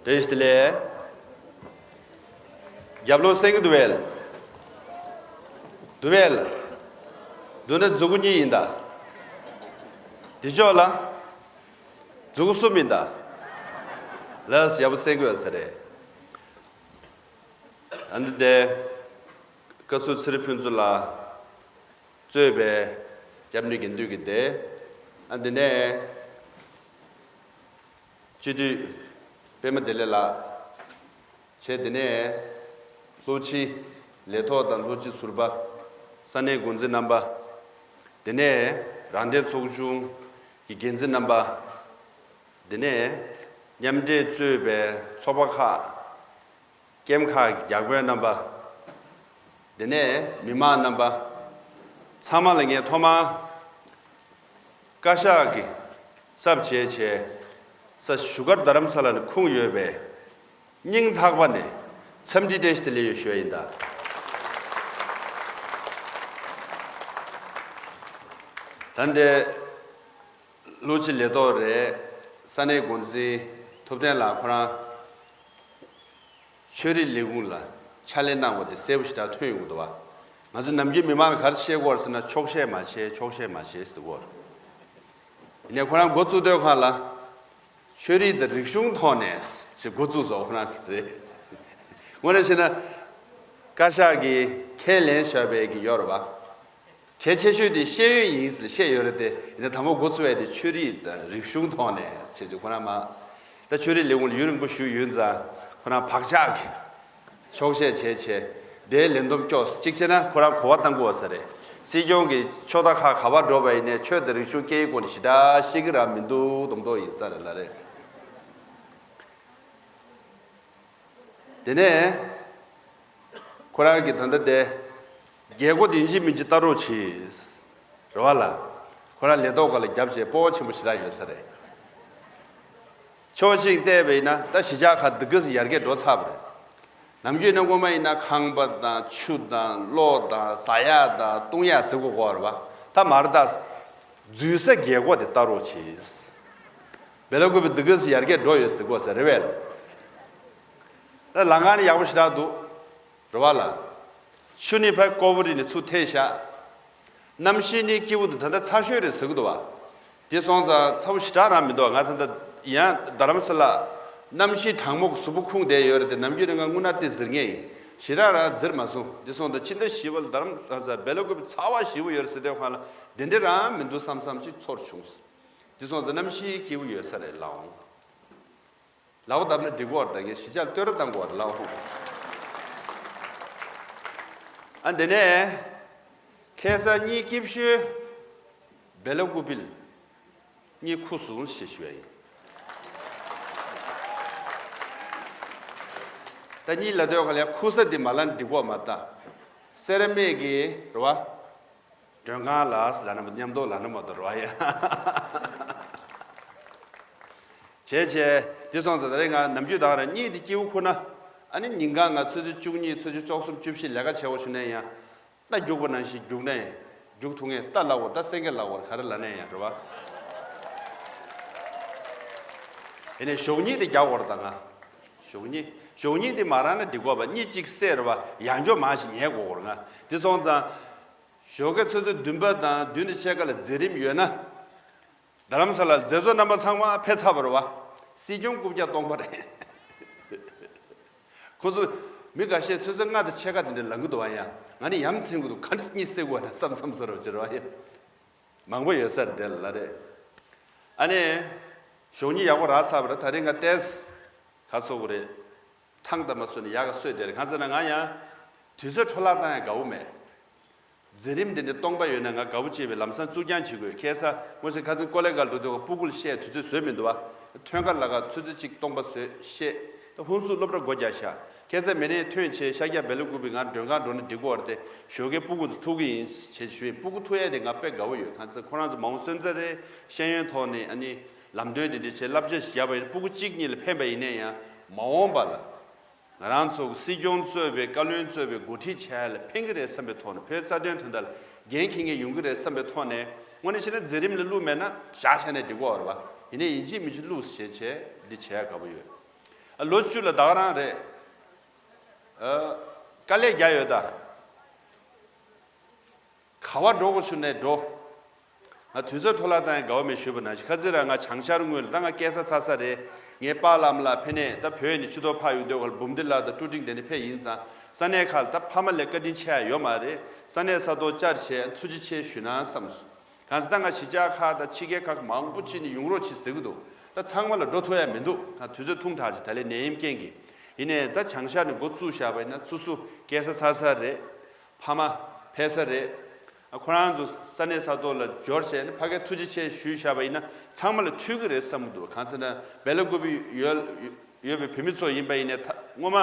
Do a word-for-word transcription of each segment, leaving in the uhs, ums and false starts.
བཀྲ་ཤིས་བདེ་ལེགས། རྒྱབ་ལོགས་གསན་གྱི་འདུག་པས། འདུག་པས། འདུག་ན་མཛུ་གུ་གཉིས་ཡིན་ད། འདི་ཕྱོགས་ལ། མཛུ་གུ་གསུམ་ཡིན་ད། ལགས་སོ། ཡག་པོ་གསན་གྱི་ཡོད་ས་རེད། ཨ་ནི་དེ། བཀའ་ཟུར་ཚེ་རིང་ཕུན་ཚོགས་ལགས་གཙོས་པའི་སྐྱབས་གནས་དགེ་འདུན་གྱི་སྡེ། ཨ་འདི་ནས་སྤྱི་འཐུས་པད་མ་བདེ་ལེགས་ལགས་བྱས། དེ་ནས་ལྷོ་སྤྱི་ལས་ཐོག་དང་ལྷོ་སྤྱི་ཟུར་པ། ས་གནས་འགོ་འཛིན་རྣམ་པ། དེ་ནས་རང་བདེན་ཚོགས་ཆུང་གི་འགན་འཛིན་རྣམ་པ། དེ་ནས་མཉམ་འབྲེལ་གཙོས་པའི་ཚོགས་པ་ཁག་སྐྱེམས་ཁག་གི་རྒྱག་དཔོན་རྣམ་པ། དེ་ནས་མི་མང་རྣམ་པ། ཚང་མ་ལ་ངས་ཐོག་མར་བཀའ་ཤག་གི་གསར་བརྗེ་བྱས་ས་བཞུགས་སྒར་རྡ་རམ་ས་ལ་ནས་ཁུངས་ཡོད་པའི་སྙིང་ཐག་པ་ནས་འཚམས་འདྲི་བཀྲ་ཤིས་བདེ་ལེགས་ཡོད་ཞུ་ཡ་ཡིན་ད། ད་འདི་ལྷོ་སྤྱི་ལས་ཐོག་རེད། ས་གནས་འགོ་འཛིན་ཐུབ་བསྟན་ལགས་ཁོ་རང་། ཆོས་རིག་ལས་ཁུངས་ལ་ཕྱག་ལས་གནང་བ་དེ་གསལ་པོ་ཞེ་དྲག་ཐོན་ཡོང་གི་འདུག་བ། ང་ཚོ་ནམ་རྒྱུན་མི་མང་ལ་ག་རེ་བཤད་ཀྱི་ཡོད་རེད་ཟེར་ན། ཆོག་ཤེས་མ་བྱེད། ཆོག་ཤེས་མ་བྱེད་ཟེར་གྱི་ཡོད་རེད། ཡིན་ནའི་ཁོ་རང་འགོ་བཙུགས་དུས་སྒང་ལ། ཆོས་རིག་དང་རིག་གཞུང་ཐོག་ནས་ཞེས་འགོ་བཙུགས་སོང་། ཁོ་རང་གི་རེད། དངོས་གནས་བཤད་ན། བཀའ་ཤག་གིས་ཁས་ལེན་བཞག་པའི་གི་ཡོད་རེད་བ། གལ་ཆེ་ཤོས་དེ་ཤེས་ཡོན་ཡིན་ཟེར་བཤད་ཡོད་རེད་དེ། ཡིན་ན་དང་པོ་འགོ་བཙུགས་ཡ་དེ་ཆོས་རིག་དང་རིག་གཞུང་ཐོག་ནས་བྱས་ཙང་ཁོ་རང་མ། ད་ཆོས་རིག་ལས་ཁུངས་ལ་ཡུན་རིང་པོ་བཞུགས་ཡོད་ཙང་ཁོ་རང་བག་ཆགས་ཀྱིས་ཆོག་ཤེས་བྱས་བྱས་དེའི་ལས་བསྡོམས་སྐྱོར། གཅིག་བྱས་ན་ཁོ་རང་གོ་བ་བཏང་དགོས་ས་རེད། སྲིད་སྐྱོང་གིས་ཕྱོགས་མཐའ་ཁག་ག་པར་འགྲོ་བ་ཡིན་ནའི་ཆོས་དང་རིག་གཞུང་སྐད་ཡིག་སྐོར་ནས་ཞེ་དྲག་ཤེས་ཀྱི་རང་མི་འདུག་མདོག་མདོག་ཡིན་ས་རེད་ལ་རེད། དེ་ནས་ཁོ་རང་གིས་ད་ལྟ་དེ་རྒྱལ་སྒོ་དེ་ཡིན་གཅིག་མིན་གཅིག་ལྟ་རོགས་གྱིས། རེད་བ་ལ། ཁོ་རང་ལས་ཐོག་སྒང་ལ་རྒྱབ་བྱས་སྤོབས་པ་ཆེན་པོ་ཞེ་དྲག་ཡོད་ས་རེད། ཕྱོགས་གཅིག་བལྟས་པ་ཡིན་ན་ད་གཞིས་ཆགས་ཁག་འདི་ག་ཙམ་ཡར་རྒྱས་འགྲོ་ཚར་བ་རེད། ནམ་རྒྱུན་ནས་སྔོན་མ་ཡིན་ན་ཁང་པ་དང་ཆུ་དང་གློག་དང་ཟ་ཡག་དང་བཏུང་ཡག་ཟེར་དགོས་ཀྱི་ཡོད་རེད་བ། ད་མར་ད་འཛུལ་ས་རྒྱལ་སྒོ་དེ་ལྟ་རོགས་གྱིས། སྦེལ་ཀོབ་འདི་ག་ཙམ་ཡར་རྒྱས་འགྲོ་ཡོད་ཟེར་དགོས་ས་རེད་བས། ད་ལམ་ཁ་ནི་ཡག་པོ་ཞེ་དྲག་འདུག་རེད་བ་ལ། ཆུ་ནི་ཕར་ཀོ་བོ་རི་ནས་ཚུར་ཐེགས་ཤག་གནམ་གཤིས་ནི་སྐྱིད་པོ་འདུག་ད་ལྟ་ཚ་ཤོས་རེད་ཟེར་གི་འདུག་བ། དེ་སོང་ཙང་ཚ་པོ་ཞེ་དྲག་རང་མི་འདུག་ང་ད་ལྟ་ཡང་རྡ་རམ་ས་ལ་གནམ་གཤིས་གྲང་མོ་གི་གཟུགས་པོ་ཁུངས་བསྡད་ཡོད་རེད་དེ། ནམ་རྒྱུན་ནས་ང་རྔུལ་ནག་དེ་གཟིར་ངེས་ཡིན། ཞེ་དྲག་རང་གཟིར་མ་སོང་། དེ་སོང་ཙང་ཕྱི་ཟླ་བཞི་པ་ལ་རྡ་རམ་ས་ལ་སྦེལ་ཀོབ་ཚ་བ་ཞེ་པོ་ཡོད་རེད་ཟེར་དུས་སྒང་ལ་དེ་འདྲ་རང་མི་འདུག་བསམ་བསམ་ཅིག་ཚོར་བྱུང་། དེ་སོང་ཙང་གནམ་གཤིས་སྐྱིད་པོ་ཡོད་ས་རེད་ལགས་འོང་། ལག་པ་བརྡབ་ན་འགྲིག་གི་ཡོད་རེད། ད་ངས་གཞིས་ཆགས་བསྟོད་ར་བཏང་དགོས་རེད་ལགས་འོང་། ཨ་འདི་ནས་ཁ་སང་གཉིས་སྐྱིད་ཤོས་སྦེལ་ཀོབ་པིལ་གཉིས་ཁུ་སོང་ཞེས་ཞུ་བ་ཡིན། ད་གཉིས་ལབ་དུས་སྒང་ལ་ཁུ་ས་འདི་མ་ལབ་ན་འགྲིག་གི་ཡོད་མ་རེད་ད། སེ་ར་མིག་གི་རེད་བ། མགྲོན་ཁང་ལ་ལབ་ན་མཉམ་དུ་ལབ་ན་མ་གཏོགས་རེད་བ་ཡ། བྱས་བྱས་དེ་སོང་ཙང་ད་རེས་ང་ནམ་རྒྱུན་ད་ག་རང་གཉིད་དེ་སྐྱིད་པོ་ཁུག་ན། ཨ་ནི་ཉིན་གང་ང་ཆུ་ཚོད་བཅུ་གཉིས་ཆུ་ཚོད་བཅུ་གསུམ་བཅུ་བཞི་ལས་ཀ་བྱེད་དགོས་བྱུང་ན་ཡང་། རྟ་རྒྱུག་པ་ནང་བཞིན་རྒྱུག་ནས་རྒྱུག་ཐུབ་ངེས། རྟ་ལབ་དགོས། རྟ་སེང་གེ་ལབ་དགོས། ག་རེ་ལབ་ན་ཡང་རེད་བ། ཡིན་ནའི་གཞོགས་གཉིད་དེ་རྒྱག་དགོས་རེད་ད་ང་། གཞོགས་གཉིད། གཞོགས་གཉིད་དེ་མ་རག་ན་འགྲིག་གི་ཡོད་པ། གཉིད་གཅིག་སད་རེད་བ། ཡང་བསྐྱར་མར་ཞིག་ཉལ་དགོས་རེད་ང་། དེ་སོང་ཙང་། ཞོགས་ཀའི་ཆུ་ཚོད་བདུན་པ་དང་བདུན་དང་ཕྱེད་ཀ་ལ་མཛད་རིམ་ཡོད་ན། རྡ་རམ་ས་ལ་མཛད་གཙོ་རྣམ་པ་ཚང་མ་ཕེབས་ཚར་བ་རེད་བ། སྲིད་སྐྱོང་རྐུབ་བཀྱག་སྟོང་པ་རེད། ཁོ་ཚོ་མི་འགའ་ཤས་ཆུ་ཚོད་ལྔ་དང་ཕྱེད་ཀ་དེ་འདྲ་ལངས་ཀྱི་འདུག་བ། ཡང་ང་ནི་ཡ་མཚན་གྱི་འདུག་ག་འདྲ་གཉིད་སད་དགོས་ན་བསམ་བསམ་ཟེར་བ་ཅིག་རེད་བ། ཡ་མང་པོ་ཡོད་ས་རེད་དེ་ལ་རེད། ཨ་ནི། གཞོགས་གཉིད་ཡག་པོ་རག་ཚར་བ་རེད། ད་རེས་ང་ཏོག་ཙམ་ག་ཚོད་དགོས་རེད། ཐང་དང་མ་སོ་ནས་ཡག་ག་སོས་དེ་རེད། གང་ཟེར་ན་ང་ཡང་དུས་ཚོད་འཕྲོ་བརླག་བཏང་ཡ་དགའ་བོ་མེད། མཛད་རིམ་འདི་འདྲ་སྟོང་པ་ཡོད་ན་ང་དགའ་བོ་སྐྱེས་པའི་ལམ་སང་བཙུགས་རྐྱང་བྱེད་དགོས། ཁ་སང་སྔོན་ཆད་ཁ་སང་ཀོ་ལེ་གལ་འགྲོ་དུས་སྐབས་སྤུ་གུ་ལ་བཤད་དུས་ཚོད་བཟོས་མི་འདུག་བ། ཐོན་ཁ་ལ་ཁ་ཆུ་ཚོད་གཅིག་སྟོང་པ་བཟོས་བཤད། ད་ཧུན་སུར་སློབ་གྲྭ་སྒོ་རྒྱག་ཤག་ཁ་སང་མི་ནས་ཐོན་བྱས་ཤར་རྒྱག་བེ་ལ་ཀུ་པི་ང་མགྲོན་ཁང་འགྲོ་ན་འགྲིག་གི་ཡོད་རེད་དེ། ཞོགས་ཀའི་སྤུ་གུ་ཚོ་ཐུག་གི་ཡིན་ཞེས་ཞུས། སྤུ་གུ་ཐུག་ཡས་དེ་ང་དཔེ་དགའ་བོ་ཡོད། གང་ཚེ་ཁོ་རང་ཚོ་མ་འོངས་སོན་རྩ་རེད། ཤེས་ཡོན་ཐོག་ནས་ཨ་ནི་ལམ་སྟོན་དེ་འདྲ་བྱས་བསླབ་བྱ་ཞིག་བརྒྱབ་པ་ཡིན། སྤུ་གུ་གཅིག་གཉིས་ལ་ཕན་པ་ཡིན་ན་ཡང་མ་འོངས་པ་ལ། ང་རང་ཚོ་སྲིད་སྐྱོང་གཙོས་པའི་བཀའ་བློན་གཙོས་པའི་འགོ་ཁྲིད་བྱས་ལ་ཕན་གྱི་རེད་བསམ་པའི་ཐོག་ནས། བོད་རྩ་དོན་དོན་དག་ལ་འགན་འཁྱེར་མཁན་ཡོང་གི་རེད་བསམ་པའི་ཐོག་ནས། དངོས་གནས་བྱས་ན་མཛད་རིམ་ལ་བླུགས་མེད་ན་བཞག་བཞག་ནས་འགྲིག་གི་ཡོད་རེད་བ། ཡིན་ནའི་ཡིན་གཅིག་མིན་གཅིག་བླུགས་བྱས་བྱས་འདི་བྱས་དགའ་པོ་ཡོད། ཨ་ལོ་བཅུ་ལ་ད་ག་རང་རེད། ཨ་དཀའ་ལས་རྒྱག་ཡོད་ད། ག་བ་འགྲོ་དགོས་བྱུང་ནས་འགྲོ། ང་དུས་ཚོད་འཕྲོ་བརླག་བཏང་ཡ་དགའ་བ་མེད་ཞུས་པ་ནང་བཞིན། ཁ་སང་རང་ང་བྱང་ཤར་སྔོན་ལ་ད་ང་སྐྱེས་ས་འཚར་ས་རེད། ངའི་པཱ་ལགས་མ་ལགས་ཕེབས་ནས་ད་བོད་ནས་ཕྱི་ཐོག་ཕར་ཡོང་དུས་སྐབས་ལ་འབུམ་སྡེ་ལགས་དང་ཀྲུའུ་ཀྲིང་དེ་ནས་ཕེབས་ཡིན་ཙང་ས་གནས་ཁག་ལ་ད་ཕ་མ་ལ་བཀའ་དྲིན་ཆེ་ཡ་ཡོད་མ་རེད། ས་གནས་ས་ཐོག་བཅར་བྱས་ཐུགས་རྗེ་ཆེ་ཞུ་ན་བསམ་སོང་། གང་ཟེར་ད་ང་གཞིས་ཆགས་ཁག་དང་ཕྱི་རྒྱལ་ཁག་མང་པོ་ཅིག་ནས་ཡོང་རོགས་བྱེད་ཟེར་གི་འདུག་ད་ཚང་མ་ལ་འགྲོ་ཐུབ་ཡ་མི་འདུག་ད་དུས་ཚོད་ཐུང་དྲགས་ཅིག་ད་ལས་ནད་ཡམས་རྐྱེན་གྱིས། ཡིན་ནའི་ད་བྱང་ཤར་ནས་འགོ་བཙུགས་བཞག་པ་ཡིན་ན་སོ་སོ་སྐྱེས་ས་འཚར་ས་རེད། ཕ་མ་ཕེབས་ས་རེད། ཨ་ཁོ་རང་ཚོ་ས་གནས་ས་ཐོག་ལ་འབྱོར་བྱས་ནས་ཕ་གིར་ཐུགས་རྗེ་ཆེ་ཞུས་བཞག་པ་ཡིན་ན་ཚང་མ་ལ་ཐུག་གི་རེད་བསམ་གི་འདུག་གང་ཟེར་ན་སྦེལ་ཀོབ་ཡོད་ཡོད་པའི་བོད་མི་ཚོ་ཡིན་པ་ཡིན་ནའི་ད་སྔོན་མ་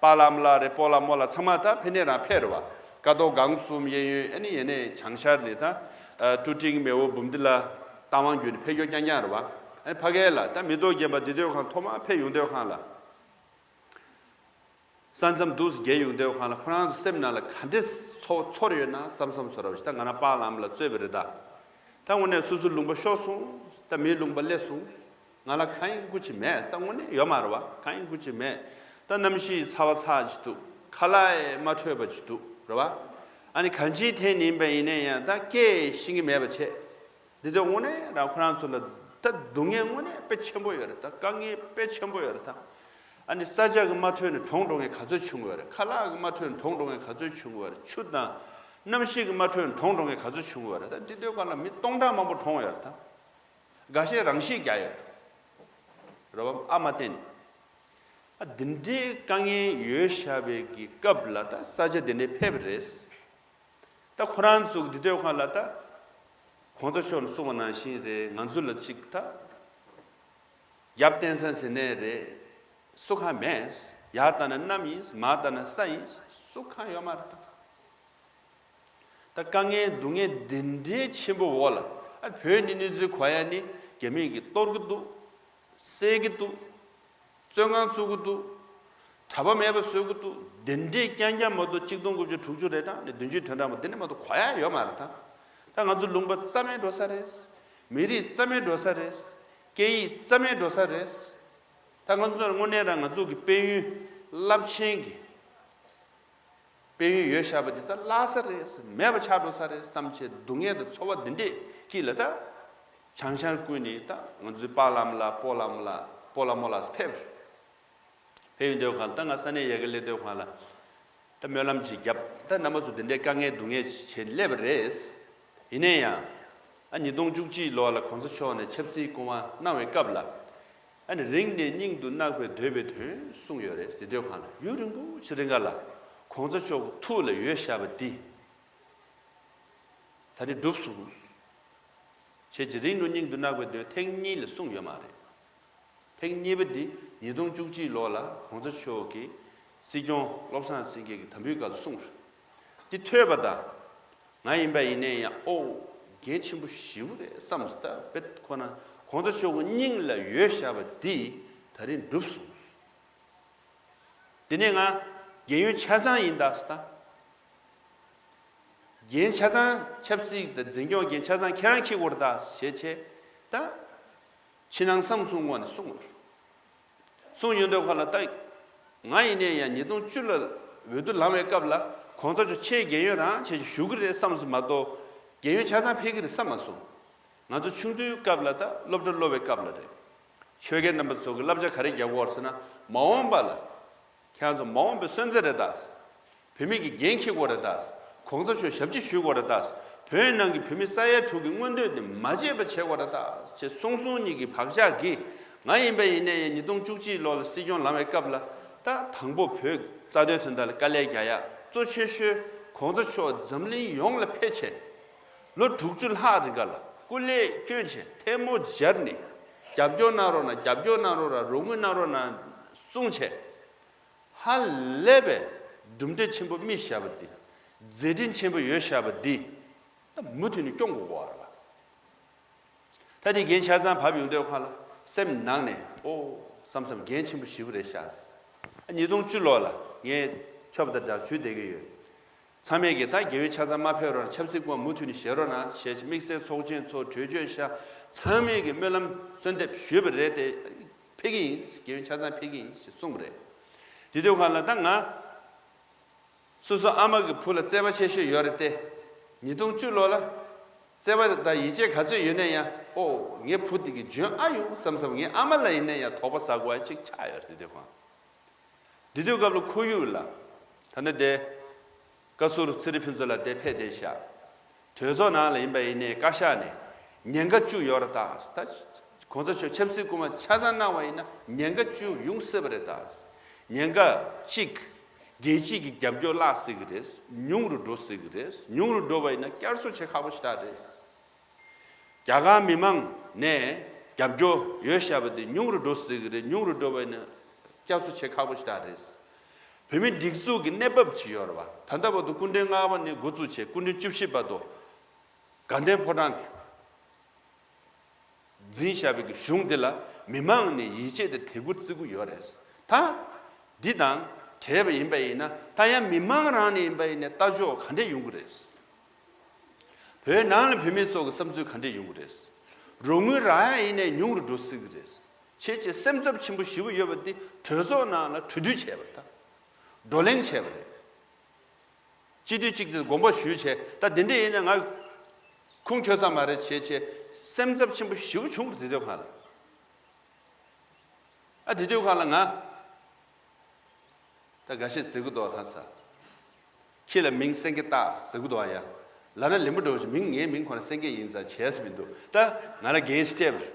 པཱ་ལགས་མ་ལགས་རེད། སྤོ་ལགས་རྨོ་ལགས་ཚང་མ་ད་ཕེབས་ནས་རང་ཕེབས་རེད་བ། ཀ་ཐོག་སྒང་གསུམ་གཡས་གཡོན་ཨ་ནི་ཡེ་ནས་བྱང་ཤར་ནས་ད་ཀྲུའུ་ཀྲིང་མེས་པོ་འབུམ་སྡེ་ལགས་རྟ་དབང་བརྒྱུད་ནས་ཕེབས་ཡོད་རྐྱང་རྐྱང་རེད་བ། ཨ་ནི་ཕ་གི་ལ་ད་མེ་ཏོག་རྒྱན་པ་འདི་དུས་ཁང་ཐོག་མ་ཕེབས་ཡོང་དུས་ཁང་ལ། ས་མཚམས་འདུག་སེ་བརྒལ་ཡོང་དུས་ཁང་ལ་ཁོ་རང་ཚོ་སེམས་ནང་ལ་ག་འདྲས་ཚོར་ཚོར་ཡོད་ན་བསམ་བསམ་ཚོར་བ་ཞིག་ད་ང་རང་པཱ་ལགས་མ་ལགས་གཙོས་པ་རེད་ད། ད་དངོས་གནས་སོ་སོའི་ལུང་པ་ཤོར་སོང་། ད་མིའི་ལུང་པ་སླེབས་སོང་། ང་ལ་གང་ཡིན་དགོས་ཀྱི་མེད། ད་དངོས་གནས་ཡོད་མ་རེད་བ། གང་ཡིན་དགོས་ཀྱི་མེད། ད་གནམ་གཤིས་ཚ་བ་ཚ་ཅིག་འདུག་ཁ་ལག་ཡང་མ་འཕྲོད་པ་ཅིག་འདུག་རེད་བ། ཨ་ནི་གང་ཅིའི་ཐད་ནས་ཡིན་པ་ཡིན་ན་ཡང་ད་སྐད་ཤེས་ཀྱི་མེད་པ་བྱས། འདི་ཚོ་དངོས་གནས་རང་ཁོ་རང་ཚོ་ལ་ད་སྡུག་བསྔལ་དངོས་གནས་དཔེ་ཆེན་པོ་ཡོད་རེད་ད། དཀའ་ངལ་དཔེ་ཆེན་པོ་ཡོད་རེད་ད། ཨ་ནི་ས་ཆ་གི་མ་འཕྲོད་ནས་གྲོངས་འགྲོ་མཁན་ག་ཚོད་བྱུང་ཡོད་རེད། ཁ་ལག་གི་མ་འཕྲོད་ནས་གྲོངས་འགྲོ་མཁན་ག་ཚོད་བྱུང་ཡོད་རེད། ཆུ་དང་གནམ་གཤིས་ཀྱི་མ་འཕྲོད་ནས་གྲོངས་འགྲོ་མཁན་ག་ཚོད་བྱུང་ཡོད་རེད་ད། འདི་དུས་སྒང་ལ་མི་སྟོང་ཕྲག་མང་པོ་གྲོངས་ཡོད་རེད་ད། འགའ་ཤས་རང་ཤི་རྒྱག་ཡོད་རེད་བ། ཨ་མ་བསྟེན་ནས། ཨ་འདི་འདྲའི་དཀའ་ངལ་ཡོད་བཞག་པའི་གི་སྐབས་ལ་ད་ས་ཆ་འདི་འདྲའི་ཕེབས་པ་རེད། ད་ཁོ་རང་ཚོ་འདི་དུས་སྒང་ལ་ད་གོང་ས་མཆོག་ནས་གསུངས་པ་ནང་བཞིན་རེད། ང་ཚོ་ལ་ཅིག་ད་རྒྱབ་རྟེན་ས་ཟེར་ནའི་རེད། སུ་གང་མེད། ཡར་ལྟ་ན་གནམ་ཡིན། མར་ལྟ་ན་ས་ཡིན། སུ་གང་ཡོད་མ་རེད་ད། ད་དཀའ་ངལ་སྡུག་བསྔལ་འདི་འདྲའི་ཆེན་པོ་འོག་ལ་ཨ་བོད་ནི་གནས་ཚུལ་གོ་ཡ་ནི་རྒྱ་མི་གིས་གཏོར་གི་འདུག་བསད་ཀྱི་འདུག་བཙོན་ཁང་བཙུགས་ཀྱི་འདུག་གྲྭ་པ་མེད་པ་བཟོ་གི་འདུག་འདི་འདྲའི་རྐྱང་རྐྱང་མ་གཏོགས་གཅིག་སྟོང་དགུ་བརྒྱ་དྲུག་ཅུ་རེ་གྲངས་ནས་བདུན་ཅུ་དོན་གྲངས་མ་འདི་འདྲ་མ་གཏོགས་གོ་ཡ་ཡོད་མ་རེད་ད། ད་ང་ཚོ་ལུང་པ་རྩ་མེད་འགྲོ་ས་རེད། མི་རིགས་རྩ་མེད་འགྲོ་ས་རེད། སྐད་ཡིག་རྩ་མེད་འགྲོ་ས་རེད། ད་ང་ཚོ་དངོས་གནས་རང་ང་ཚོ་གི་དཔལ་ཡོན་རླབས་ཆེན་གྱི་དཔལ་ཡོན་ཡོད་བཞག་པ་འདི་ད་བརླག་ས་རེད། མེད་པ་ཆགས་འགྲོ་ས་རེད་བསམ་བྱས་སྡུག་བསྔལ་དང་ཚོར་བ་འདི་འདྲས་ཀྱིས་ལ་ད་བྱང་ཤར་ཀུན་ནས་ད་ང་ཚོའི་པཱ་ལགས་མ་ལགས་སྤོ་ལགས་མ་ལགས་སྤོ་ལགས་རྨོ་ལགས་ཕེབས། ཕེབས་ཡོང་དུས་སྒང་ད་ང་ས་གནས་ཡ་གི་སླེབས་དུས་སྒང་ལ་ད་སྨོན་ལམ་ཅིག་བརྒྱབ། ད་རྣམ་པ་ཚོ་འདི་འདྲའི་དཀའ་ངལ་སྡུག་བསྔལ་བྱས་སླེབས་པ་རེད། ཡིན་ན་ཡང་ཨ་ཉིས་སྟོང་བཅུ་གཅིག་ལོ་ལ་གོང་ས་མཆོག་ནས་ཆབ་སྲིད་སྐུ་དབང་གནང་བའི་སྐབས་ལ། ཨ་ནི་རིང་ནས་སྙིང་དུ་བརྣག་པའི་འདོད་པའི་དོན་གསུངས་ཡོད་རེད། དེ་དུས་སྒང་ལ་ཡུན་རིང་པོ་ཞིག་རིང་ག་ལ་གོང་ས་མཆོག་གི་ཐུགས་ལ་ཡོད་བཞག་པ་འདི་ད་རེས་འགྲུབ་སོང་། བྱས་ཀྱི་རིང་དུ་སྙིང་དུ་བརྣག་པའི་དོན་ཐེངས་གཉིས་ལ་གསུངས་ཡོད་མ་རེད། ཐེངས་གཉིས་པ་འདི་ཉིས་སྟོང་བཅུ་གཅིག་ལོ་ལ་གོང་ས་མཆོག་གིས་སྲིད་སྐྱོང་བློ་བཟང་སེང་གེ་གི་དམ་འབུལ་སྐབས་ལ་གསུངས་རེད། འདི་ཐོས་པ་དང་། ང་ཡིན་པ་ཡིན་ནའི་ཡང་ཨོ། འགན་ཆེན་པོ་ཞེ་པོ་རེད་བསམ་སོང་། ད་དཔེ་ཁོ་ན་གོང་ས་མཆོག་གི་སྙིང་ལ་ཡོད་བཞག་པ་འདི་ད་རིང་འགྲུབ་སོང་། དེ་ནས་ང་རྒན་ཡོལ་ཆ་ཚང་ཡིན་ད་ཟེར་ད། འགན་ཆ་ཚང་ཆབ་སྲིད་དང་འཛིན་སྐྱོང་འགན་ཆ་ཚང་ཁྱེད་རང་འཁྱེར་དགོས་རེད་ད་ཞེས་བྱས་ད། ཕྱི་ནང་གསང་གསུམ་ངོས་ནས་གསུངས། གསུངས་ཡོང་དུས་སྒང་ལ་ད། ང་ཡིན་ནའི་ཡང་ཉིས་སྟོང་བཅུ་ལ་འོས་བསྡུ་ལངས་པའི་སྐབས་ལ་གོང་ས་མཆོག་ཆེས་རྒན་ཡོལ་རང་བྱས་ཞུ་གི་རེད་བསམ་སོང་མ་གཏོགས་རྒན་ཡོལ་ཆ་ཚང་ཕེབས་ཀྱི་རེད་བསམ་མ་སོང་། ང་ཚོ་ཆུང་དུས་སྐབས་ལ་ད་སློབ་གྲྭ་སློབ་པའི་སྐབས་ལ་རེད། ཆོས་རྒན་རྣམ་པ་ཚོ་གི་བསླབ་བྱ་ག་རེ་རྒྱག་གི་ཡོད་རེད་ཟེར་ན། མ་འོངས་པ་ལ། ཁྱེད་ཚོ་མ་འོངས་པའི་སོན་རྩ་རེད་ད། བོད་མི་གི་འགན་འཁྱེར་དགོས་རེད་ད། གོང་ས་མཆོག་ཞབས་ཕྱི་ཞུ་དགོས་རེད་ད། བོད་ནང་གི་བོད་མི་ས་ཡ་དྲུག་གི་མངོན་འདོད་དེ་མ་བརྗེད་པ་བྱེད་དགོས་རེད་ད་ཅེས་གསུང་གསུང་གཉིས་ཀྱི་བག་ཆགས་ཀྱིས། ང་ཡིན་པ་ཡིན་ནའི་ཡང་ཉིས་སྟོང་བཅུ་གཅིག་ལོ་ལ་སྲིད་སྐྱོང་ལངས་པའི་སྐབས་ལ་ད་དང་པོ་བོད་རྩ་དོན་དོན་དག་ལ་དཀའ་ལས་རྒྱག་ཡ་གཙོ་ཆེ་ཤོས་གོང་ས་མཆོག་འཛམ་གླིང་ཡོངས་ལ་ཕེབས་བྱས། ལོ་དྲུག་ཅུ་ལྷག་རིང་ག་ལ་སྐུ་ལས་བསྐྱོན་བྱས་ཐལ་མོ་སྦྱར་ནས་རྒྱབ་སྐྱོར་གནང་རོགས་གནང་། རྒྱབ་སྐྱོར་གནང་རོགས་གནང་། རོགས་དངུལ་གནང་རོགས་གནང་གསུངས་བྱས། ཧ་ལས་པའི་གྲུབ་འབྲས་ཆེན་པོ་རྨིས་བཞག་པ་འདི། མཛད་འཕྲིན་ཆེན་པོ་ཡོད་བཞག་པ་འདི། ད་མུ་མཐུད་ནས་སྐྱོང་དགོས་ཀྱི་ཡོད་རེད་པ། ད་དེ་འགན་ཆ་ཚང་བབས་ཡོང་དུས་སྒང་ལ་སེམས་ནང་ནས་ཨོ་བསམ་བསམ་འགན་ཆེན་པོ་ཞེ་པོ་རེད་ཤག་ཉིས་སྟོང་བཅུ་ལོ་ལ་ངས་ཆོབ་དང་སྦྲགས་ཞུས་བསྡད་ཀྱི་ཡོད། ཚང་མས་ཀྱིས་ད་རྒན་ཡོལ་ཆ་ཚང་མ་ཕེབས་རོགས་གནང་། ཆབ་སྲིད་སྐོར་མུ་མཐུད་ནས་བཞེས་རོགས་གནང་ཞེས་དམིགས་བསལ་ཚོགས་ཆེན་ཚོགས་གྲོས་ཆོད་བཞག་ཚང་མས་ཀྱིས་སྨོན་ལམ་གསོལ་འདེབས་ཞུས་པ་རེད་དེ། ཕེབས་ཀྱི་ཡིན། རྒན་ཡོལ་ཆ་ཚང་ཕེབས་ཀྱི་ཡིན་ཞེས་གསུངས་པ་རེད། དེ་དུས་སྒང་ལ་ད་ང་སོ་སོ་ཨ་མ་གི་བུ་ལ་བརྩེ་བ་ཆེ་ཤོས་ཡོད་རེད་དེ། ཉིས་སྟོང་བཅུ་ལོ་ལ་བརྩེ་བ་དང་ཡིད་ཆེས་ག་ཚོད་ཡོད་ན་ཡང་། ཨོ་ངའི་བུ་དེ་གི་འཇོན་ཨ་ཡོང་བསམ་བསམ། ངའི་ཨ་མ་ལ་ཡིན་ན་ཡང་དོགས་པ་ཟ་དགོས་པ་ཅིག་ཆགས་ཡོད་རེད། དེ་དུས་སྒང་དེ་དུས་སྐབས་ལ་ཁོར་ཡུག་ལ་ད་ནི་དེ་བཀའ་ཟུར་ཚེ་རིང་ཕུན་ཚོགས་ལགས་དེ་ཕེབས་བསྡད་ཤག་གྲོས་ཚོགས་ནང་ལ་ཡིན་པ་ཡིན་ནའི་བཀའ་ཤག་ནས་ཉེན་ཁ་བཅུ་ཡོད་རེད་ད། ད་གོང་ས་མཆོག་ཆབ་སྲིད་སྐུ་དམ་ཆ་ཚང་གནང་བ་ཡིན་ན་ཉེན་ཁ་བཅུ་ཡོང་སྲིད་པ་རེད་ད། ཉེན་ཁ་གཅིག་རྒྱལ་སྤྱི་གི་རྒྱབ་སྐྱོར་བརླག་སྲིད་ཀྱི་རེད། ཉུང་རུ་འགྲོ་སྲིད་ཀྱི་རེད། ཉུང་རུ་འགྲོ་བ་ཡིན་ན་བསྐྱར་གསོ་བྱེད་ཁག་པོ་ཞེ་དྲག་རེད། རྒྱ་གར་མི་མང་ནས་རྒྱབ་སྐྱོར་ཡོད་བཞག་པ་དེ་ཉུང་རུ་འགྲོ་སྲིད་ཀྱི་རེད། ཉུང་རུ་འགྲོ་བ་ཡིན་ན་བསྐྱར་གསོ་བྱེད་ཁག་པོ་ཞེ་དྲག་རེད། བོད་མི་སྒྲིག་འཛུགས་ཀྱི་གནས་བབ་ཅིག་ཡོད་རེད་བ། ད་ལྟ་བར་དུ་སྐུ་ཕྲེང་ལྔ་པ་ནས་འགོ་བཙུགས་བྱས་སྐུ་ཕྲེང་བཅུ་བཞི་བར་དུ་དགའ་ལྡན་ཕོ་བྲང་གིས་འཛིན་བཞག་པའི་གཞུང་འདི་ལ་མི་མང་ནས་ཡིད་ཆེས་དང་དད་གུས་བརྩི་གི་ཡོད་རེད། ད་འདི་དང་བྲལ་བ་ཡིན་པ་ཡིན་ན། ད་ཡང་མི་མང་རང་ནས་ཡིན་པ་ཡིན་ན་ལྟ་ཕྱོགས་ག་འདྲས་ཡོང་གི་རེད། བོད་ནང་ལ་བོད་མི་ཚོ་གི་བསམ་ཚུལ་ག་འདྲས་ཡོང་གི་རེད། རོགས་དངུལ་རག་ཡ་ཡིན་ནའི་ཉུང་རུ་འགྲོ་སྲིད་ཀྱི་རེད། བྱས་བྱས་སེམས་འཚབ་ཆེན་པོ་ཞེ་པོ་ཡོད་པ་འདི་གྲོས་ཚོགས་ནང་ལ་གྲོས་བསྡུར་བྱས་པ་རེད་ད། བགྲོ་གླེང་བྱས་པ་རེད། སྤྱི་འཐུས་གཅིག་ཙམ་དགོངས་པ་ཞུས་བྱས། ད་འདི་འདྲས་ཡིན་ན་ང་ཁུངས་འཁྱོལ་ས་མ་རེད་བྱས་བྱས་སེམས་འཚབ་ཆེན་པོ་ཞེ་པོ་བྱུང་རེད། དེ་དུས་སྒང་ལ། ཨ་དེ་དུས་སྒང་ལ་ང་ད་འགའ་ཤས་ཟེར་གི་འདུག་ཧ་ས། ཁྱི་ལ་མིང་སེང་གེ་བཏགས་ཟེར་གི་འདུག་ཨ། ཡ་ལབ་ན་ལེན་པོ་འགྲོ་ཞིག་མིང་ངའི་མིང་ཁོ་ན་སེང་གེ་ཡིན་ཙང་བྱས་ས་མི་འདུག་ད་ང་ལ་འགན་སྤྲད་པ་རེད།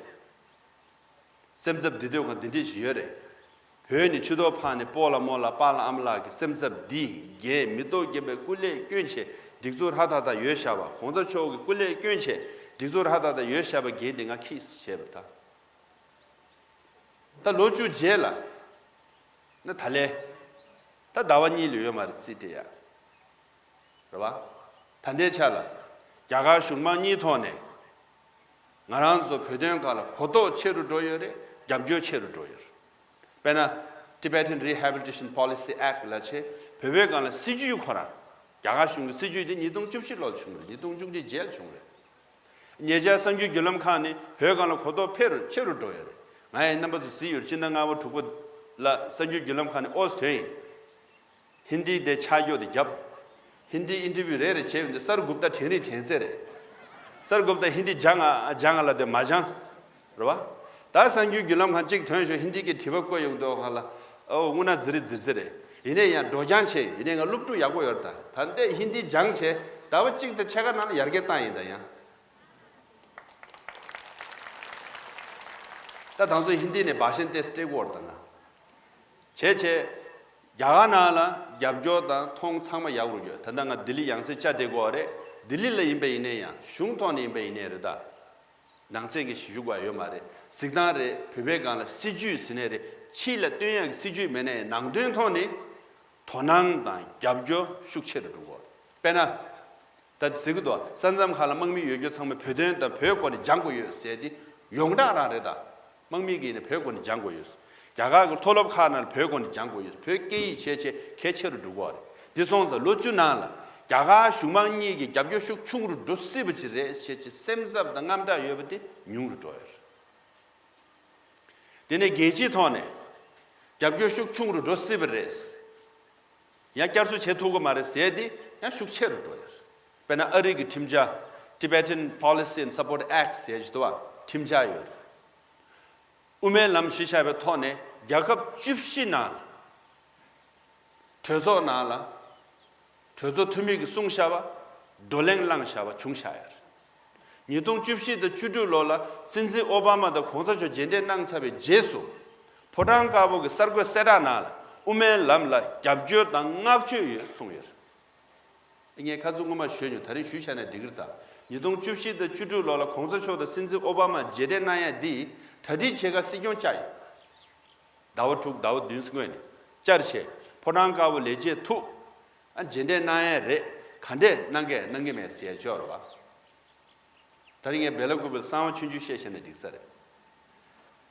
སེམས་འཚབ་འདི་དུས་སྒང་འདི་འདྲས་ཞིག་ཡོད་རེད། བོད་ནས་ཆུ་ཐོག་ཕར་ནས་སྤོ་ལགས་རྨོ་ལགས་པཱ་ལགས་ཨ་མ་ལགས་ཀྱི་སེམས་འཚབ་འདི་འགན་མི་ཐོག་རྒྱན་པའི་སྐུ་ལས་བསྐྱོན་བྱས་སྒྲིག་འཛུགས་ཧྲ་ཐག་ཐག་ཡོད་བཞག་པ། གོང་ས་མཆོག་གི་སྐུ་ལས་བསྐྱོན་བྱས་སྒྲིག་འཛུགས་ཧྲ་ཐག་ཐག་ཡོད་བཞག་པ་འགན་འདི་ང་འཁྱེར་བྱས་པ་ད། ད་ལོ་བཅུ་རྗེས་ལ་ན་ད་ལན་ད་ཟླ་བ་གཉིས་ལས་ཡོད་མ་རེད། རྩིས་སྤྲད་ཡ་རེད་བ། ད་ལྟའི་ཆ་ལ་རྒྱ་གར་གཞུང་མང་གཉིས་ཐོག་ནས་ང་རང་ཚོ་བོད་དོན་སྒང་ལ་གོ་རྟོགས་ཆེ་རུ་འགྲོ་ཡོད་རེད། རྒྱབ་སྐྱོར་ཆེ་རུ་འགྲོ་ཡོད་རེད། དཔེར་ན་Tibetan Rehabilitation Policy Act ལབ་བྱས་བོད་པའི་སྒང་ལ་སྲིད་ཇུས་ཁོ་རང་རྒྱ་གར་གཞུང་གི་སྲིད་ཇུས་དེ་ཉིས་སྟོང་བཅུ་བཞི་ལོར་བྱུང་རེད། ཉིས་སྟོང་བཅུ་གཅིག་རྗེས་ལ་བྱུང་རེད། ཉེ་ཆར་གསར་འགྱུར་བརྒྱུད་ལམ་ཁག་ནས་བོད་སྒང་ལ་གོ་རྟོགས་འཕེལ་རུ་ཆེ་རུ་འགྲོ་ཡོད་རེད། ང་ཡང་རྣམ་པ་ཚོ་གཟིགས་ཡོད། སྤྱི་ཟླ་ལྔ་པ་དྲུག་པ་ལ་གསར་འགྱུར་བརྒྱུད་ལམ་ཁག་ནས་ཨོ་ཙི་ཐོན་ཡིན། ཧིན་དི་དེ་ཆ་འཇོག་དེ་བརྒྱབ། ཧིན་དི་ཨིན་ཊར་བིའུ་རེ་རེ་བྱས་ཡོང་དུས་སར་གུབ་ཏ་དྲན་རིགས་དྲན་ཚད་རེད། སར་གུབ་ཏ་ཧིན་དི་སྦྱང་ང་སྦྱང་ང་ལབ་དེ་མ་སྦྱང་། རེད་བ། ད་གསར་འགྱུར་བརྒྱུད་ལམ་ཁག་གཅིག་ཐོན་ཞོར་ཧིན་དི་གི་དྲི་བ་བཀོད་ཡོང་དུས་ཧ་ལ་ཨོ་དངོས་གནས་ཛི་རི་ཛི་ཛི་རེད། ཡིན་ནའི་ཡང་འགྲོ་སྦྱང་བྱས་ཡོད། ཡིན་ནའི་ང་སློབ་ཕྲུག་ཡག་པོ་ཡོད་རེད། ད་ད་ལྟའི་ཧིན་དི་སྦྱངས་བྱས་ཟླ་བ་གཅིག་དང་ཕྱེད་ཀ་ནང་ལ་ཡར་རྒྱས་བཏང་ཡིན། ད་ཡང་ད་དང་ཚོ་ཧིན་དི་ནས་བ་ཤན་ཏེ་སི་སྤྲད་དགོས་རེད། ད་ང་བྱས་བྱས་རྒྱ་གར་ནང་ལ་རྒྱབ་སྐྱོར་དང་མཐོང་ཚང་མ་ཡག་པོ་ཡོད། ད་ལྟ་ང་ལྡི་ལི་ཡང་སེ་བཅར་བསྡད་དགོས་པ་རེད། ལྡི་ལི་ལ་ཡིན་པ་ཡིན་ནའི་ཡང་གཞུང་ཐོག་ནས་ཡིན་པ་ཡིན་ནའི་རེད། ད་ནང་སེམས་ཀྱི་ཞུ་དགོས་ཡོད་མ་རེད། གཟིགས་སྟངས་རེད། བོད་པའི་སྒང་ལ་སྲིད་ཇུས་ཟེར་ནའི་རེད། ཕྱི་ལ་སྟོན་ཡག་གི་སྲིད་ཇུས་མེད་ནའི་ནང་དོན་ཐོག་ནས་དོ་སྣང་དང་རྒྱབ་སྐྱོར་ཤུགས་ཆེ་རུ་འགྲོ་དགོས་རེད། དཔེར་ན། ད་ཟེར་གི་འདུག་ས་མཚམས་ཁག་ལ་དམག་མི་ཡོད་རྒྱུ་ཚང་མས་བོད་དོན་དང་བོད་སྐོར་ནས་སྦྱང་དགོས་ཡོད་ཟེར་ཏེ་ཡོངས་གྲགས་རང་རེད། ད་དམག་མི་གིས་ནི་བོད་སྐོར་ནས་སྦྱང་དགོས་ཡོད། རྒྱ་གར་གྱི་མཐོ་སློབ་ཁག་ནང་ལ་བོད་སྐོར་ནས་སྦྱང་དགོས་ཡོད། བོད་སྐད་ཡིག་བྱས་བྱས་གལ་ཆེ་རུ་འགྲོ་གི་རེད། འདི་སོང་ཙང་ལོ་བཅུ་ནང་ལ་རྒྱ་གར་གཞུང་མང་གཉིས་ཀྱི་རྒྱབ་སྐྱོར་ཤུགས་ཆུང་རུ་འགྲོ་སྲིད་པ་ཅིག་རེད་ཟེར་གྱི་སེམས་འཚབ་དང་དངངས་སྐྲག་ཡོད་པ་དེ་ཉུང་རུ་འགྲོ་ཡོད་རེད། དེ་ནས་རྒྱལ་སྤྱིའི་ཐོག་ནས་རྒྱབ་སྐྱོར་ཤུགས་ཆུང་རུ་འགྲོ་སྲིད་པ་རེད། ཡང་བསྐྱར་གསོ་བྱེད་ཐུབ་ཀྱི་མ་རེད་ཟེར་ཏེ་ཡང་ཤུགས་ཆེ་རུ་འགྲོ་ཡོད་རེད། དཔེར་ན་ཨ་རི་གི་ཁྲིམས་འཆར་Tibetan Policy and Support Act ཟེར་གྱི་འདུག་བ། ཁྲིམས་འཆར་ཡོད་རེད། དབུ་མའི་ལམ་གཞི་བཞག་པའི་ཐོག་ནས་རྒྱལ་ཁབ་བཅུ་བཞི་ནང་ལ་གྲོས་ཚོགས་ནང་ལ་གྲོས་ཚོགས་འཐུས་མི་གིས་གསུངས་བཞག་པ། བགྲོ་གླེང་བླངས་བཞག་པ་བྱུང་བཞག་ཡོད་རེད། ཉིས་སྟོང་བཅུ་བཞི་དང་བཅུ་དྲུག་ལོ་ལ་སྲིད་འཛིན་ཨོ་བྷ་མ་དང་གོང་ས་མཆོག་མཇལ་འཕྲད་གནང་ཚར་བའི་རྗེས་སུ། ཕོ་བྲང་དཀར་པོ་གི་གསར་འགོད་གསལ་བསྒྲགས་ནང་ལ་དབུ་མའི་ལམ་ལ་རྒྱབ་སྐྱོར་དང་བསྔགས་བརྗོད་ཡོད་གསུངས་ཡོད། ངས་ཁ་སང་སྔོན་མ་ཞུས་མྱོང་། ད་རིང་ཞུས་བཞག་ན་འགྲིག་གི་རེད། ད་ཉིས་སྟོང་བཅུ་བཞི་དང་བཅུ་དྲུག་ལོ་ལ་གོང་ས་མཆོག་དང་སྲིད་འཛིན་ཨོ་བྷ་མ་མཇལ་འཕྲད་གནང་ཡ་འདི་གྲ་སྒྲིག་བྱེད་ག་སྲིད་སྐྱོང་བཅར་ཡོད། ཟླ་བ་དྲུག་ཟླ་བ་བདུན་སྔོན་ནས་བཅར་བྱས་ཕོ་བྲང་དཀར་པོ་ལས་བྱེད་ཐུག་ཨ་མཇལ་འཕྲད་གནང་ཡ་རེད། ག་འདྲས་གནང་གས་གནང་གི་མེད་ཟེར་ཡ་ཅིག་ཡོད་རེད་བ། ད་རིང་ངས་སྦེལ་ཀོབ་ལ་གསང་བ་ཆུང་ཆུང་བཤད་བཤད་ན་འགྲིག་ས་རེད།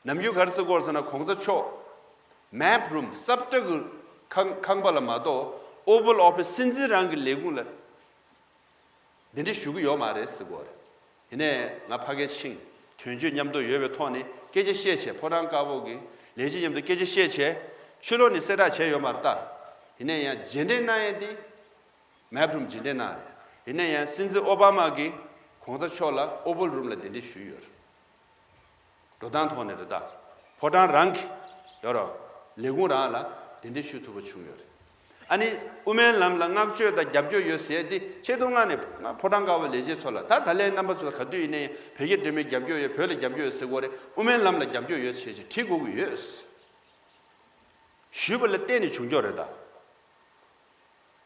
ནམ་རྒྱུན་ག་རེ་ཟེར་གྱི་ཡོད་ཟེར་ན་གོང་ས་མཆོག་མེབ་རུམ་སྲབ་ཁྲ་གི་ཁང་ཁང་པ་ལ་མ་གཏོགས་ཨོ་ཝལ་ཨོ་ཕིས་སྲིད་འཛིན་རང་གི་ལས་ཁུངས་ལ་འདི་འདྲ་ཞུ་གི་ཡོད་མ་རེད་ཟེར་གྱི་ཡོད་རེད། ཡིན་ནའི་ང་ཕ་གིར་ཕྱིན་དོན་གཅོད་མཉམ་དུ་ཡོད་པའི་ཐོག་ནས་སྐད་ཆ་བཤད་བྱས་ཕོ་བྲང་དཀར་པོ་གི་ ལས་བྱེད་མཉམ་དུ་སྐད་ཆ་བཤད་བྱས། ཕྱི་ལོགས་ནས་གསལ་བསྒྲགས་བྱས་ཡོད་མ་རེད་ད། ཡིན་ན་ཡང་རྗེས་འདེད་གནང་ཡས་འདི་མེག་ཕུ་རུམ་རྗེས་འདེད་གནང་རེད། ཡིན་ན་ཡང་སྲིད་འཛིན་ཨོ་བྷ་མ་གིས་གོང་ས་མཆོག་ལ་ཨོ་ཕལ་རུམ་ལ་གདན་འདྲེན་ཞུས་ཡོད་རེད། འགྲོ་སྟངས་ཐོག་ནས་རེད་ད། ཕོ་བྲང་རང་གི་ཡོད་རོགས། ལས་ཁུངས་རང་ལ་གདན་འདྲེན་ཞུ་ཐུབ་པ་བྱུང་ཡོད་རེད། ཨ་ནི་དབུ་མའི་ལམ་ལ་བསྔགས་བརྗོད་དང་རྒྱབ་སྐྱོར་ཡོད་ཟེར་ཏེ་ཆེད་དུ་མངགས་ནས་ཕོ་བྲང་ཀ་བ་ལས་བྱེད་ཚོ་ལ་ད་ད་ལན་རྣམ་པ་ཚོ་ལ་ག་དུས་ཡིན་ནའི་བོད་རྒྱ་འབྲེལ་མོལ་རྒྱབ་སྐྱོར་ཡོད། བོད་ལ་རྒྱབ་སྐྱོར་ཡོད་ཟེར་དགོས་རེད། དབུ་མའི་ལམ་ལ་རྒྱབ་སྐྱོར་ཡོད་ཟེར་ཅིག་བྲིས་དགོས་ཀྱི་ཡོད། ཞུས་པ་ལ་བརྟེན་ནས་བྱུང་ཆོག་རེད་ད།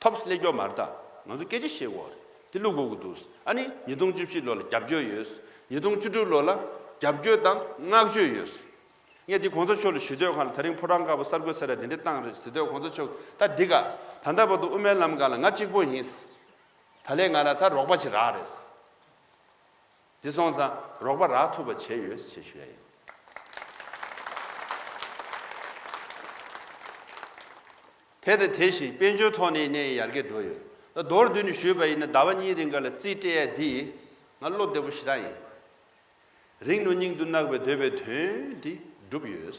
ཐོབ་སླེབས་ཀྱོག་མ་རེད་ད། ང་ཚོ་སྐད་ཆ་བཤད་དགོས་རེད། དེ་བླུག་དགོས་ཀྱི་འདུག་ཨ་ནི་ཉིས་སྟོང་བཅུ་བཞི་ལོ་ལ་རྒྱབ་སྐྱོར་ཡོད། ཉིས་སྟོང་བཅུ་དྲུག་ལོ་ལ་རྒྱབ་སྐྱོར་དང་བསྔགས་བརྗོད་ཡོད། ངས་འདི་གོང་ས་མཆོག་ལ་ཞུ་འདོད་གང་ལ་ད་རིང་ཕོ་བྲང་དཀར་པོ་གསར་འགོད་ས་ར་འདི་འདྲ་བཏང་རེད་ཟེར་དུས་གོང་ས་མཆོག་ད་འདི་ག་ད་ལྟ་བར་དུ་དབུ་མའི་ལམ་སྒང་ལ་ང་གཅིག་པོ་ཡིན། ད་ལས་ང་ལ་ད་རོགས་པ་ཅིག་རག་རེད། འདི་སོང་ཙང་རོགས་པ་རག་ཐུབ་པ་བྱས་ཡོད་ཅེས་ཞུ་ཡ་ཡིན། དེ་དང་དེ་བཞིན་དཔལ་འབྱོར་ཐོག་ནས་ནས་ཡར་རྒྱས་འགྲོ་ཡོད། ད་མདོར་བསྡུས་ནས་ཞུས་པ་ཡིན་ན་ཟླ་བ་གཉིས་རིང་ག་ལ་རྩིས་སྤྲད་ཡ་འདི་ང་བློ་བདེ་པོ་ཞེ་དྲག་ཡིན། རིང་ནུ་སྙིང་དུ་བརྣག་པའི་འདོད་པའི་དོན་འདི་འགྲུབ་ཡོད།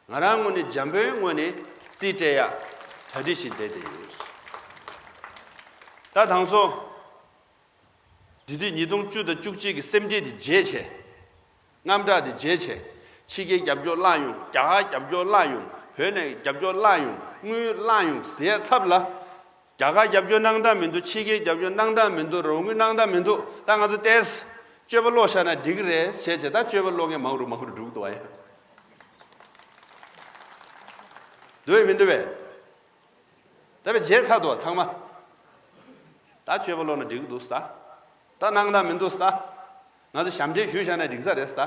ང་རང་ངོས་ནས་འཇམ་པོའི་ངོས་ནས་རྩིས་སྤྲད་ཡ་གྲ་སྒྲིག་བྱས་བསྡད་བསྡད་ཡོད། ད་དང་སོ། འདི་དུས་ཉིས་སྟོང་བཅུ་དང་བཅུ་གཅིག་གི་སེམས་ཁྲལ་དེ་བརྗེད་བྱས། དངངས་སྐྲག་དེ་བརྗེད་བྱས། ཕྱི་རྒྱལ་རྒྱབ་སྐྱོར་བརླག་ཡོང་། རྒྱ་གར་རྒྱབ་སྐྱོར་བརླག་ཡོང་། བོད་ནས་རྒྱབ་སྐྱོར་བརླག་ཡོང་། དངུལ་བརླག་ཡོང་ཟེར་ཚབ་ལ། རྒྱ་གར་རྒྱབ་སྐྱོར་གནང་སྟངས་མི་འདུག་ཕྱི་རྒྱལ་རྒྱབ་སྐྱོར་གནང་སྟངས་མི་འདུག་རོགས་དངུལ་གནང་སྟངས་མི་འདུག་ད་ང་ཚོ་ཏོག་ཙམ་སྤྱོད་པ་ལོག་བཞག་ན་འགྲིག་གི་རེད་ཟེར་བྱས། ད་སྤྱོད་པ་ལོག་མཁན་མང་རུ་མང་རུ་འགྲོ་གི་འདུག་བ་ཡ། འདུག་བས་མི་འདུག་བས། ད་བས་བརྗེད་ཚར་འདུག་བ་ཚང་མ། ད་སྤྱོད་པ་ལོག་ན་འགྲིག་གི་འདུག་ས། ད་གནང་སྟངས་མི་འདུག་ས། ང་ཚོ་ཞབས་འདྲེན་ཞུས་བཞག་ན་འགྲིག་ས་རེད་ས།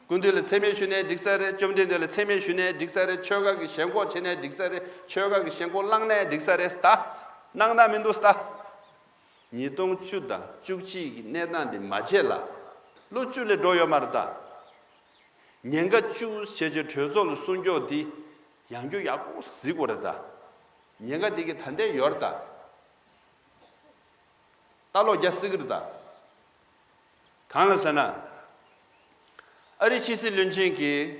སྐུ་མདུན་ལ་མཚན་སྨད་ཞུས་ནའི་འགྲིག་ས་རེད། བཅོམ་ལྡན་འདས་ལ་མཚན་སྨད་ཞུས་ནའི་འགྲིག་ས་རེད། ཆོལ་ཁ་གི་ཞེན་ཁོག་བྱས་ནའི་འགྲིག་ས་རེད། ཆོལ་ཁ་གི་ཞེན་ཁོག་བསླངས་ནའི་འགྲིག་ས་རེད་ས། གནང་སྟངས་མི་འདུག་ས། ཉིས་སྟོང་བཅུ་དང་བཅུ་གཅིག་གི་གནས་སྟངས་འདི་མ་བརྗེད་ལ། ལོ་བཅུ་ལས་འགྲོ་ཡོད་མ་རེད་ད། ཉེན་ཁ་བཅུ་བྱས་རྗེས་གྲོས་ཚོགས་ལ་གསུང་སྐྱོག་འདི་ཡང་རྒྱུ་ཡག་པོ་གཟིགས་དགོས་རེད་ད། ཉེན་ཁ་འདི་གི་ད་ལྟ་ཡོད་རེད་ད། ལྟ་ཀློག་རྒྱག་སྲིད་ཀྱི་རེད་ད། གང་ལ་ཟེར་ན། ཨ་རིའི་ཕྱི་སྲིད་བློན་ཆེན་གྱིས་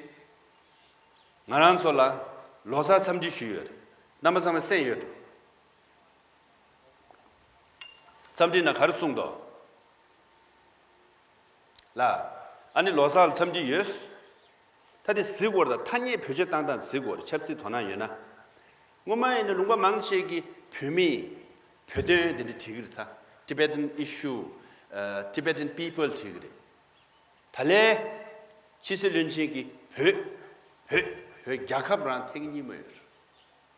ང་རང་ཚོ་ལ་ལོ་གསར་འཚམས་འདྲི་ཞུས་ཡོད་རེད། རྣམ་པ་ཚང་མས་གསན་ཡོད་འགྲོ། འཚམས་འདྲི་ནང་ག་རེ་གསུངས་འདུག་ལ། ཨ་ནི་ལོ་གསར་ལ་འཚམས་འདྲི་ཡོད། ད་དེ་གཟིགས་དགོས་རེད་ད། ཐ་སྙད་བེད་སྤྱོད་བཏང་སྟངས་གཟིགས་དགོས་རེད། ཆབ་སྲིད་དོ་སྣང་ཡོད་ན། སྔོན་མ་ཡིན་ན་ལུང་པ་མང་ཆེ་གིས་བོད་མི། བོད་དོན་དེ་འདྲ་བྲིས་ཀྱི་རེད་ད། Tibetan issue། ཨ། Tibetan people བྲིས་ཀྱི་རེད། ད་ལན་ཕྱི་སྲིད་བློན་ཆེན་གྱིས་བོད། བོད། བོད་རྒྱལ་ཁབ་རང་ཐེངས་གཉིས་མ་ཡོད།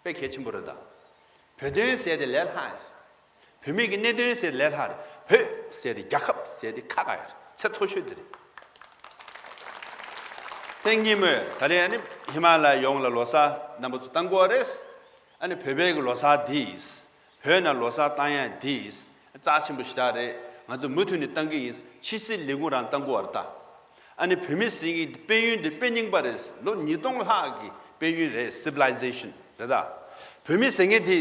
དཔེ་གལ་ཆེན་པོ་རེད་ད། བོད་དོན་ཟེར་དེ་ལས་སླ་རེད། བོད་མི་གི་གནད་དོན་ཟེར་དེ་ལས་སླ་རེད། བོད་ཟེར་དེ་རྒྱལ་ཁབ་ཟེར་དེ་ཁག་ཁག་ཡོད་རེད། ཚད་མཐོ་ཤོས་དེ་རེད། ཐེངས་གཉིས་མ་ཡོད། ད་ལན་ཨ་ནི་ཧི་མ་ལ་ཡ་ཡོངས་ལ་ལོ་གསར་རྣམ་པ་ཚོ་བཏང་དགོས་རེད། ཨ་ནི་བོད་པའི་གི་ལོ་གསར་འདི། བོད་ནང་ལོ་གསར་བཏང་ཡ་འདི་རྩ་ཆེན་པོ་ཞེ་དྲག་རེད། ང་ཚོ་མུ་མཐུད་ནས་བཏང་གི་ཡིན། ཕྱི་སྲིད་ལས་ཁུངས་རང་བཏང་དགོས་པ་རེད་ད། ཨ་ནི་བོད་མི་ཟེར་མཁན་དཔལ་ཡོན་འདི་དཔེ་རྙིང་པ་རེད། ལོ་ཉིས་སྟོང་ལྷག་གི་དཔལ་ཡོན་རེད། Civilization རེད་ད། བོད་མི་ཟེར་མཁན་འདི་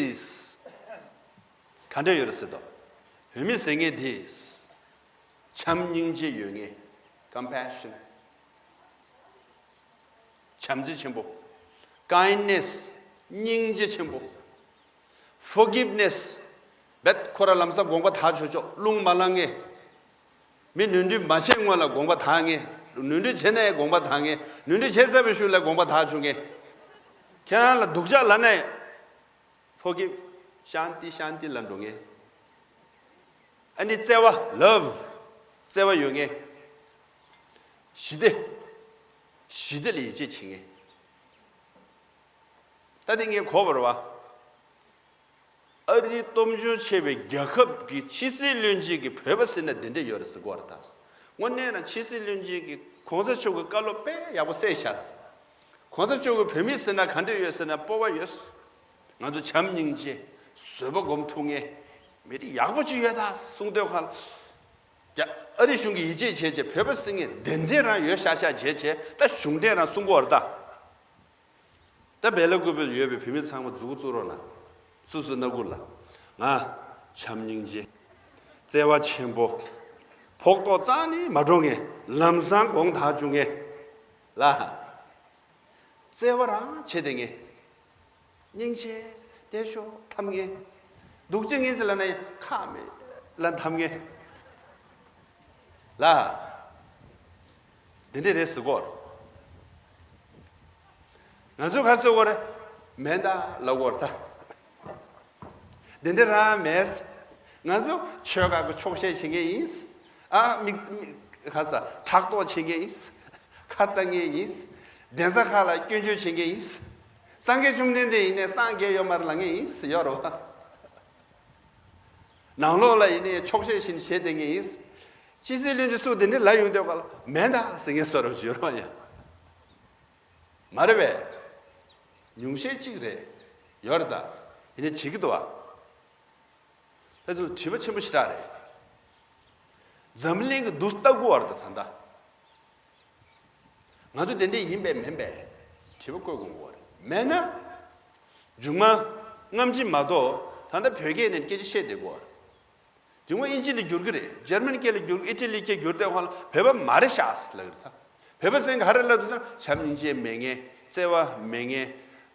ག་འདྲ་ཡོད་རེད་ཟེར་དོ། བོད་མི་ཟེར་མཁན་འདི་བྱམས་སྙིང་རྗེ་ཡོད་མཁན། Compassion བྱམས་བརྩེ་ཆེན་པོ། Kindness སྙིང་རྗེ་ཆེན་པོ། Forgiveness བེད། ཁོ་རང་ལམ་སང་དགོངས་པ་དག་ཆོག་ཆོག་རླུང་མ་ལངས་མཁན། མི་ནོར་འཁྲུལ་མ་བྱས་སྔོན་ལ་དགོངས་པ་དག་མཁན། ནོར་འཁྲུལ་བྱས་ནའི་དགོངས་པ་དག་མཁན། ནོར་འཁྲུལ་བྱས་ཚར་བའི་ཤུལ་ལ་དགོངས་པ་དག་བཅུག་མཁན། ཁྱེད་རང་ལ་སྡུག་ཅག་ལབ་ནའི། Forgive ཤཱན་ཏི་ཤཱན་ཏི་ལབ་འགྲོ་མཁན། ཨ་ནི་བརྩེ་བ། Love བརྩེ་བ་ཡོད་མཁན། ཞི་བདེ། ཞི་བདེ་ལ་ཡིད་ཆེས་བྱེད་མཁན། ད་དེ་ངས་གོ་བ་རེད་བ། ཨ་རིའི་སྟོབས་འབྱོར་ཆེ་བའི་རྒྱལ་ཁབ་ཀྱི་ཕྱི་སྲིད་བློན་ཆེན་གྱིས་བོད་པ་ཟེར་ན་དེ་འདྲ་ཡོད་རེད་ཟེར་གོ་བ་རེད་ད། དངོས་གནས་ན་ཕྱི་སྲིད་བློན་ཆེན་གྱིས་གོང་ས་མཆོག་གི་བཀའ་སློབ་དཔེ་ཡག་པོ་གསལ་བཞག་གོང་ས་མཆོག་གིས་བོད་མི་ཟེར་ན་ག་འདྲ་ཡོད་ཟེར་ན་སྤོབས་པ་ཡོད། ང་ཚོ་བྱམས་སྙིང་རྗེ། བཟོད་པ་སྒོམ་ཐུབ་མཁན། མི་རིགས་ཡག་པོ་ཅིག་ཡོད་ད་གསུང་དུས་ཁ་ལ། རྒྱ། ཨ་རི་གཞུང་གིས་ཡིད་ཆེས་བྱས་བྱས་བོད་པ་ཟེར་མཁན་དེ་འདྲ་རང་ཡོད་ཤག་ཤག་བྱས་བྱས་ད་གཞུང་འབྲེལ་རང་གསུང་གི་ཡོད་རེད་ད། ད་སྦེལ་ཀོབ་ཡོད་པའི་བོད་མི་ཚང་མ་མཛུབ་གུ་བཙུགས་རོགས་གནང་། སོ་སོའི་སྣ་ཁུག་ལ། ང་བྱམས་སྙིང་རྗེ། བརྩེ་བ་ཆེན་པོ། ཕོག་ཐུག་རྩ་ནས་མ་འགྲོ་མཁན། ལམ་སང་དགོངས་དག་བཅུག་མཁན་ལ། བརྩེ་བ་རང་བྱེད་དེ་ངེས། སྙིང་རྗེ་བསྟན་ཤོག་ཐམ་ངེས། སྡུག་ཅིག་ངེས་ཟེར་ལ་ན་ཡང་ཁ་མེད་ལ་ཐམ་ངེས་ལ། འདི་འདྲས་རེད་ཟེར་གོ། ང་ཚོས་ག་རེ་ཟེར་གོ་རེད། མེད་ད་ལབ་གོ་རེད་ད། འདི་འདྲས་རང་མེད། ང་ཚོ་ཆོལ་ཁ་གི་ཆོག་ཤེས་བྱེད་མཁན་ཡིན། ཨ་མིག་མིག་ཁ་ས་ཕྲག་དོག་བྱེད་མཁན་ཡིན། ཁ་བཏང་མཁན་ཡིན། གདན་ས་ཁག་ལ་སྐྱོན་བརྗོད་བྱེད་མཁན་ཡིན། སངས་རྒྱས་བཅོམ་ལྡན་འདས་ཡིན་ནའི་སངས་རྒྱས་ཡོད་མ་རེད་ལབ་མཁན་ཡིན་ཡོད་རེད་བ། ནང་ལོགས་ལ་ཡིན་ནའི་ཆོག་ཤེས་བཞིན་བྱེད་བསྡད་མཁན་ཡིན། ཕྱི་སྲིད་བློན་ཆེན་སུ་དེ་འདྲས་ལབ་ཡོང་དུས་ག་ལ་མེད་ད་ཟེར་མཁན་བཟོ་འདྲ་ཡོད་རེད་བ་ཡ། མ་རེད་པས། ཉུང་ཤས་གཅིག་རེད། ཡོད་རེད་ད། ཡིན་ནའི་བྱེད་ཀྱི་འདུག་བ། ད་ཚོ་དྲི་བ་ཆེན་པོ་ཞེ་དྲག་རེད། འཛམ་གླིང་གི་འདུག་ལྟ་དགོས་བ་རེད་ད་ད་ལྟ། ང་ཚོ་དེ་འདྲས་ཡིན་པས་མིན་པས་དྲི་བ་བཀོད་དགོས་པ་རེད། མེད་ན། མཇུག་མ། སྔ་ཕྱི་མ་གཏོགས་ད་ལྟ་བོད་སྐད་ནས་སྐད་ཆ་བཤད་བསྡད་དགོས་བ་རེད། དེ་སྔོན་དབྱིན་ཇི་ལ་བསྒྱུར་གི་རེད། འཇར་མན་སྐད་ལ་བསྒྱུར། ཨི་ཊ་ལིའི་སྐད་བསྒྱུར་དུས་སྒང་ལ་བོད་པ་མ་རེད་ཤག་ལབ་གི་རེད་ད། བོད་པ་ཟེར་མཁན་ག་རེ་ལབ་འདུག་ཟེར་ན་བྱམས་སྙིང་རྗེ་མེད་མཁན། བརྩེ་བ་མེད་མཁན།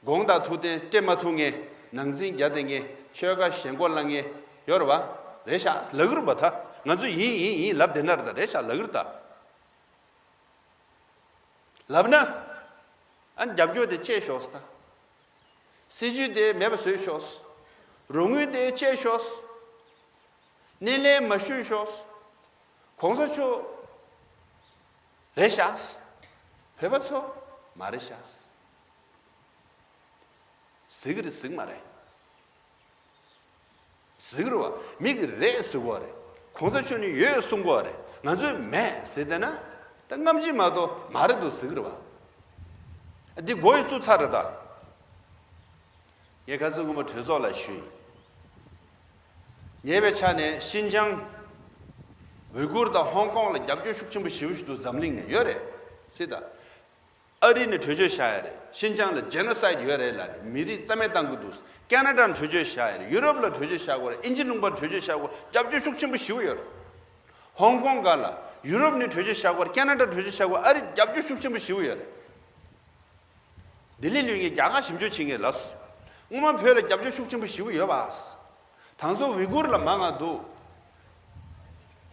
དགོངས་དག་ཐུགས་བརྟན་སྤྲད་མ་ཐུབ་མཁན། ནང་འཛིང་རྒྱག་བསྡད་མཁན། ཆོལ་ཁ་ཞེན་ཁོག་ལབ་མཁན་ཡོད་རེད་བ། རེད་ཤག་ལབ་གི་རེད་བ་ད། ང་ཚོ་ཡིན་ཡིན་ཡིན་ལབ་བསྡད་ན་རེད་ད། རེད་ཤག་ལབ་གི་རེད་ད། ལབ་ན། ཨ་ནི་རྒྱབ་སྐྱོར་དེ་བཅད་ཤོག་ཟེར་ད། སྲིད་ཇུས་དེ་མེད་པ་བཟོས་ཤོག། རོགས་དངུལ་དེ་བཅད་ཤོག། སྣེ་ལེན་མ་ཞུས་ཤོག། གོང་ས་མཆོག་རེད་ཤག། བོད་པ་ཚོ་མ་རེད་ཤག། ཟེར་གི་རེད་ཟེར་གི་མ་རེད། ཟེར་གི་རེད་བ། མི་གིས་རེད་ཟེར་གོ་རེད། གོང་ས་མཆོག་ནས་ཡོད་གསུང་གོ་རེད། ང་ཚོས་མེད་ཟེར་བསྡད་ན། ད་སྔ་ཕྱི་མ་གཏོགས་མ་རེད་འདུག་ཟེར་གི་རེད་བ། འདི་མགོ་ཡི་བཙུགས་ཚར་རེད་ད། ངས་ཁ་སང་སྔོན་མ་གྲོས་ཚོགས་ལ་ཞུས་ཡིན། ཉེ་བའི་ཆ་ནས་ཤིན་ཅང་། ཝི་གུར་དང་ཧོང་ཀོང་ལ་རྒྱབ་སྐྱོར་ཤུགས་ཆེན་པོ་ཞེ་པོ་ཞིག་འདུག་འཛམ་གླིང་ནས་ཡོད་རེད། སྲིད་ད། ཨ་རི་ནས་གྲོས་ཆོད་བཞག་ཡ་རེད། ཤིན་ཅང་ལ་ཇེ་ནོ་སའིད་ཡོད་རེད་ལབ་ནས་མི་རིགས་རྩ་མེད་བཏང་གི་འདུག་ཀ་ན་ཌ་ནས་གྲོས་ཆོད་བཞག་ཡ་རེད། ཡུ་རོབ་ལ་གྲོས་ཆོད་བཞག་གོ་རེད། ཨིན་ཇི་ལུང་པར་གྲོས་ཆོད་བཞག་གོ་རེད། རྒྱབ་སྐྱོར་ཤུགས་ཆེན་པོ་ཞེ་པོ་ཡོད་རེད། ཧོང་ཀོང་སྒང་ལ་ཡུ་རོབ་ནས་གྲོས་ཆོད་བཞག་གོ་རེད། ཀ་ན་ཌ་གྲོས་ཆོད་བཞག་གོ་རེད། ཨ་རི་རྒྱབ་སྐྱོར་ཤུགས་ཆེན་པོ་ཞེ་པོ་ཡོད་རེད། ལྡི་ལི་ལུས་ངས་རྒྱ་གར་ཞིབ་འཇུག་བྱེད་མཁན་ལབ་སོང་། སྔོན་མ་བོད་ལ་རྒྱབ་སྐྱོར་ཤུགས་ཆེན་པོ་ཞེ་པོ་ཡོད་པ། དང་ཚོ་ཝི་གུར་ལ་མང་ང་འདུག་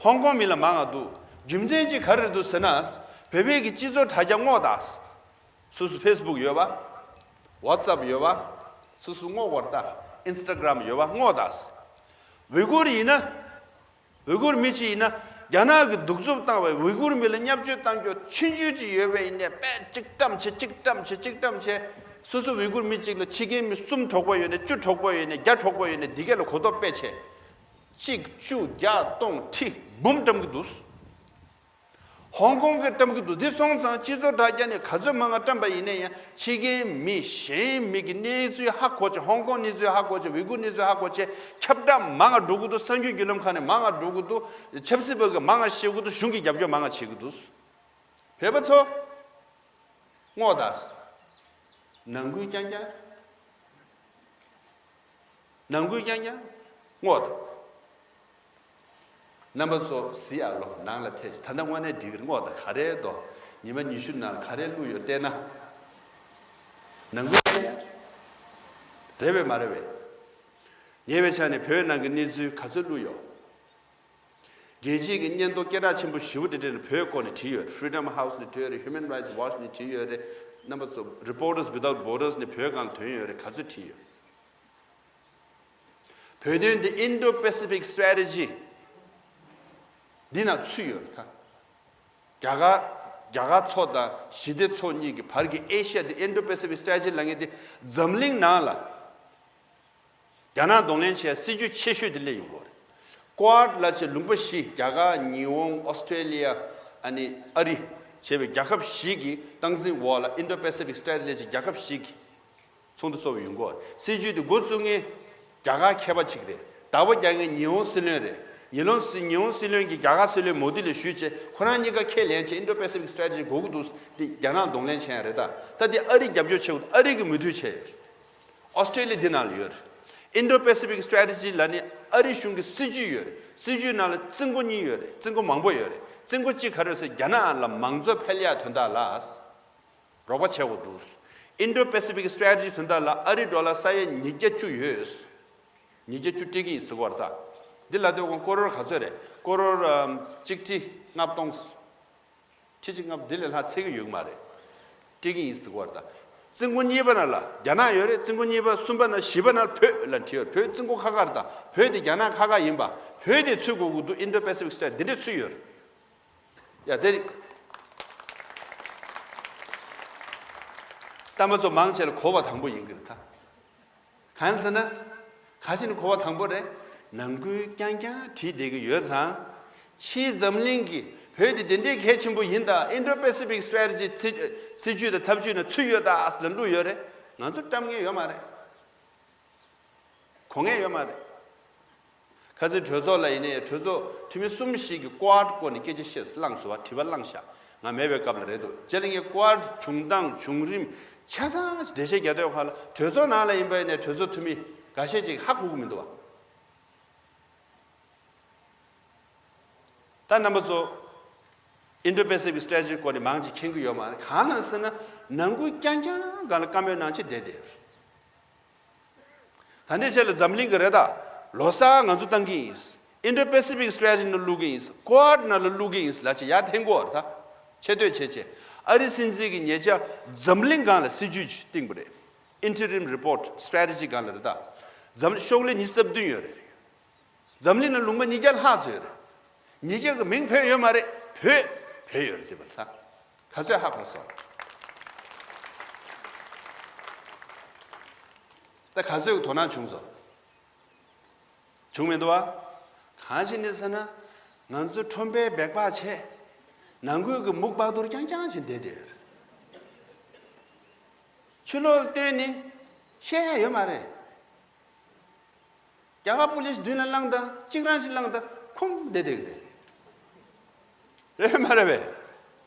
ཧོང་ཀོང་མི་ལ་མང་ང་འདུག་རྒྱུ་མཚན་གཅིག་ག་རེ་འདུག་ཟེར་ན། བོད་པའི་གི་སྤྱི་ཚོགས་དྲ་རྒྱ་སྔོག་ད། སོ་སོ་ཕེ་སི་བུག་ཡོད་པ། ཝ་ཊི་སི་ཨེབ་ཡོད་པ། སོ་སོ་སྔོག་བར་ལྟ། ཨིན་སི་ཊ་གྷ་རམ་ཡོད་པ་སྔོག་ད། ཝི་གུར་ཡིན་ན། ཝི་གུར་མི་གཅིག་ཡིན་ན། རྒྱ་ནག་གིས་གདུག་རྩུབ་བཏང་བའི་ཝི་གུར་མི་ལ་བརྙས་བཅོས་བཏང་རྒྱུ་ཆུང་ཆུང་ཅིག་ཡོད་པ་ཡིན་ནའི་དཔེ་གཅིག་བཀྲམ་བྱས་གཅིག་བཀྲམ་བྱས་གཅིག་བཀྲམ་བྱས། སོ་སོ་ཝི་གུར་མི་གཅིག་ལ་ཕྱི་རྒྱལ་མི་གསུམ་གྲོགས་པོ་ཡོད་ནའི་བཅུ་གྲོགས་པོ་ཡོད་ནའི་བརྒྱ་གྲོགས་པོ་ཡོད་ནའི་འདི་གས་ལ་གོ་རྟོགས་སྤེལ་བྱས། གཅིག་བཅུ་བརྒྱ་སྟོང་ཁྲི་འབུམ་བཀྲམ་གི་འདུག་ཧོང་ཀོང་གི་བཀྲམ་གི་འདུག་འདི་སོང་ཙང་སྤྱི་ཚོགས་དྲ་རྒྱ་ནས་ག་ཚོད་མང་ང་བཀྲམ་པ་ཡིན་ན་ཡང་ཕྱི་རྒྱལ་མི་གཞན་མི་གི་གནས་ཚུལ་ཧ་གོ་བྱས། ཧོང་ཀོང་གནས་ཚུལ་ཧ་གོ་བྱས། ཝི་གུར་གནས་ཚུལ་ཧ་གོ་བྱས། ཁྱབ་བསྒྲགས་མང་ང་འགྲོ་གི་འདུག་གསར་འགྱུར་བརྒྱུད་ལམ་ཁག་ནས་མང་ང་འགྲོ་གི་འདུག་ཆབ་སྲིད་པ་གི་མང་ང་བཤད་གི་འདུག་གཞུང་གི་རྒྱབ་སྐྱོར་མང་ང་བྱེད་གི་འདུག་བོད་པ་ཚོ། སྔོག་ད། ནང་ཁུལ་རྐྱང་རྐྱང་། ནང་ཁུལ་རྐྱང་རྐྱང་། སྔོག་ད། རྣམ་པ་ཚོ་གཟིགས་ཨ་ལོ། ནང་ལ་ཐད་ཤིག་ད་ལྟ་དངོས་གནས་འགྲིག་གི་རེད། སྔོག་ད། ག་རེ་འདུག་ཉི་མ་ཉི་ཤུ་ནང་ལ་ག་རེ་བླུགས་ཡོད་བལྟས་ན། ནང་ཁུལ་རྐྱང་རྐྱང་། རེད་པས་མ་རེད་པས། ཉེ་བའི་ཆ་ནས་བོད་ནང་གི་གནས་ཚུལ་ག་ཚོད་བླུགས་ཡོད། རྒྱལ་སྤྱིའི་གི་སྙན་ཐོ་སྐད་གྲགས་ཆེན་པོ་ཞེ་པོ་དེ་འདྲ་ནི་བོད་སྐོར་ནས་བྲིས་ཡོད་རེད། Freedom House ནས་བྲིས་ཡོད་རེད། Human Rights Watch ནས་བྲིས་ཡོད་རེད། རྣམ་པ་ཚོ་Reporters Without Borders ནས་བོད་སྒང་ཐོན་ཡོད་རེད། ག་ཚོད་བྲིས་ཡོད། བོད་དོན་འདི་Indo-Pacific Strategy འདི་ནང་ཚུད་ཡོད་རེད་ད། རྒྱ་གར་རྒྱ་གར་ཚོ་དང་ཞི་བདེ་ཚོ་གཉིས་ཀྱི་བར་གྱི་ཨེ་ཤི་ཡ་འདི་Indo-Pacific Strategy ལབ་མཁན་འདི་འཛམ་གླིང་ནང་ལ། རྒྱ་ནག་གདོང་ལེན་བྱེད་སྲིད་ཇུས་ཆེ་ཤོས་དེ་སླེབས་ཡོང་གི་རེད། Quad ལབ་བྱས་ལུང་པ་བཞི། རྒྱ་གར། ཉི་ཧོང་། ཨོ་སི་ཀྲེ་ལི་ཡ། ཨ་ནི་ཨ་རི་བྱས་པའི་རྒྱལ་ཁབ་བཞི་གི་སྟངས་འཛིན་འོག་ལ་Indo-Pacific Strategy ལབ་བྱས་རྒྱལ་ཁབ་བཞི་གི་ཚོགས་འདུ་ཚོགས་པ་ཡོང་གི་རེད། སྲིད་ཇུས་དེ་འགོ་བཙུགས་མཁན་རྒྱ་གར་མཁས་པ་གཅིག་རེད། བདག་པོ་རྒྱག་མཁན་ཉི་ཧོང་སྲིད་བློན་རེད། ཉི་ཧོང་སྲིད་ཉི་ཧོང་སྲིད་བློན་གྱིས་རྒྱ་གར་སྲིད་བློན་མོ་དི་ལ་ཞུས་བྱས། ཁོ་རང་གཉིས་ཀ་ཁས་ལེན་བྱས། Indo-Pacific Strategy དགོས་ཀྱི་འདུག་འདི་རྒྱ་ནག་གདོང་ལེན་བྱས་ཡ་རེད་ད། ད་འདི་ཨ་རི་རྒྱབ་སྐྱོར་བྱེད་དགོས། ཨ་རི་གིས་མོས་མཐུན་བྱས་ཡོད་རེད། ཨོ་སི་ཀྲེ་ལི་ཡ་འདི་ནང་ལ་ཡོད་རེད། Indo-Pacific Strategy ལབ་ནས་ཨ་རི་གཞུང་གི་སྲིད་ཇུས་ཡོད་རེད། སྲིད་ཇུས་ནང་ལ་རྩིས་འགོ་གཉིས་ཡོད་རེད། རྩིས་འགོ་མང་པོ་ཡོད་རེད། རྩིས་འགོ་གཅིག་ག་རེ་ཟེར། རྒྱ་ནག་ལ་མང་གཙོ་འཕེལ་ཡག་དོན་དག་ལ་རོགས་པ་བྱེད་དགོས་འདུག Indo-Pacific Strategy དོན་དག་ལ་ཨ་རི་ཌོ་ལར་ས་ཡ་ཉིས་བརྒྱ་བཅུ་ཡོད། ཉིས་བརྒྱ་བཅུ་སྤྲད་ཀྱི་ཡིན་ཟེར་གོ་ར་ད། འདི་ལ་ལྟོས་གོང་ཀོ་རོར་ག་ཚོད་རེད། ཀོ་རོར་ཨམ་གཅིག་ཁྲི་ལྔ་སྟོང་། ཁྲི་གཅིག་ལྔ་འདི་ལས་ལྷག་ཚད་ཀྱི་ཡོད་ཀྱི་མ་རེད། སྤྲད་ཀྱི་ཡིན་ཟེར་གོ་ར་ད། རྩིས་འཁོར་གཉིས་པ་ནང་ལ་རྒྱ་ནག་ཡོད་རེད། རྩིས་འཁོར་གཉིས་པ་གསུམ་པ་ནང་བཞི་པ་ནང་བོད་ལ་བྲིས་ཡོད། བོད་རྩིས་འཁོར་ཁ་ཁ་རེད་ད། བོད་དེ་རྒྱ་ནག་ཁ་ཁ་ཡིན་པ། བོད་དེ་ཚུད་དགོས་ཀྱི་འདུག Indo-Pacific Strategy འདི་འདྲས་ཚུད་ཡོད་རེད། ཡ་དེ་རེད། རྟ་མ་ཚོ་མང་ཆེ་ལ་གོ་བ་དང་པོ་ཡིན་གྱི་རེད་ད། གང་ཟེར་ན། ག་ཞིག་ནི་གོ་བ་དང་པོ་རེད། ནང་ཁུལ་རྐྱང་རྐྱང་བྲིས་བསྡད་ཀྱི་ཡོད་ཙང་། ཕྱིའི་འཛམ་གླིང་གིས་བོད་འདི་དེ་འདྲའི་གལ་ཆེན་པོ་ཡིན་ད། Indo-Pacific Strategy སྲིད་སྲིད་ཇུས་དང་ཐབས་ཇུས་ནང་ཚུད་ཡོད་ད་ཟེར་ལབ་འདུག་ཡོད་རེད། ང་ཚོ་བཀྲམ་མཁན་ཡོད་མ་རེད། གོ་མཁན་ཡོད་མ་རེད། ཁ་སང་གྲོས་ཚོགས་ལ་ཡིན་ནའི་གྲོས་ཚོགས་འཐུས་མི་གསུམ་ཞིག་གིས་ཀོ་ཝཱཌ་སྐོར་ནས་སྐད་ཆ་བཤད་བླངས་སོང་བ། དྲི་བ་བླངས་ཤག་ང་མེད་པའི་སྐབས་ལ་རེད་འདུག་རྗེས་ལ་ངས་ཀོ་ཝཱཌ་བྱུང་སྟངས་བྱུང་རིམ་ཆ་ཚང་འགྲེལ་བཤད་རྒྱག་དུས་ཁ་ལ། གྲོས་ཚོགས་ནང་ལ་ཡིན་པ་ཡིན་ནའི་གྲོས་ཚོགས་འཐུས་མི་འགའ་ཤས་ཅིག་ཧ་གོ་གི་མི་འདུག་བ། ད་རྣམ་པ་ཚོ། Indo-Pacific Strategy སྐོར་ནས་མང་ཆེ་མཁྱེན་གྱི་ཡོད་མ་རེད། གང་ལ་ཟེར་ན། ནང་ཁུལ་རྐྱང་རྐྱང་སྒང་ལ་བཀའ་མོལ་གནང་བྱས་བསྡད་བསྡད་ཡོད་རེད། ད་ལྟའི་ཆ་ལ་འཛམ་གླིང་གི་རེད་ད། ལོ་གསར་ང་ཚོ་བཏང་གི་ཡིན། Indo-Pacific Strategy ནང་བླུག་གི་ཡིན། ཀོ་ཝཱཌ་ནང་ལ་བླུག་གི་ཡིན་ལབ་བྱས་ཡར་འཐེན་གྱི་ཡོད་རེད་ད། ཆེ་བསྟོད་བྱས་བྱས། ཨ་རི་སྲིད་འཛིན་གྱིས་ཉེ་ཆར་འཛམ་གླིང་སྒང་ལ་སྲིད་ཇུས་ཅིག་བཏིང་པ་རེད། Interim Report Strategy སྒང་ལ་རེད་ད། འཛམ་ཤོག་ལྷེ་ཉི་ཤུ་རྩ་བདུན་ཡོད་རེད། འཛམ་གླིང་ནང་ལུང་པ་ཉིས་བརྒྱ་ལྷག་ཙམ་ཡོད་རེད། ཉིས་བརྒྱ་གི་མིང་བོད་ཡོད་མ་རེད། བོད་བོད་ཡོད་རེད། དེ་བ་ལ་ད་ག་ཚོད་ཧ་གོ་སོང་། ད་ག་ཚོད་ཀྱི་དོ་སྣང་བྱུང་སོང་། བྱུང་མི་འདུག་བ། གང་ཞིག་ནི་ཟེར་ན། ང་ཚོ་ཁྲོམ་པའི་སྦེག་པག་བྱས། ནང་ཁུལ་གྱི་མུག་པག་ཏོར་རྐྱང་རྐྱང་བྱས་བསྡད་བསྡད་ཡོད་རེད། ཕྱི་ལོགས་ལ་བཏོན་ནས་བཤད་ཡ་ཡོད་མ་རེད། རྒྱ་གར་པུ་ལིས་མདུན་ལ་བླངས་དང་གཅིག་རང་ཞིག་བླངས་དང་ཁུངས་བསྡད་བསྡད་ཀྱི་རེད། རེད་མ་རེད་པས།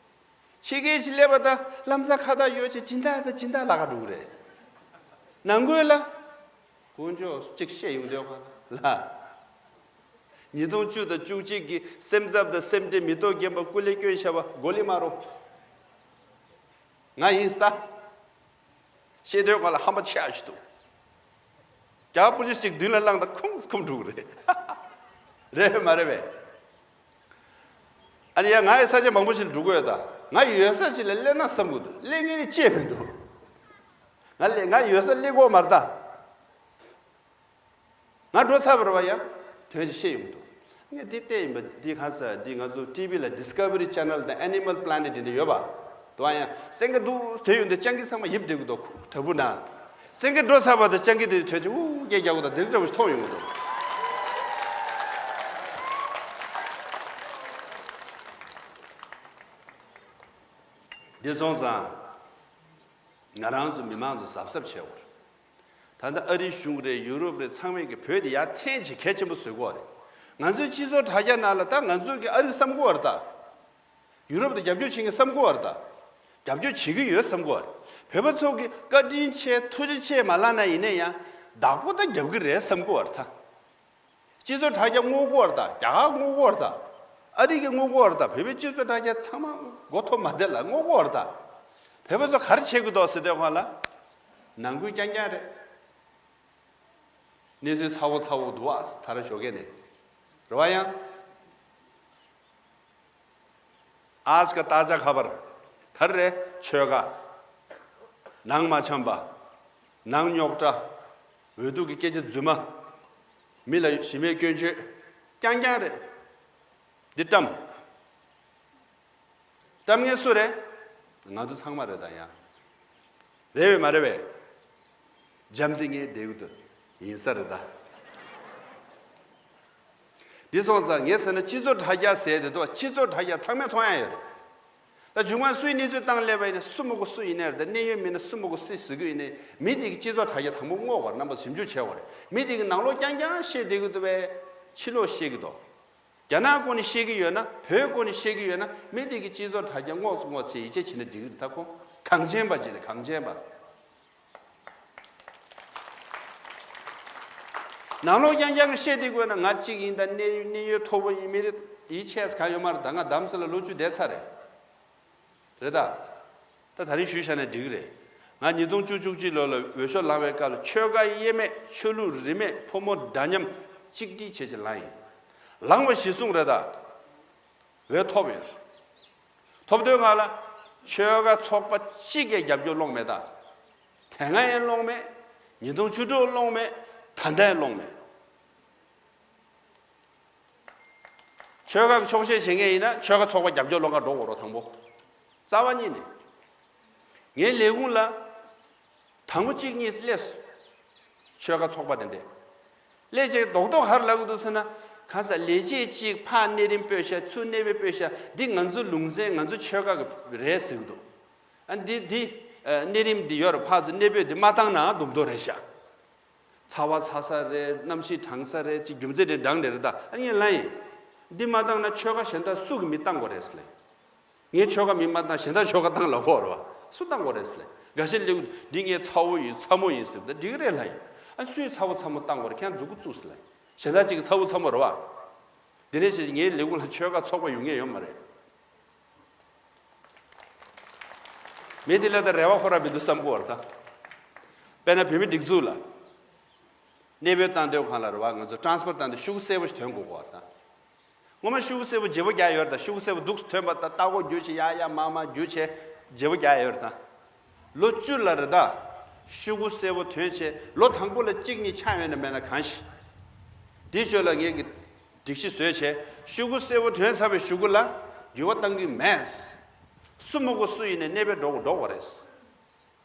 ཕྱི་རྒྱལ་ཞིག་སླེབས་པ་དང་ལམ་སང་ཁ་བཏགས་ཡོད་ཅེས་སྦྱིན་བདག་དང་སྦྱིན་བདག་ལ་ཁ་འགྲོ་གི་རེད། ནང་ཁུལ་ལ། དཀོན་མཆོག་གཅིག་བཤད་ཡོང་དུས་ཁ་ལ། ཉིས་སྟོང་བཅུ་དང་བཅུ་གཅིག་གི་སེམས་འཚབ་དང་སེམས་ཁྲལ་མེ་ཏོག་རྒན་པ་སྐུ་ལས་བསྐྱོན་བཞག་པ་གོ་ལི་མ་རོ། ང་ཡིན་ས་ད། ཤེས་འདོད་ག་ལ་ཧམ་པ་ཆེ་ཨ་ཞིག་འདུག་རྒྱ་པུ་ལིས་ཅིག་མདུན་ལ་བླངས་དང་ཁུངས་ཁུངས་འགྲོ་གི་རེད། རེད་མ་རེད་པས། ཨ་ནི་ཡ་ང་ཡི་ས་ཆ་མང་པོ་ཞིག་འགྲོ་གི་ཡོད་ད། ང་ཡོད་ས་ཅིག་ལ་སླེབས་ན་བསམ་གི་འདུག་སླེབས་ངེས་ནི་ཅེས་མི་འདུག་ང་སླེབས་ང་ཡོད་ས་སླེབས་གོ་མ་རེད་ད། ང་འགྲོ་ཚར་བ་རེད་བ་ཡ། དོན་ཞིག་ཤེས་ཡོང་གི་འདུག་ངས་འདི་བལྟས་ཡིན་པ་འདི་གང་ཟེར་འདི་ང་ཚོ་ཊི་ཝི་ལ་Discovery Channel དང་Animal Planet འདི་འདྲ་ཡོད་པ། དུ་བ་ཡང་སེང་གེ་འདུག་དེ་ཡོང་དུས་སྤྱང་ཀི་ཚང་མ་ཡིབ་བསྡད་གི་འདུག་བྲག་ཕུག་ནང་། སེང་གེ་འགྲོ་ཚར་བ་དང་སྤྱང་ཀི་དེ་ཐོས་ཅིག་ཨུ་སྐད་རྒྱག་གི་འདུག་འདི་འདྲ་བོ་ཞིག་མཐོང་ཡོང་གི་འདུག་འདི་སོང་ཙང་། ང་རང་ཚོ་མི་མང་ཚོ་གཟབ་གཟབ་བྱེད་དགོས། ད་ལྟ་ཨ་རིའི་གཞུང་རེད། ཡུ་རོབ་རེད། ཚང་མས་ཀྱི་བོད་དེ་ཡར་འཐེན་བྱེད་གལ་ཆེན་པོ་བཟོ་གི་ཡོད་རེད། ང་ཚོའི་སྤྱི་ཚོགས་དྲ་རྒྱ་ནང་ལ་ད་ང་ཚོས་ཀྱི་ཨ་རི་བསམ་གི་ཡོད་རེད་ད། ཡུ་རོབ་དེ་རྒྱབ་སྐྱོར་བྱེད་མཁན་བསམ་གི་ཡོད་རེད་ད། རྒྱབ་སྐྱོར་བྱེད་ཀྱི་ཡོད་བསམ་གི་ཡོད་རེད། བོད་པ་ཚོ་གི་བཀའ་དྲིན་ཆེ་ཐུགས་རྗེ་ཆེ་མ་ལབ་ན་ཡིན་ན་ཡང་བདག་པོ་ད་རྒྱབ་ཀྱི་རེད་བསམ་གི་ཡོད་རེད་ད། སྤྱི་ཚོགས་དྲ་རྒྱ་བསྔོག་གི་ཡོད་རེད་ད། རྒྱ་གར་བསྔོག་གི་ཡོད་རེད་ད། ཨ་རི་གིས་བསྔོག་གི་ཡོད་རེད་ད། བོད་པའི་སྤྱི་ཚོགས་དྲ་རྒྱ་ཚང་མ་མགོ་ཐོག་མ་བསྡད་ལ་བསྔོག་གི་ཡོད་རེད་ད། བོད་པ་ཚོ་ག་རེ་བྱེད་དགོས་འདུག་ཟེར་དུས་སྒང་ལ། ནང་ཁུལ་རྐྱང་རྐྱང་རེད། གནས་ཚུལ་ཚ་བོ་ཚ་བོ་འདུག་ཨ་ད་ར་ཞོགས་ཀས་ནས། རེད་བ་ཡང་། आज का ताज़ा खबर ག་རེ་རེད། ཆོལ་ཁ། ནང་མ་འཆམ་པ། ནང་རྙོག་དྲ། འོས་བསྡུ་གི་སྐད་ཆ་རྫུན་མ། མི་ལ་གཞི་མེད་སྐྱོན་བརྗོད། རྐྱང་རྐྱང་རེད། འདི་བཀྲམ། བཀྲམ་མཁན་སུ་རེད། ང་ཚོ་ཚང་མ་རེད་ད་ཡ། རེད་བས་མ་རེད་བས། འཇམ་ཐིང་ངེ་བསྡད་ཡོད་དུ་ཡིན་ས་རེད་ད། འདི་སོང་ཙང་ངས་ཟེར་ན་སྤྱི་ཚོགས་དྲ་རྒྱ་ཟེར་དེ་དོ་སྤྱི་ཚོགས་དྲ་རྒྱ་ཚང་མས་མཐོང་ཡ་ཡོད་རེད། ད་མཇུག་མ་སུའི་གནས་ཚུལ་བཏང་སླེབས་པ་ཡིན་ན་སུ་མ་གོ་སུ་ཡིན་ནའི་རེད་ད། གནད་ཡོད་མི་སྣ་སུ་མ་གོ་སུ་ཟེར་གི་ཡིན་ནའི་མི་དེ་གི་སྤྱི་ཚོགས་དྲ་རྒྱ་དང་པོ་བསྔོག་པར་རྣམ་པ་ཞིབ་འཇུག་བྱེད་དགོས་རེད། མི་དེ་གི་ནང་ལོགས་རྐྱང་རྐྱང་བཤད་བསྡད་གི་འདུག་པས། ཕྱི་ལོགས་བཤད་གི་འདུག་རྒྱ་ནག་སྐོར་ནས་བཤད་ཀྱི་ཡོད་ན། བོད་སྐོར་ནས་བཤད་ཀྱི་ཡོད་ན། མི་དེ་གི་སྤྱི་ཚོགས་དྲ་རྒྱ་བསྔོགས་སུ་བསྔོགས་བྱས་ཡིད་ཆེས་བྱེད་ན་འགྲིག་གི་རེད་ད་ཁོ། གངས་ཅན་པ་ཅིག་རེད་གངས་ཅན་པ། ནང་ལོགས་རྐྱང་རྐྱང་གི་བཤད་བསྡད་དགོས་ན་ང་གཅིག་ཡིན་ད། གནས་གནས་ཡུལ་མཐོ་པོ་ཡིན་མི་རེད། ཡིད་ཆེས་གང་ཡོད་མ་རེད་ད། ང་རྡ་རམ་ས་ལ་ལོ་བཅུ་བསྡད་ཚར་རེད། རེད་ད། ད་ད་རིང་ཞུས་བཞག་ན་འགྲིག་གི་རེད། ང་ཉིས་སྟོང་བཅུ་བཅུ་གཅིག་ལོ་ལ་འོས་ཤོག་བླངས་པའི་སྐབས་ལ་ཆོལ་ཁ་དབྱེ་མེད་ཆོས་ལུགས་རིས་མེད་ཕོ་མོ་འདྲ་མཉམ་གཅིག་སྒྲིལ་བྱེད་ཅེས་ལངས་ཡིན། ལངས་པ་གཞི་བཟུང་རེད་ད། འོས་ཐོབ་ཡོད། ཐོབ་དུས་སྒང་ལ་ཆོལ་ཁ་ཚོགས་པ་གཅིག་གིས་རྒྱབ་སྐྱོར་སློང་མེད་ད། དེ་སྔ་ཡང་སློང་མེད། ཉིས་སྟོང་བཅུ་དྲུག་སློང་མེད། ད་ལྟ་ཡང་སློང་མེད། ཆོལ་ཁ་གི་ཕྱོགས་ཞེན་བྱེད་མཁན་ཡིན་ན་ཆོལ་ཁ་ཚོགས་པ་རྒྱབ་སྐྱོར་སློང་ག་འགྲོ་དགོས་རེད་དང་པོ། རྩ་བ་ཉིད་ནས། ངའི་ལས་ཁུངས་ལ་དང་པོ་གཅིག་གཉིས་སླེབས་སོང་། ཆོལ་ཁ་ཚོགས་པ་དེ་འདྲས། སླེབས་བྱས་རྡོག་རྡོག་ག་རེ་ལབ་ཀྱི་འདུག་ཟེར་ན། གང་ཟག་ལས་བྱེད་གཅིག་ཕར་གནས་རིམ་སྤོས་ཤག་ཚུར་གནས་སྤོས་སྤོས་ཤག་འདི་ང་ཚོ་ལུང་ཚན་ང་ཚོ་ཆོལ་ཁ་གི་རེད་ཟེར་གྱི་འདུག་ཨ་འདི་འདི་ཨ་གནས་རིམ་འདི་ཡོད་རེད། ཕར་ཚུར་གནས་སྤོས་འདི་མ་བཏང་ན་སྡུག་མདོག་རེད་ཤག་ཚ་བ་ཚ་ས་རེད། གནམ་གཤིས་གྲང་ས་རེད། ཅིག་རྒྱུ་མཚན་དེ་འདྲ་རེད་ད། ཨ་ངས་ལབ་ཡིན། འདི་མ་བཏང་ན་ཆོལ་ཁ་གཞན་དག་སུ་གི་མི་བཏང་དགོས་རེད་ཟེར་ལབ་ཡིན། ངའི་ཆོལ་ཁ་མི་མ་བཏང་གཞན་དག་ཆོལ་ཁ་བཏང་ལབ་དགོས་རེད་བ། སུ་བཏང་དགོས་རེད་ཟེར་ལབ་ཡིན། འགའ་ཤས་ལབ་ཀྱི་འདུག་འདི་ངའི་ཚ་བོ་ཡིན་ཚ་མོ་ཡིན་ཟེར། ད་འགྲིག་གི་རེད་ལབ་ཡིན། ཨ་སུའི་ཚ་བོ་ཚ་མོ་བཏང་དགོས་རེད། ཁྱེད་མཛུབ་གུ་བཙུགས་ཟེར་ལབ་ཡིན། གཞན་དག་ཅིག་གི་ཚ་བོ་ཚ་མོ་རེད་བ། དེ་ནས་བྱས་ངའི་ལས་ཁུངས་ལ་ཆོལ་ཁ་ཚོགས་པ་ཡོང་མཁན་ཡོད་མ་རེད། མི་དེ་ལ་ད་རེ་བ་ཁོ་རང་མི་འདུག་བསམ་གྱི་ཡོད་རེད་ད། དཔེར་ན་བོད་མི་སྒྲིག་འཛུགས་ལ། གནས་སྤོས་བཏང་དུས་སྒང་ལ་རེད་བ། ང་ཚོ་ཊ་རན་སི་ཕར་བཏང་དུས་ཤོག་གུ་སེར་པོ་ཞིག་ཐོན་དགོས་ཀྱི་ཡོད་རེད་ད། སྔོན་མ་ཤོག་གུ་སེར་པོ་བརྗེ་པོ་རྒྱག་ཡོད་རེད་ད། ཤོག་གུ་སེར་པོ་འདུག་སེ་ཐོན་པ་ད་ལྟ་སྒོ་བརྒྱུད་བྱས་ཡར་ཡར་མར་མར་བརྒྱུད་བྱས་བརྗེ་པོ་རྒྱག་ཡོད་རེད་ད། ལོ་བཅུ་ལ་རེད་ད། ཤོག་གུ་སེར་པོ་ཐོན་བྱས་ལོ་དང་པོ་ལ་གཅིག་གཉིས་ཆགས་ཡོད་ན་མེད་ན་གང་ཤེས། དེའི་ཞོར་ལ་ངས་ཀྱི་སྒྲིག་གཞི་བཟོས་བྱས་ཤོག་གུ་སེར་པོ་ཐོན་ཚར་བའི་གཞུག་གུ་ལ་འགྱུར་བ་གཏང་གི་མེད། སུ་མ་དགོས་སུ་ཡིན་ནའི་གནས་སྤོས་འགྲོ་དགོས་འགྲོ་དགོས་རེད།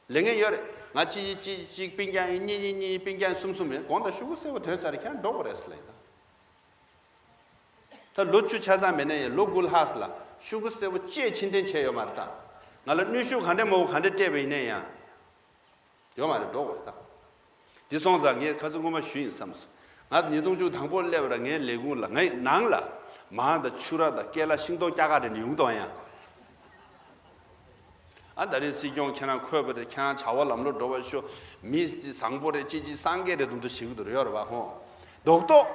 ལས་འགན་ཡོད་རེད། ང་གཅིག་གཅིག་གཅིག་སྤུན་ཀྱག་ཡིན། གཉིས་གཉིས་གཉིས་སྤུན་ཀྱག་ཡིན། གསུམ་གསུམ་ཡིན། དགོངས་དག་ཤོག་གུ་སེར་པོ་ཐོན་ཚར་རེད། ཁྱེད་རང་འགྲོ་དགོས་རེད་ཟེར་ལབ་ཡིན་ད། ད་ལོ་བཅུ་ཆ་ཚང་མེད་ན་ཡང་ལོ་དགུ་ལྷག་ཙམ་ལ་ཤོག་གུ་སེར་པོ་གཅིག་ཕྱིར་འཐེན་བྱས་ཡོད་མ་རེད་ད། ང་ལ་གནོན་ཤུགས་ག་འདྲས་མང་པོ་ག་འདྲས་སྤྲད་པ་ཡིན་ན་ཡང་། ཡོད་མ་རེད། འགྲོ་དགོས་རེད་ད། འདི་སོང་ཙང་ངས་ཁ་སང་སྔོན་མ་ཞུས་ཡིན་བསམ་སོང་། ང་ཉིས་སྟོང་བཅུ་དང་པོ་སླེབས་ར་ངའི་ལས་ཁུངས་ལ་ངའི་ནང་ལ་མར་དང་ཕྱུར་ར་དང་ཀེ་ལ་ཤིང་ཏོག་སྐྱ་ཀ་རེ་ནས་ཡོང་དང་ཡང་། ཨ་ད་རེས་སྲིད་སྐྱོང་ཁྱེད་རང་འཁོད་པ་རེད། ཁྱེད་རང་བྱ་བ་ལམ་ལྷོང་འགྲོ་བར་ཤོག་མི་བཟང་པོ་རེད། ཅི་ཅི་སངས་རྒྱས་རེད་འདུག་འདུག་ཞིག་འདུག་ཡོད་རེད་བ་ཧོ། རྡོག་རྡོག་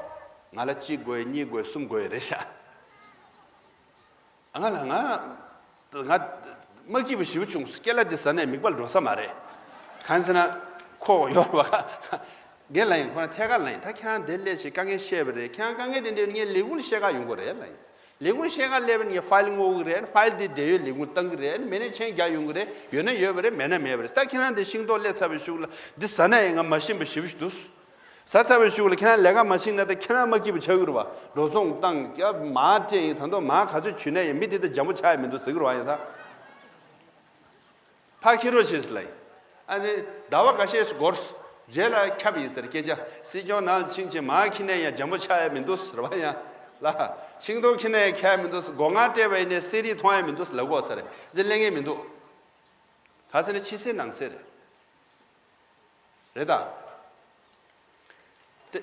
ང་ལ་གཅིག་དགོས་གཉིས་དགོས་གསུམ་དགོས་རེད་ཤག་ང་ལ་ང་ང་དམག་སྐྱིད་པོ་ཞེ་པོ་བྱུང་། ཀེ་ལ་འདི་ཟ་ནས་མིག་པར་འགྲོ་ས་མ་རེད། གང་ཟེར་ན་ཁོ་ཡོད་རེད་བ། ངས་ལབ་ཡིན། ཁོ་རང་ཐད་ཀར་ལབ་ཡིན། ད་ཁྱེད་རང་འདིར་སླེབས་བྱས་དཀའ་ངལ་བཤད་པ་རེད། ཁྱེད་རང་དཀའ་ངལ་དེ་འདྲ་ངས་ལས་ཁུངས་ལ་བཤད་ག་ཡོང་དགོས་རེད་ལབ་ཡིན། ལས་ཁུངས་བཤད་ག་སླེབས་པ་ངས་ཕའིལ་བསྔོག་གི་རེད། ཕའིལ་འདི་འབྲེལ་ཡོད་ལས་ཁུངས་བཏང་གི་རེད། མེད་ན་མཆན་རྒྱག་ཡོང་གི་རེད། ཡོད་ན་ཡོད་པ་རེད། མེད་ན་མེད་པ་རེད། ད་ཁྱེད་རང་འདི་ཤིང་ཏོག་སླེབས་ཚར་བའི་གཞུག་ལ་འདི་ཟ་ན་ཡང་ང་མ་ཤེས་པ་ཞེ་པོ་ཞིག་འདུག་ཟ་ཚར་བའི་གཞུག་ལ་ཁྱེད་རང་ལས་ཀ་མ་ཕྱིན་ན་ད་ཁྱེད་རང་མ་སྐྱིད་པོ་ཆགས་ཀྱི་རེད་བ། འགྲོ་སོང་བཏང་ཡ་མར་སྤྲད་ཡིན། ད་དུང་མར་ག་ཚོད་བྱུས་ན་ཡང་མི་དེ་ད་འཇམ་པོ་ཆགས་ཡ་མི་འདུག་ཟེར་གྱི་རེད་བ། ཡིན་ད་ཕར་འཁྱེར་རོགས་བྱེད་ཟེར་ལབ་ཡིན། ཨ་ནི་ཟླ་བ་འགའ་ཤས་སུ་འགོར། རྗེས་ལ་ཁྱབ་ཡིན་ཟེར་སྐད་ཆ། སྲིད་སྐྱོང་ནང་ཕྱིན་ཆད་མར་འཁྱེར་ན་ཡང་འཇམ་པོ་ཆགས་ཡ་མི་འདུག་ཟེར་བ། ཡང་ལ་ཤིང་ཏོག་འཁྱེར་ན་ཡང་ཁྱབ་ཡ་མི་འདུག་ཟེར། སྒོ་ང་སྤྲད་པ་ཡིན་ནའི་གསེར་རིལ་མཐོང་ཡ་མི་འདུག་ཟེར་ལབ་གོ་ཟེར། འདི་གླེང་ཡ་མི་འདུག་ག་ཟེར་ན་ཕྱི་གསལ་ནང་གསལ་རེད། རེད་ད། དེ་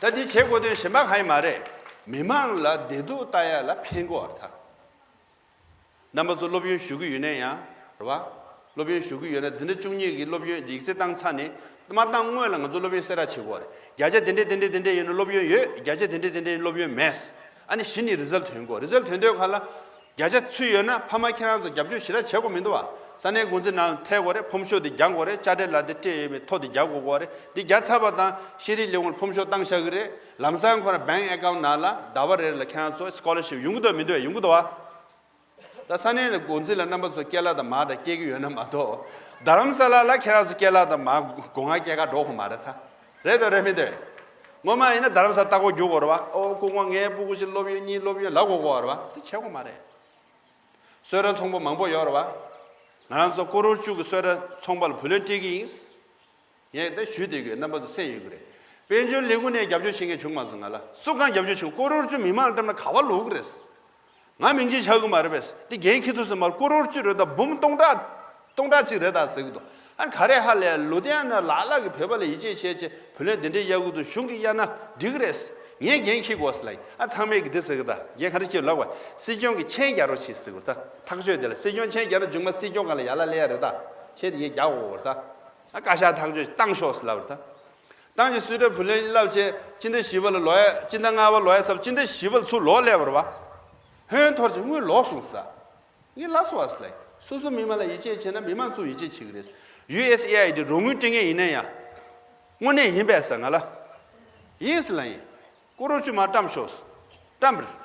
ད་འདི་བྱེད་དགོས་དོན་གཞན་པ་གང་ཡང་མ་རེད། མི་མང་ལ་བདེ་སྡུག་ལྟ་ཡ་ལ་ཕན་གྱི་ཡོད་རེད་ད། རྣམ་པ་ཚོ་སློབ་ཡོན་ཞུ་གི་ཡོད་ན་ཡང་རེད་བ། སློབ་ཡོན་ཞུ་གི་ཡོད་ན་འཛིན་གྲྭ་བཅུ་གཉིས་ཀྱི་སློབ་ཡོན་ཡིག་ཚད་བཏང་ཚར་ནས་མ་བཏང་སྔོན་ལ་ང་ཚོ་སློབ་ཡོན་གསལ་བསྒྲགས་བྱེད་དགོས་རེད། བརྒྱ་ཆ་དེ་འདྲས་དེ་འདྲས་དེ་འདྲས་ཡོད་ན་སློབ་ཡོན་ཡོད། བརྒྱ་ཆ་དེ་འདྲས་དེ་འདྲས་སློབ་ཡོན་མེད། ཨ་ནི་གཞི་ནས་རི་ཛལ་ཐོན་དགོས། རི་ཛལ་ཐོན་དུས་ག་ལ། བརྒྱ་ཆ་ཚུད་ཡོད་ན་ཕ་མ་ཁྱེད་རང་ཚོ་རྒྱབ་སྐྱོར་ཞེ་དྲག་བྱེད་དགོས་མི་འདུག་བ། ས་གནས་འགོ་འཛིན་ནང་ཐད་དགོས་རེད། ཕོམ་ཤོག་འདི་རྒྱག་དགོས་རེད། དཔྱ་ཁྲལ་ལ་འདི་སྤྲད་ཡོད་མེད་ཐོ་འདི་རྒྱག་དགོས་དགོས་རེད། འདི་རྒྱག་ཚར་བ་དང་ཤེས་རིག་ལས་ཁུངས་ལ་ཕོམ་ཤོག་བཏང་བཞག་གི་རེད། ལམ་སང་ཁོ་རང་bank account ནང་ལ་ཟླ་བ་རེ་ལ་ཁྱེད་རང་ཚོ་སི་ཀོ་ལར་ཤིབ་ཡོང་གི་འདུག་མི་འདུག་ཡོང་གི་འདུག་བ། ད་ས་གནས་ནས་འགོ་འཛིན་ལ་རྣམ་པ་ཚོ་སྐྱེས་ལ་དང་མ་དང་སྐྱེ་གི་ཡོད་ན་མ་གཏོགས། རྡ་རམ་ས་ལ་ལ་ཁྱེད་རང་ཚོ་སྐྱེས་ལ་དང་མ་སྒོ་ང་སྐྱེལ་ག་འགྲོ་དགོས་མ་རེད་ད། རེད་དོ་རེད་མི་འདུག་སྔོན་མ་ཡིན་ན་རྡ་རམ་ས་ལྟ་སྐོར་རྒྱུག་དགོས་རེད་བ། ཨོ་སྐུ་ངོ་ངའི་སྤུ་གུ་ཞིག་སློབ་ཡོན་གཉིས་སློབ་ཡོན་ལབ་དགོས་དགོས་རེད་བ། དེ་བྱེད་དགོས་མ་རེད། གསོལ་ར་ཚོང་པ་མང་པོ་ཡོད་རེད་བ། ང་རང་ཚོ་ཀོ་རོར་བཅུ་གི་གསོལ་ར་ཚོང་པ་ལ་བུ་ལོན་སྤྲད་ཀྱི་ཡིན། ངས་ད་ཞུས་བསྡད་ཀྱི་ཡོད། རྣམ་པ་ཚོ་གསན་ཡོད་ཀྱི་རེད། དཔལ་འབྱོར་ལས་ཁུངས་ནས་རྒྱབ་སྐྱོར་བྱེད་མཁན་བྱུང་མ་སོང་ང་ལ། སུ་གང་རྒྱབ་སྐྱོར་བྱེད། ཀོ་རོར་བཅུ་མི་མང་བཀྲམ་ན་ག་བ་ལོག་གི་རེད། ང་མིང་ཆད་ཆགས་ཀྱི་མ་རེད་པས། འདི་འགན་འཁྱེར་ཐུབ་ས་མ་རེད། ཀོ་རོར་བཅུ་རེད་ད། འབུམ་སྟོང་ཕྲག་སྟོང་ཕྲག་གཅིག་རེད་ད་ཟེར་གྱི་འདུག་ཨ་ག་རེ་ཧ་ལས་ལུ་དེ་ཡང་ན་ལག་ལག་གི་བོད་པ་ལ་ཡིད་ཆེས་བྱས་བྱས་བུ་ལོན་འདི་འདྲའི་གཡར་གྱི་འདུག་གཞུང་གིས་གཡར་ན་འགྲིག་གི་རེད། ངས་འགན་འཁྱེར་དགོས་ཟེར་ལ་ཡིན། ཨ་ཚང་མས་ཀྱི་འདི་ཟེར་གི་ད་རྒན་ག་རེ་བྱེད་ལབ་པ། སྲིད་སྐྱོང་གིས་མཆན་རྒྱག་རོགས་བྱེད་ཟེར་གི་ད། ཐག་གཅོད་དེ་ལ་སྲིད་སྐྱོང་མཆན་རྒྱག་ན་མཇུག་མ་སྲིད་སྐྱོང་སྒང་ལ་ཡར་ལ་སླེབས་ཡ་རེད་ད། མཆན་དེ་ངས་རྒྱག་དགོས་རེད་ད། ཨ་བཀའ་ཤག་ཐག་གཅོད་བཏང་ཤོག་ཟེར་ལབ་རེད་ད། ཏང་གི་སུད་ཏྲ་བུ་ལོན་བསླབ་བྱས་སྤྱི་ཟླ་བཞི་པ་ལ་ལོག་ཡ། སྤྱི་ཟླ་ལྔ་པ་ལོག་ཡ་ཚབ་སྤྱི་ཟླ་བཞི་པ་ལ་ཚུར་ལོག་སླེབས་པ་རེད་བ། ཧོན་འཐོར་བྱས་དངུལ་ལོག་སོང་ཟེར། ངས་ལབ་སོང་བ་ཟེར་ལ། སོ་སོ་མི་མང་ལ་ཡིད་ཆེས་བྱས་ན་མི་མང་ཚོ་ཡིད་ཆེས་བྱེད་ཀྱི་རེད། ཡུ་ཨེས་ཨེ་ཨའི་ཌི་རོགས་དངུལ་སྤྲད་མཁན་ཡིན་ན་ཡང་། དངོས་གནས་ཡིན་པས་ཟེར་ང་ལ། ཡིན་ཟེར་ལ་ཡིན། སྐུ་རོགས་ཅུ་མ་བཀྲམ་ཤོག་བཀྲམ་རེད།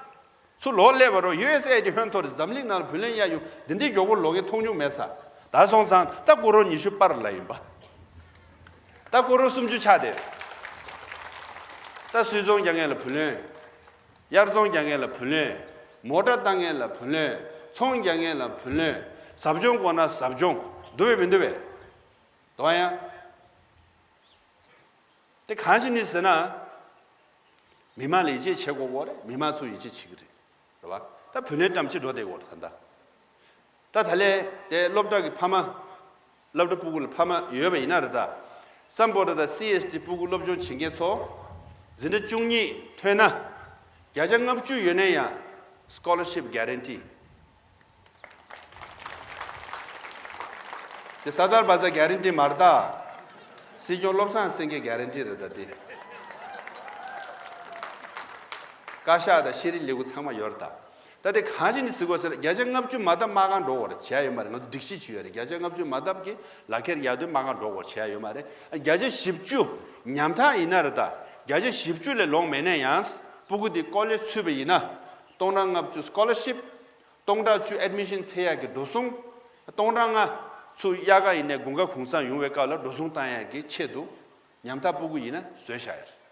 ཚུར་ལོག་སླེབས་པ་རོགས། ཡུ་ཨེས་ཨེ་ཌི་ཧོན་ཐོར་འཛམ་གླིང་ནང་ལ་བུ་ལོན་གཡར་ཡོང་འདི་འདྲའི་མགྱོགས་པོ་ལོག་མཁན་མཐོང་མྱོང་མེད་ས། ད་སོང་ཙང་ད་སྐུ་རོགས་ཉི་ཤུ་པར་ལ་ཡིན་པ། ད་སྐུ་རོགས་སུམ་ཅུ་ཆགས་བསྡད། ད་སུད་ཚོང་རྒྱག་མཁན་ལ་བུ་ལོན། དབྱར་ཚོང་རྒྱག་མཁན་ལ་བུ་ལོན། མོ་ཊ་བཏང་མཁན་ལ་བུ་ལོན། ཚོང་རྒྱག་མཁན་ལ་བུ་ལོན། ཟབ་སྦྱོང་དགོས་ན་ཟབ་སྦྱོང་། འདུག་བས་མི་འདུག་བས། འདུག་ཡ། དེ་གང་ཞིག་ནི་ཟེར་ན། མི་མང་ལ་ཡིད་ཆེས་བྱེད་དགོས་གོ་རེད། མི་མང་ཚོ་ཡིད་ཆེས་བྱེད་ཀྱི་རེད། རེད་བ། ད་བུ་ལོན་བཀྲམ་ཕྱིར་འགྲོ་བསྡད་ཡོད་རེད་ད་ལྟ། ད་ད་ལས་དེ་སློབ་གྲྭ་གི་ཕ་མ། སློབ་གྲྭ་སྤུ་གུ་ལ་ཕ་མ་ཡོད་པ་ཡིན་ན་རེད་ད། སམ་བྷོ་ཊ་དང་སི་ཨེས་ཊི་སྤུ་གུ་སློབ་སྦྱོང་བྱེད་མཁན་ཚོ། འཛིན་གྲྭ་བཅུ་གཉིས་ཐོན་ན། བརྒྱ་ཆ་ལྔ་བཅུ་ཡོད་ན་ཡང་། སི་ཀོ་ལར་ཤིབ་གྷ་རན་ཊི། དེ་ས་དར་བ་ཟ་གྷ་རན་ཊི་མ་རེད་ད། སྲིད་སྐྱོང་བློ་བཟང་སེང་གེ་གྷ་རན་ཊི་རེད་ད་དེ། བཀའ་ཤག་དང་ཤེས་རིག་ལས་ཁུངས་ཚང་མ་ཡོད་རེད་ད། ད་དེ་གང་ཞིག་ནི་ཟེར་དགོས་ཟེར་བརྒྱ་ཆ་ལྔ་བཅུ་མ་བཏབ་དམག་ཁང་འགྲོ་དགོས་རེད། བྱས་ཡོད་མ་རེད། ང་ཚོ་སྒྲིག་གཞི་བྱས་ཡོད་རེད། བརྒྱ་ཆ་ལྔ་བཅུ་མ་བཏབ་ཀྱི་ལག་ཁྱེར་ཡར་དོན་དམག་ཁང་འགྲོ་དགོས་བྱས་ཡོད་མ་རེད། བརྒྱ་ཆ་བཞི་བཅུ་ཉམ་ཐག་ཡིན་ན་རེད་ད། བརྒྱ་ཆ་བཞི་བཅུ་ལས་ལོངས་མེད་ན་ཡང་། སྤུ་གུ་དེ་ཀོ་ལེ་ཇི་ཚུད་པ་ཡིན་ན། སྟོང་ཕྲག་ལྔ་བཅུ་སི་ཀོ་ལར་ཤིབ། སྟོང་ཕྲག་བཅུ་ཨེཌ་མི་ཤན་འཚོལ་ཡག་གི་འགྲོ་སོང་། སྟོང་ཕྲག་ལྔ་ཚུར་དབྱར་ཁ་ཡིན་ནའི་དགུན་ཁ་གུང་སེང་ཡོང་བའི་སྐབས་ལ་འགྲོ་སོང་བཏང་ཡག་གི་ཆེད་དུ། ཉམ་ཐག་སྤུ་གུ་ཡིན་ན་བཟོས་བཞག་ཡོད་རེད།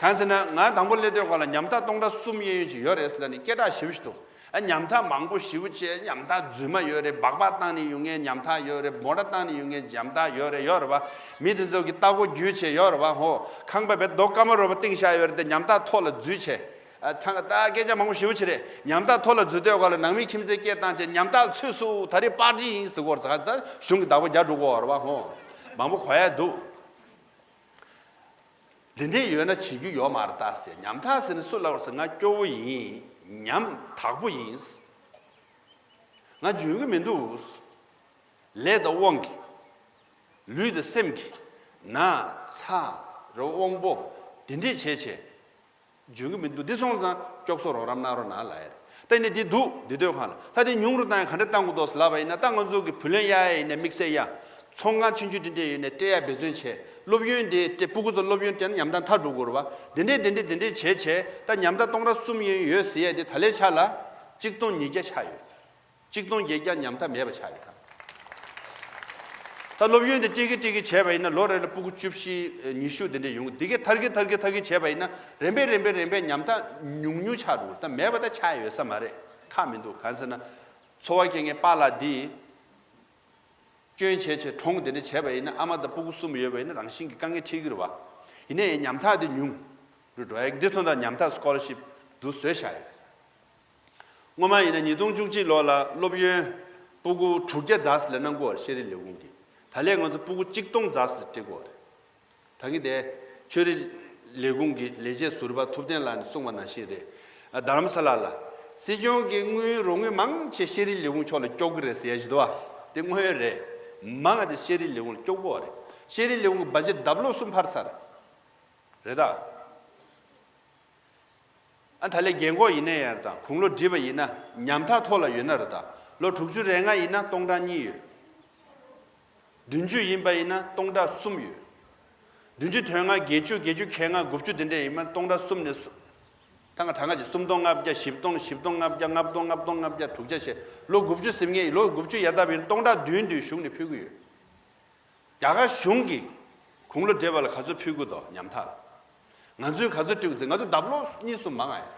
གང་ཟེར་ན་ང་དང་པོ་སླེབས་དུས་སྒང་ལ་ཉམ་ཐག་སྟོང་ཕྲག་གསུམ་གཡས་གཡོན་ཅིག་ཡོད་རེད་ཟེར་ལབ་ནས་སྐད་གྲགས་ཞེ་པོ་ཞིག་འདུག་ཨ་ཉམ་ཐག་མང་པོ་ཞེ་པོ་བྱས། ཉམ་ཐག་རྫུན་མ་ཡོད་རེད། སྦག་སྦག་བཏང་ནས་ཡོང་མཁན་ཉམ་ཐག་ཡོད་རེད། མོ་ཊ་བཏང་ནས་ཡོང་མཁན་ཉམ་ཐག་ཡོད་རེད། ཡོད་རེད་བ། མི་དེ་ཚོ་གི་ལྟག་སྒོ་བརྒྱུད་བྱས་ཡོད་རེད་བ། ཧོ། ཁང་པ་བས་རྡོ་དཀར་མོ་རོ་པ་བཏིང་བཞག་ཡོད་རེད་དེ། ཉམ་ཐག་ཐོག་ལ་འཛུལ་བྱས། ཨ་ཚང་ད་སྐད་ཆ་མང་པོ་ཞེ་པོ་ཅིག་རེད། ཉམ་ཐག་ཐོག་ལ་འཛུལ་དུས་སྒང་ལ་ནང་མི་ཁྱིམ་མཚེས་སྐད་བཏང་བྱས། ཉམ་ཐག་ཚུད་སོང་། ད་རེས་པར་ཊི་ཡིན་ཟེར་གོ་རེད། ད་གཞུང་གི་བདག་པོ་རྒྱག་འགྲོ་གོ་རེད་བ། ཧོ། མང་པོ་གོ་ཡ་འདུག་འདི་འདྲས་ཡོད་ན་བྱེད་རྒྱུ་ཡོད་མ་རེད་ད་ཟེར། ཉམ་ཐག་ཟེར་ནས་སུ་ལབ་ཟེར། ང་སྐྱོ་བོ་ཡིན། ཉམ་ཐག་པོ་ཡིན། ང་འཇོན་གི་མི་འདུག་ལས་དང་དབང་གིས། ལུས་དང་སེམས་ཀྱིས། ན་ཚ་རེད་བ། དབང་པོ་དེ་འདྲས་བྱས་བྱས། འཇོན་གི་མི་འདུག་འདི་སོང་ཙང་སྐྱོགས་སོ་རོགས་རམ་གནང་རོགས་གནང་ལབ་ཡ་རེད། ད་ནི་འདི་འདུག་འདི་དུས་སྒང་ལ་ད་འདི་ཉུང་རུ་བཏང་ཡ་ག་འདྲས་བཏང་དགོས་འདུག་ལབ་པ་ཡིན་ན། ད་ང་ཚོ་གི་བུ་ལོན་གཡར་ཡ་ཡིན་ནའི་དམིགས་བསལ་ཡ། ཚོང་ཁང་ཆུང་ཆུང་འདི་འདྲས་ཡོད་ནའི་སྤྲད་ཡ་འབད་བརྩོན་བྱས། སློབ་ཡོན་དེ་སྤྲད། སྤུ་གུ་ཚོ་སློབ་ཡོན་སྤྲད་ན་ཉམ་ཐག་མཐར་འགྲོ་དགོས་རེད་བ། འདི་འདྲས་འདི་འདྲས་འདི་འདྲས་བྱས་བྱས། ད་ཉམ་ཐག་སྟོང་ཕྲག་གསུམ་ཡན་ཡོད་ཟེར་ཡ་དེ་ད་ལྟའི་ཆ་ལ་གཅིག་སྟོང་ཉིས་བརྒྱ་ཆགས་ཡོད། གཅིག་སྟོང་བརྒྱད་བརྒྱ་ཉམ་ཐག་མེད་པ་ཆགས་ཡོད་ད། ད་སློབ་ཡོན་དེ་སྤྲད་ཀྱི་སྤྲད་ཀྱི་བྱས་པ་ཡིན་ན་ལོ་རེ་ལ་སྤུ་གུ་བཅུ་བཞི་ཉི་ཤུ་དེ་འདྲས་ཡོང་གི། དེ་གས་ཐར་གི་ཐར་གི་ཐར་གི་བྱས་པ་ཡིན་ན་རིམ་པས་རིམ་པས་རིམ་པས་ཉམ་ཐག་ཉུང་ཉུང་ཆགས་འགྲོ་གི། ད་མེད་པ་ད་ཆགས་ཡོད་ས་མ་རེད། ཁག་མི་འདུག་གང་ཟེར་ན། འཚོ་བ་སྐྱེལ་མཁན་པཱ་ལགས་འདི། སྐྱོན་བྱས་བྱས་གྲོངས་དེ་འདྲ་བྱས་པ་ཡིན་ན། ཨ་མ་དང་སྤུ་གུ་གསུམ་ཡོད་པ་ཡིན་ན་རང་བཞིན་གྱི་དཀའ་ངལ་འཕྲད་ཀྱི་རེད་བ། ཡིན་ནའི་ཉམ་ཐག་དེ་ཉུང་རུ་འགྲོ་ཡ་གི། འདི་ཚོ་ད་ཉམ་ཐག་སི་ཀོ་ལར་ཤིབ་དུ་བཟོས་བཞག་ཡོད། སྔོན་མ་ཡིན་ན་ཉིས་སྟོང་བཅུ་གཅིག་ལོ་ལ་སློབ་ཡོན་སྤུ་གུ་དྲུག་བརྒྱ་ཙམ་ལ་གནང་གི་ཡོད་རེད། ཤེས་རིག་ལས་ཁུངས་ཀྱིས། ད་ལན་ང་ཚོ་སྤུ་གུ་གཅིག་སྟོང་ཙམ་སྤྲད་ཀྱི་ཡོད་རེད། ད་གིན་དེ་ཆོས་རིག་ལས་ཁུངས་ཀྱི་ལས་བྱེད་ཟུར་པ་ཐུབ་བསྟན་ལགས་ནས་གསུངས་པ་ནང་བཞིན་རེད། ཨ་རྡ་རམ་ས་ལ་ལ་སྲིད་སྐྱོང་གིས་དངུལ་རོགས་དངུལ་མང་ཆེ་ཤེས་རིག་ལས་ཁུངས་ཕྱོགས་ལ་སྐྱོར་གི་རེད་ཟེར་ཡ་ཞིག་འདུག་བ། དེ་དངོས་ཡོད་རེད། མང་ང་དེ་ཤེས་རིག་ལས་ཁུངས་ལ་སྐྱོར་གི་ཡོད་རེད། ཤེས་རིག་ལས་ཁུངས་ཀྱི་བ་ཇེཊ་ལྡབ་ལོག་གསུམ་འཕར་ཚར་རེད་ད། ཨ་ད་ལན་རྒན་འཁོགས་ཡིན་ན་ཡང་རེད་ད། དགུང་ལོ་བགྲེས་པ་ཡིན་ན་ཉམ་ཐག་ཐོག་ལ་ཡོད་ན་རེད་ད། ལོ་དྲུག་ཅུ་རེ་ལྔ་ཡིན་ན་སྟོང་ཕྲག་གཉིས་ཡོད། བདུན་ཅུ་ཡིན་པ་ཡིན་ན་སྟོང་ཕྲག་གསུམ་ཡོད། བདུན་ཅུ་དོན་ལྔ། བརྒྱད་ཅུ། བརྒྱད་ཅུ་གྱ་ལྔ། དགུ་བཅུ་དེ་འདྲས་ཡིན་ན་སྟོང་ཕྲག་གསུམ་ནས་སུ། ད་ང་གྲངས་ཀ་ཅིག་སུམ་སྟོང་ལྔ་བརྒྱ། བཞི་སྟོང་། བཞི་སྟོང་ལྔ་བརྒྱ། ལྔ་སྟོང་། ལྔ་སྟོང་ལྔ་བརྒྱ། དྲུག་བརྒྱ་བྱས། ལོ་དགུ་བཅུ་ཟིན་མཁན། ལོ་དགུ་བཅུ་ཡར་བཏབ་པ་ཡིན་ན་སྟོང་ཕྲག་བདུན་བདུན་གཞུང་ནས་ཕུལ་གྱི་ཡོད། རྒྱ་གར་གཞུང་གིས་དགུང་ལོ་བགྲེས་པ་ལ་ག་ཚོད་ཕུལ་གྱི་འདུག་ཉམ་ཐག་ལ། ང་ཚོས་ག་ཚོད་སྤྲད་ཀྱི་འདུག་ང་ཚོ་ལྡབ་ལོག་གཉིས་གསུམ་མང་ང་ཡོད།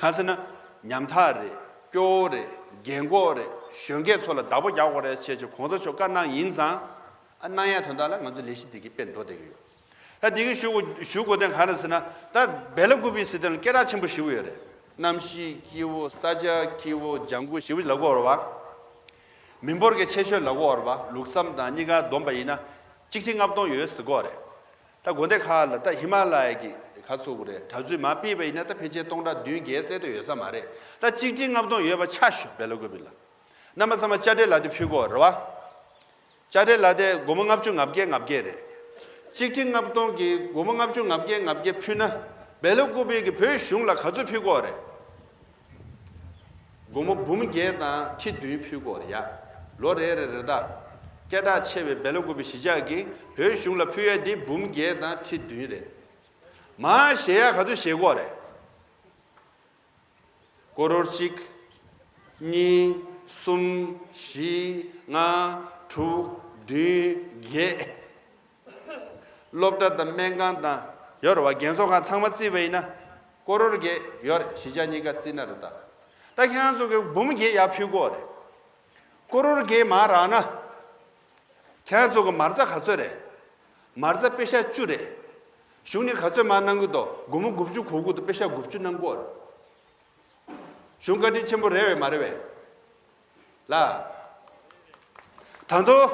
གང་ཟེར་ན། ཉམ་ཐག་རེད། སྐྱོ་བོ་རེད། རྒན་འཁོགས་རེད། གཞོན་སྐྱེས་ཚོ་ལ་བདག་པོ་རྒྱག་དགོས་རེད་བྱས་བྱས་གོང་ས་མཆོག་བཀའ་གནང་ཡིན་ཙང་། ཨ་གནང་ཡ་དོན་དག་ལ་ང་ཚོ་ལས་གཞི་འདི་གི་དཔེ་འགྲོ་བསྡད་ཀྱི་ཡོད། ད་འདི་གི་ཞུ་དགོས་ཞུ་དགོས་དོན་གང་རེད་ཟེར་ན། ད་སྦེ་ལ་ཀུ་པི་ཟེར་དེ་ལ་སྐད་གྲགས་ཆེན་པོ་ཞེ་པོ་ཡོད་རེད། གནམ་གཤིས་སྐྱིད་པོ། ས་ཆ་སྐྱིད་པོ། ལྗང་ཁུ་ཞེ་པོ་ལབ་ཀྱི་ཡོད་རེད་བ། མི་འབོར་གྱི་ཆེ་ཤོས་ལབ་ཀྱི་ཡོད་རེད་བ། ལུགས་བསམ་དང་གཉིས་ཀ་བསྡོམས་པ་ཡིན་ན་གཅིག་ཁྲི་ལྔ་སྟོང་ཡོད་ཟེར་གྱི་ཡོད་རེད། ད་དགོན་སྡེ་ཁག་ལ་ད་ཧི་མ་ལ་ཡ་གི་ག་ཚོད་དགོས་རེད། གྲྭ་བཙུན་མར་ཕུད་པ་ཡིན་ན་ད་ཕལ་ཆེར་སྟོང་ཕྲག་བདུན་བརྒྱད་ཟེར་དུ་ཡོད་ས་མ་རེད། ད་གཅིག་ཁྲི་ལྔ་སྟོང་ཡོད་པ་ཆ་བཞག་སྦེ་ལ་ཀུ་པི་ལ། རྣམ་པ་ཚང་མ་དཔྱ་ཁྲལ་ལག་དེབ་ཕུལ་དགོས་རེད་བ། དཔྱ་ཁྲལ་ལག་དེབ་སྒོར་མོ་ལྔ་བཅུ་ང་བརྒྱད་ང་བརྒྱད་རེད། གཅིག་ཁྲི་ལྔ་སྟོང་གི་སྒོར་མོ་ལྔ་བཅུ་ང་བརྒྱད་ང་བརྒྱད་ཕུལ་ན། སྦེ་ལ་ཀུ་པི་གི་བོད་གཞུང་ལ་ག་ཚོད་ཕུལ་དགོས་རེད། སྒོར་མོ་འབུམ་བརྒྱད་དང་ཁྲི་བདུན་ཕུལ་དགོས་རེད་ཡ། ལོ་རེ་རེ་རེ་ད། སྐད་གྲགས་ཆེ་བའི་བེ་ལ་ཀུ་པི་གཞིས་ཆགས་ཀྱིས་བོད་གཞུང་ལ་ཕུལ་ཡས་འདི་འབུམ་བརྒྱད་དང་ཁྲི་བདུན་རེད། མར་བཞེས་ཡ་ག་ཚོད་བཞེས་དགོས་རེད། ཀོ་རོར་གཅིག་གཉིས། གསུམ། བཞི། ལྔ། དྲུག་བདུན། བརྒྱད། སློབ་གྲྭ་དང་སྨན་ཁང་དང་ཡོད་རེད་བ། རྒན་གསོ་ཁང་ཚང་མ་བརྩིས་པ་ཡིན་ན་ཀོ་རོར་བརྒྱད་ཡོད་རེད། གཞིས་ཆགས་གཉིས་ཀ་བརྩིས་ན་རེད་ད། ད་ཁྱེད་རང་ཚོ་གི་འབུམ་བརྒྱད་ཡར་ཕུལ་དགོས་རེད། ཀོ་རོར་བརྒྱད་མར་རག་ན། ཁྱེད་རང་ཚོ་གི་མ་རྩ་ག་ཚོད་རེད། མ་རྩ་པེ་ཤ་བཅུ་རེད། གཞུང་ནས་ག་ཚོད་མར་གནང་གི་འདུག་སྒོར་མོ་དགུ་བཅུ་གོ་དགུ་དང་པེ་ཤ་དགུ་བཅུ་གནང་གི་ཡོད་རེད། གཞུང་བཀའ་དྲིན་ཆེན་པོ་རེད་བས་མ་རེད་བས། ལ། ད་དུང་།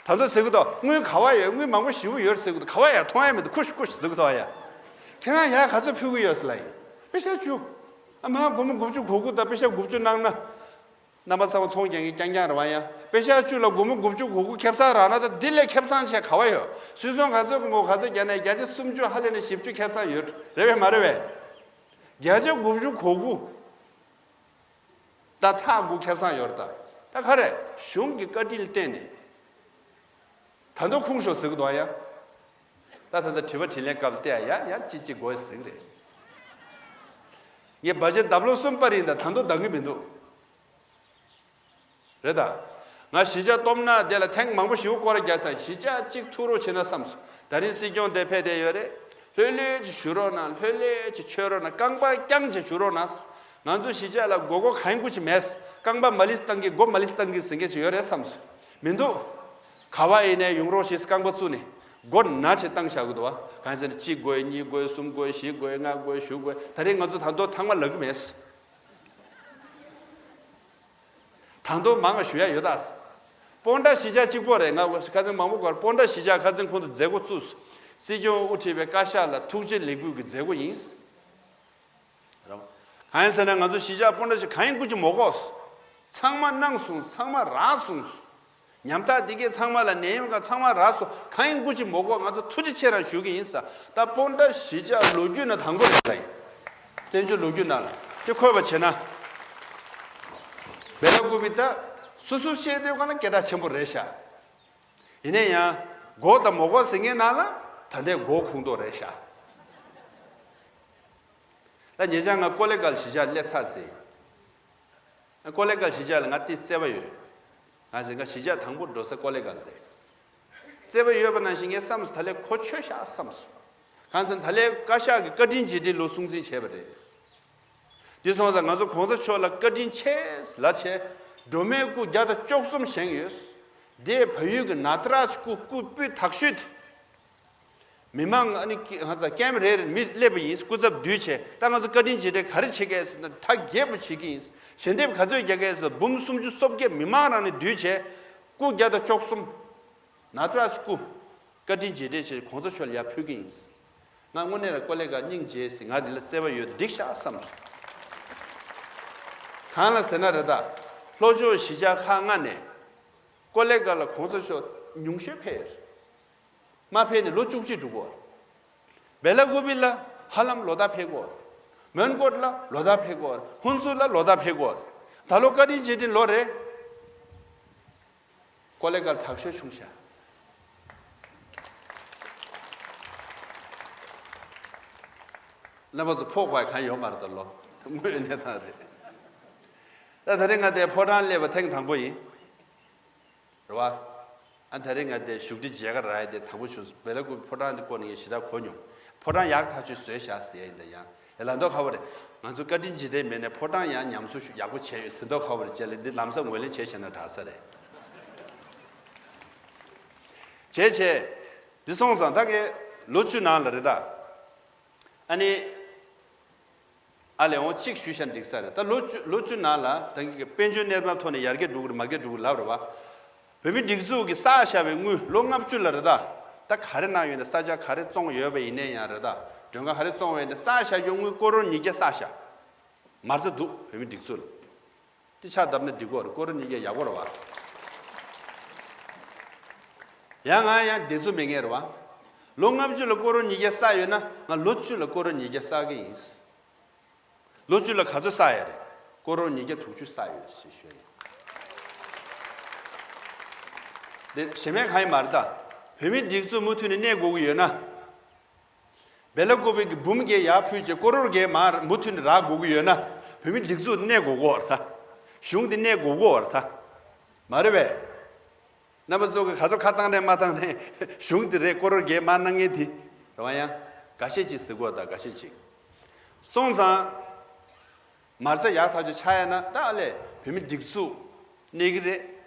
ད་དུང་ཟེར་གི་འདུག་དངུལ་ག་བ་ཡོད། དངུལ་མང་པོ་ཞེ་པོ་ཡོད་ཟེར་གི་འདུག་ག་བ་ཡ་མཐོང་ཡ་མི་འདུག་ཁུ་ཤུ་ཁུ་ཤུ་ཟེར་གི་འདུག་ཡ། ཁྱེད་རང་ཡ་ག་ཚོད་ཕུལ་གི་ཡོད་ཟེར་ལ་ཡིན། པེ་ཤ་བཅུ། ཨ་མ་སྒོར་མོ་དགུ་བཅུ་གོ་དགུ་དང་པེ་ཤ་དགུ་བཅུ་གནང་ན། རྣམ་པ་ཚང་མ་ཚོང་རྒྱག་མཁན་རྐྱང་རྐྱང་རེད་བ་ཡ། པེ་ཤ་བཅུ་ལ་སྒོར་མོ་དགུ་བཅུ་གོ་དགུ་ཁེ་བཟང་རག་ན་ད་འདི་ལས་ཁེ་བཟང་ཆེ་ག་བ་ཡོད། སུད་ཚོང་ག་ཚོད་སྒོར་མོ་ག་ཚོད་རྒྱག་ན་བརྒྱ་ཆ་སུམ་ཅུ་ཧ་ལས་ན་བཞི་བཅུ་ཁེ་བཟང་ཡོད་རེད་བས་མ་རེད་བས། བརྒྱ་ཆ་དགུ་བཅུ་གོ་དགུ། ད་ཚགས་དགུ་ཁེ་བཟང་ཡོད་རེད་ད། ད་ག་རེ་གཞུང་གི་བཀའ་དྲིན་ལ་བརྟེན་ནས། ད་དུང་ཁུངས་ཤོར་ཟེར་གི་འདུག་ཡ། ད་ད་ལྟ་དྲི་བ་དྲིས་ལན་སྐབས་ལ་བལྟས་ཡ་ཡ་ཡ་ཅི་ཅི་དགོས་ཟེར་གི་རེད། ངས་བ་ཇེ་ལྡབ་ལོ་གསུམ་པར་ཡིན་ད་ད་དུང་འདང་གི་མི་འདུག་རེད་ད། ང་གཞིས་ཆགས་སྟོབས་ན་དེ་ལ་ཐེངས་མང་པོ་ཞིག་སྐོར་ར་རྒྱག་ཚར། གཞིས་ཆགས་གཅིག་ཐུག་རོགས་བྱེད་ན་བསམས་སོང་། ད་རིང་སྲིད་སྐྱོང་དེ་ཕེབས་བསྡད་ཡོད་རེད། ལྷོད་ལྷོད་ཅིག་བཞུགས་རོགས་གནང་། ལྷོད་ལྷོད་ཅིག་མཆོད་རོགས་གནང་། རྐང་པ་རྐྱང་ཅིག་བཞུགས་རོགས་གནང་། ང་ཚོ་གཞིས་ཆགས་ལ་མགོ་སྐོར་གང་ཡིན་དགོས་ཅིག་མེད། རྐང་པ་མ་ལིས་བཏང་གི་མགོ་མ་ལིས་བཏང་གི་ཟེར་མཁན་ཅིག་ཡོད་རེད་བསམས་སོང་། མི་འདུག་ག་བ་ཡིན་ནའི་ཡོང་རོགས་ཞེས་རྐང་པ་བཙུགས་ནས་མགོ་ན་ཆེ་བཏང་བཞག་གི་འདུག་བ། གང་ཟེར་ན་གཅིག་དགོས། གཉིས་དགོས། གསུམ་དགོས། བཞི་དགོས། ལྔ་དགོས། བཞི་དགོས། ད་རེས་ང་ཚོ་ད་དུང་ཚང་མ་ལབ་གི་མེད། ད་དུང་མང་ང་ཞུ་ཡ་ཡོད་ད། སྤོན་ཊ་གཞིས་ཆགས་གཅིག་པོ་རེད། ང་ཁ་སང་མང་པོ་གོ། སྤོན་ཊ་གཞིས་ཆགས་ཁ་སང་ཁོང་ཚོ་མཛད་སྒོ་བཙུགས། སྲིད་སྐྱོང་དབུ་ཁྲིད་པའི་བཀའ་ཤག་ལ་ཐུགས་རྗེ་ལེགས་འབུལ་གྱི་མཛད་སྒོ་ཡིན། རང་། གང་ཡིན་ཟེར་ན་ང་ཚོ་གཞིས་ཆགས་སྤོན་ཊ་ཞིག་གང་ཡིན་དགོས་ཀྱི་མོ་གོ། ཚང་མ་གནང་སོང་། ཚང་མ་རག་སོང་། ཉམ་ཐག་འདི་གས་ཚང་མ་ལ་ནད་ཡམས་ཁག་ཚང་མ་རག་སོང་། གང་ཡིན་དགོས་ཀྱི་མོ་གོ། ང་ཚོ་ཐུགས་རྗེ་ཆེ་རང་ཞུ་གི་ཡིན་ས། ད་སྤོན་ཊ་གཞིས་ཆགས་ལོ་རྒྱུས་ནང་དང་པོ་རེད་ལ་ཡིན། བཙན་བྱོལ་ལོ་རྒྱུས་ནང་ལ་དེ་འཁོད་པ་བྱས་ན། བེ་ལ་ཀུ་པི་ད་སུ་སུ་བཤད་དུས་ག་ན་སྐད་གྲགས་ཆེན་པོ་རེད་ཤག་ཡིན་ན་ཡང་མགོ་དང་མོ་གོ་ཟེར་མཁན་ནང་ལ་ད་ལྟའི་མགོ་ཁུངས་གཏོགས་རེད་ཤག་ད་ཉེ་ཆར་ང་ཀོ་ལེ་གལ་གཞིས་ཆགས་སླེབས་ཚར་ཟིན། ཀོ་ལེ་གལ་གཞིས་ཆགས་ལ་ང་ཏི་བརྩེ་བ་ཡོད། ང་ཟེར་ང་གཞིས་ཆགས་དང་པོ་འགྲོ་ས་ཀོ་ལེ་གལ་རེད། བརྩེ་བ་ཡོད་པ་ནང་བཞིན་ངས་བསམས་སོང་། ད་ལས་གོ་ཆོད་ཤག་བསམས་སོང་། གང་ཟེར་ན་ད་ལས་བཀའ་ཤག་གི་བཀའ་དྲིན་རྗེས་དྲན་ལོ་སྲུང་བརྩི་བྱས་པ་རེད། འདི་སོང་ཙང་ང་ཚོ་གོང་ས་མཆོག་ལ་བཀའ་དྲིན་ཆེ་ལ་ཆེ། སྒྲོལ་མའི་སྐུ་བརྒྱ་དང་བཅུ་གསུམ་བཞེངས་ཡོད། དེའི་བལ་ཡུལ་གྱི་ན་ཏི་རཱཇ་སྐུ་སྐུ་སྤུས་དག་ཤོས་དེ། མི་མང་ཨ་ནི་ཀི་ཧ་ཙ་ཀེམ་རེ་རེར་མི་སླེབས་པ་ཡིན། སྐུ་ཚབ་བསྡུས་བྱས། ད་ང་ཚོ་བཀའ་དྲིན་རྗེས་དྲན་ག་རེ་བྱེད་ཀྱི་ཡིན་ཟེར་ན་ད་རྒྱས་པོ་བྱེད་ཀྱི་ཡིན། ཞལ་འདེབས་ག་ཚོད་རྒྱག་གི་ཡིན་ཟེར་ན་འབུམ་སུམ་ཅུ་སོ་བརྒྱད་མི་མང་རང་ནས་བསྡུས་བྱས། སྐུ་བརྒྱ་དང་བཅུ་གསུམ། ན་ཏི་རཱཇ་སྐུ། བཀའ་དྲིན་རྗེས་དྲན་བྱས་གོང་ས་མཆོག་ལ་ཡར་ཕུལ་གྱི་ཡིན། ང་དངོས་གནས་ལ་ཀོ་ལེ་གལ་སྙིང་རྗེ་ཟེར། ང་འདི་ལ་བརྩེ་བ་ཡོད་འགྲིག་ཤག་བསམ་སོང་། གང་ལ་ཟེར་ན་རེད་ད། ལྷོ་ཕྱོགས་གཞིས་ཆགས་ཁག་ལྔ་ནས་ཀོ་ལེ་གལ་ལ་གོང་ས་མཆོག་ཉུང་ཤོས་ཕེབས་ཡོད་རེད། མ་ཕེབས་ནས་ལོ་བཅུ་གཅིག་འགྲོ་གི་ཡོད་རེད། བེ་ལ་ཀུ་པི་ལ་ཧ་ལམ་ལོ་ལྟར་ཕེབས་ཀྱི་ཡོད་རེད། མོན་གྷོ་ལ་ལོ་ལྟར་ཕེབས་ཀྱི་ཡོད་རེད། ཧུན་སུར་ལ་ལོ་ལྟར་ཕེབས་ཀྱི་ཡོད་རེད། ད་ལོ་བཀའ་དྲིན་རྗེས་དྲན་ལོ་རེད། ཀོ་ལེ་གལ་དྲག་ཤོས་བྱུང་ཤག་རྣམ་པ་ཚོ་ཕོག་པ་གང་ཡོད་མ་རེད་ད་ལོ། དངོས་ཡོད་གནས་སྟངས་རེད། ད་ད་རེས་ང་དེ་ཕོ་བྲང་སླེབས་པ་ཐེངས་དང་པོ་ཡིན། རེད་བ། ཨ་ད་རེས་ང་དེ་བཞུགས་ཁྲི་མཇལ་ཁ་རག་ཡ་དེ་དང་པོ་བྱུང་། བེ་ལ་ཀུ་པི་ཕོ་བྲང་དེ་སྐོར་ནས་ངས་ཞེ་དྲག་གོ་མྱོང་། ཕོ་བྲང་ཡག་ཐག་ཆོད་བཟོས་ཤག་ཟེར་ཡ་ཡིན་ད་ཡང་། ཡ་ལ་མདོ་ཁ་བོ་རེད། ང་ཚོ་བཀའ་དྲིན་རྗེས་དྲན་མེད་ནས་ཕོ་བྲང་ཡང་ཉམས་གསོ་ཞུ་ཡག་པོ་བྱས་ཡོད་ཟེར་མདོ་ཁ་བོ་རེད། བྱས་ལ་འདི་ལམ་སང་ངོས་ལེན་བྱས་བྱས་ན་དྲག་ས་རེད། བྱས་བྱས། འདི་སོང་ཙང་ད་གའི་ལོ་བཅུ་ནང་ལ་རེད་ད། ཨ་ནི། ཨ་ལས་འོང་གཅིག་ཞུས་ཤག་འགྲིག་ས་རེད། ད་ལོ་བཅུ་ལོ་བཅུ་ནང་ལ་ད་གིན་གི་དཔལ་འབྱོར་གནས་སྟངས་ཐོག་ནས་ཡར་རྒྱས་འགྲོ་གི་རེད་མར་རྒྱས་འགྲོ་གི་ལབ་རེད་བ། བོད་མི་སྒྲིག་འཛུགས་ཀྱིས་བསགས་བཞག་པའི་དངུལ་ལོ་ལྔ་བཅུ་ལ་རེད་ད། ད་ག་རེ་གནང་ཡོད་ན་ས་ཆ་ག་རེ་བཙོངས་ཡོད་པ་ཡིན་ནའི་ཡང་རེད་ད། མགྲོན་ཁང་ག་རེ་བཙོངས་པ་ཡིན་ན་བསགས་བཞག་རྒྱུ་དངུལ་ཀོ་རོར་ཉིས་བརྒྱ་བསགས་བཞག་མ་རྩ་འདུག་བོད་མི་སྒྲིག་འཛུགས་ལ། དེ་ཕྱག་བརྡབ་ན་འགྲིག་གོ་རེད། ཀོ་རོར་ཉིས་བརྒྱ་ཡག་པོ་རེད་བ། ཡང་ང་ཡང་བདེ་ཚོད་མེད་མཁན་རེད་བ། ལོ་ལྔ་བཅུ་ལ་ཀོ་རོར་ཉིས་བརྒྱ་བསགས་ཡོད་ན་ང་ལོ་བཅུ་ལ་ཀོ་རོར་ཉིས་བརྒྱ་བསགས་ཀྱི་ཡིན། ལོ་བཅུ་ལ་ག་ཚོད་བསགས་ཡ་རེད། ཀོ་རོར་ཉིས་བརྒྱ་དྲུག་ཅུ་བསགས་ཡོད་ཞེས་ཞུས་ཡིན། དེ་གཞན་མེད་གང་ཡིན་མ་རེད་ད། བོད་མི་སྒྲིག་འཛུགས་མུ་མཐུད་ནས་གནས་དགོས་ཀྱི་ཡོད་ན། བེ་ལ་ཀོ་པི་གི་འབུམ་བརྒྱད་ཡར་ཕུལ་བྱས་ཀོ་རོར་བརྒྱད་མར་མུ་མཐུད་ནས་རག་དགོས་ཀྱི་ཡོད་ན། བོད་མི་སྒྲིག་འཛུགས་གནས་དགོས་ཀྱི་ཡོད་རེད་ད། གཞུང་འདི་གནས་དགོས་ཀྱི་ཡོད་རེད་ད། མ་རེད་པས། རྣམ་པ་ཚོ་གི་ག་ཚོད་ཁ་བཏང་རེད་མ་བཏང་རེད། གཞུང་འདི་རེད། ཀོ་རོར་བརྒྱད་མར་གནང་མཁན་དེ་རེད་བ། ཡང་འགའ་ཤས་ཅིག་ཟེར་གོ་ད། འགའ་ཤས་ཅིག་སོང་ཙང་། མ་རྩ་ཡག་ཐག་ཆོད་ཆགས་ཡ་ན་ད་ཨ་ལས་བོད་མི་སྒྲིག་འཛུགས་གནས་ཀྱི་རེད།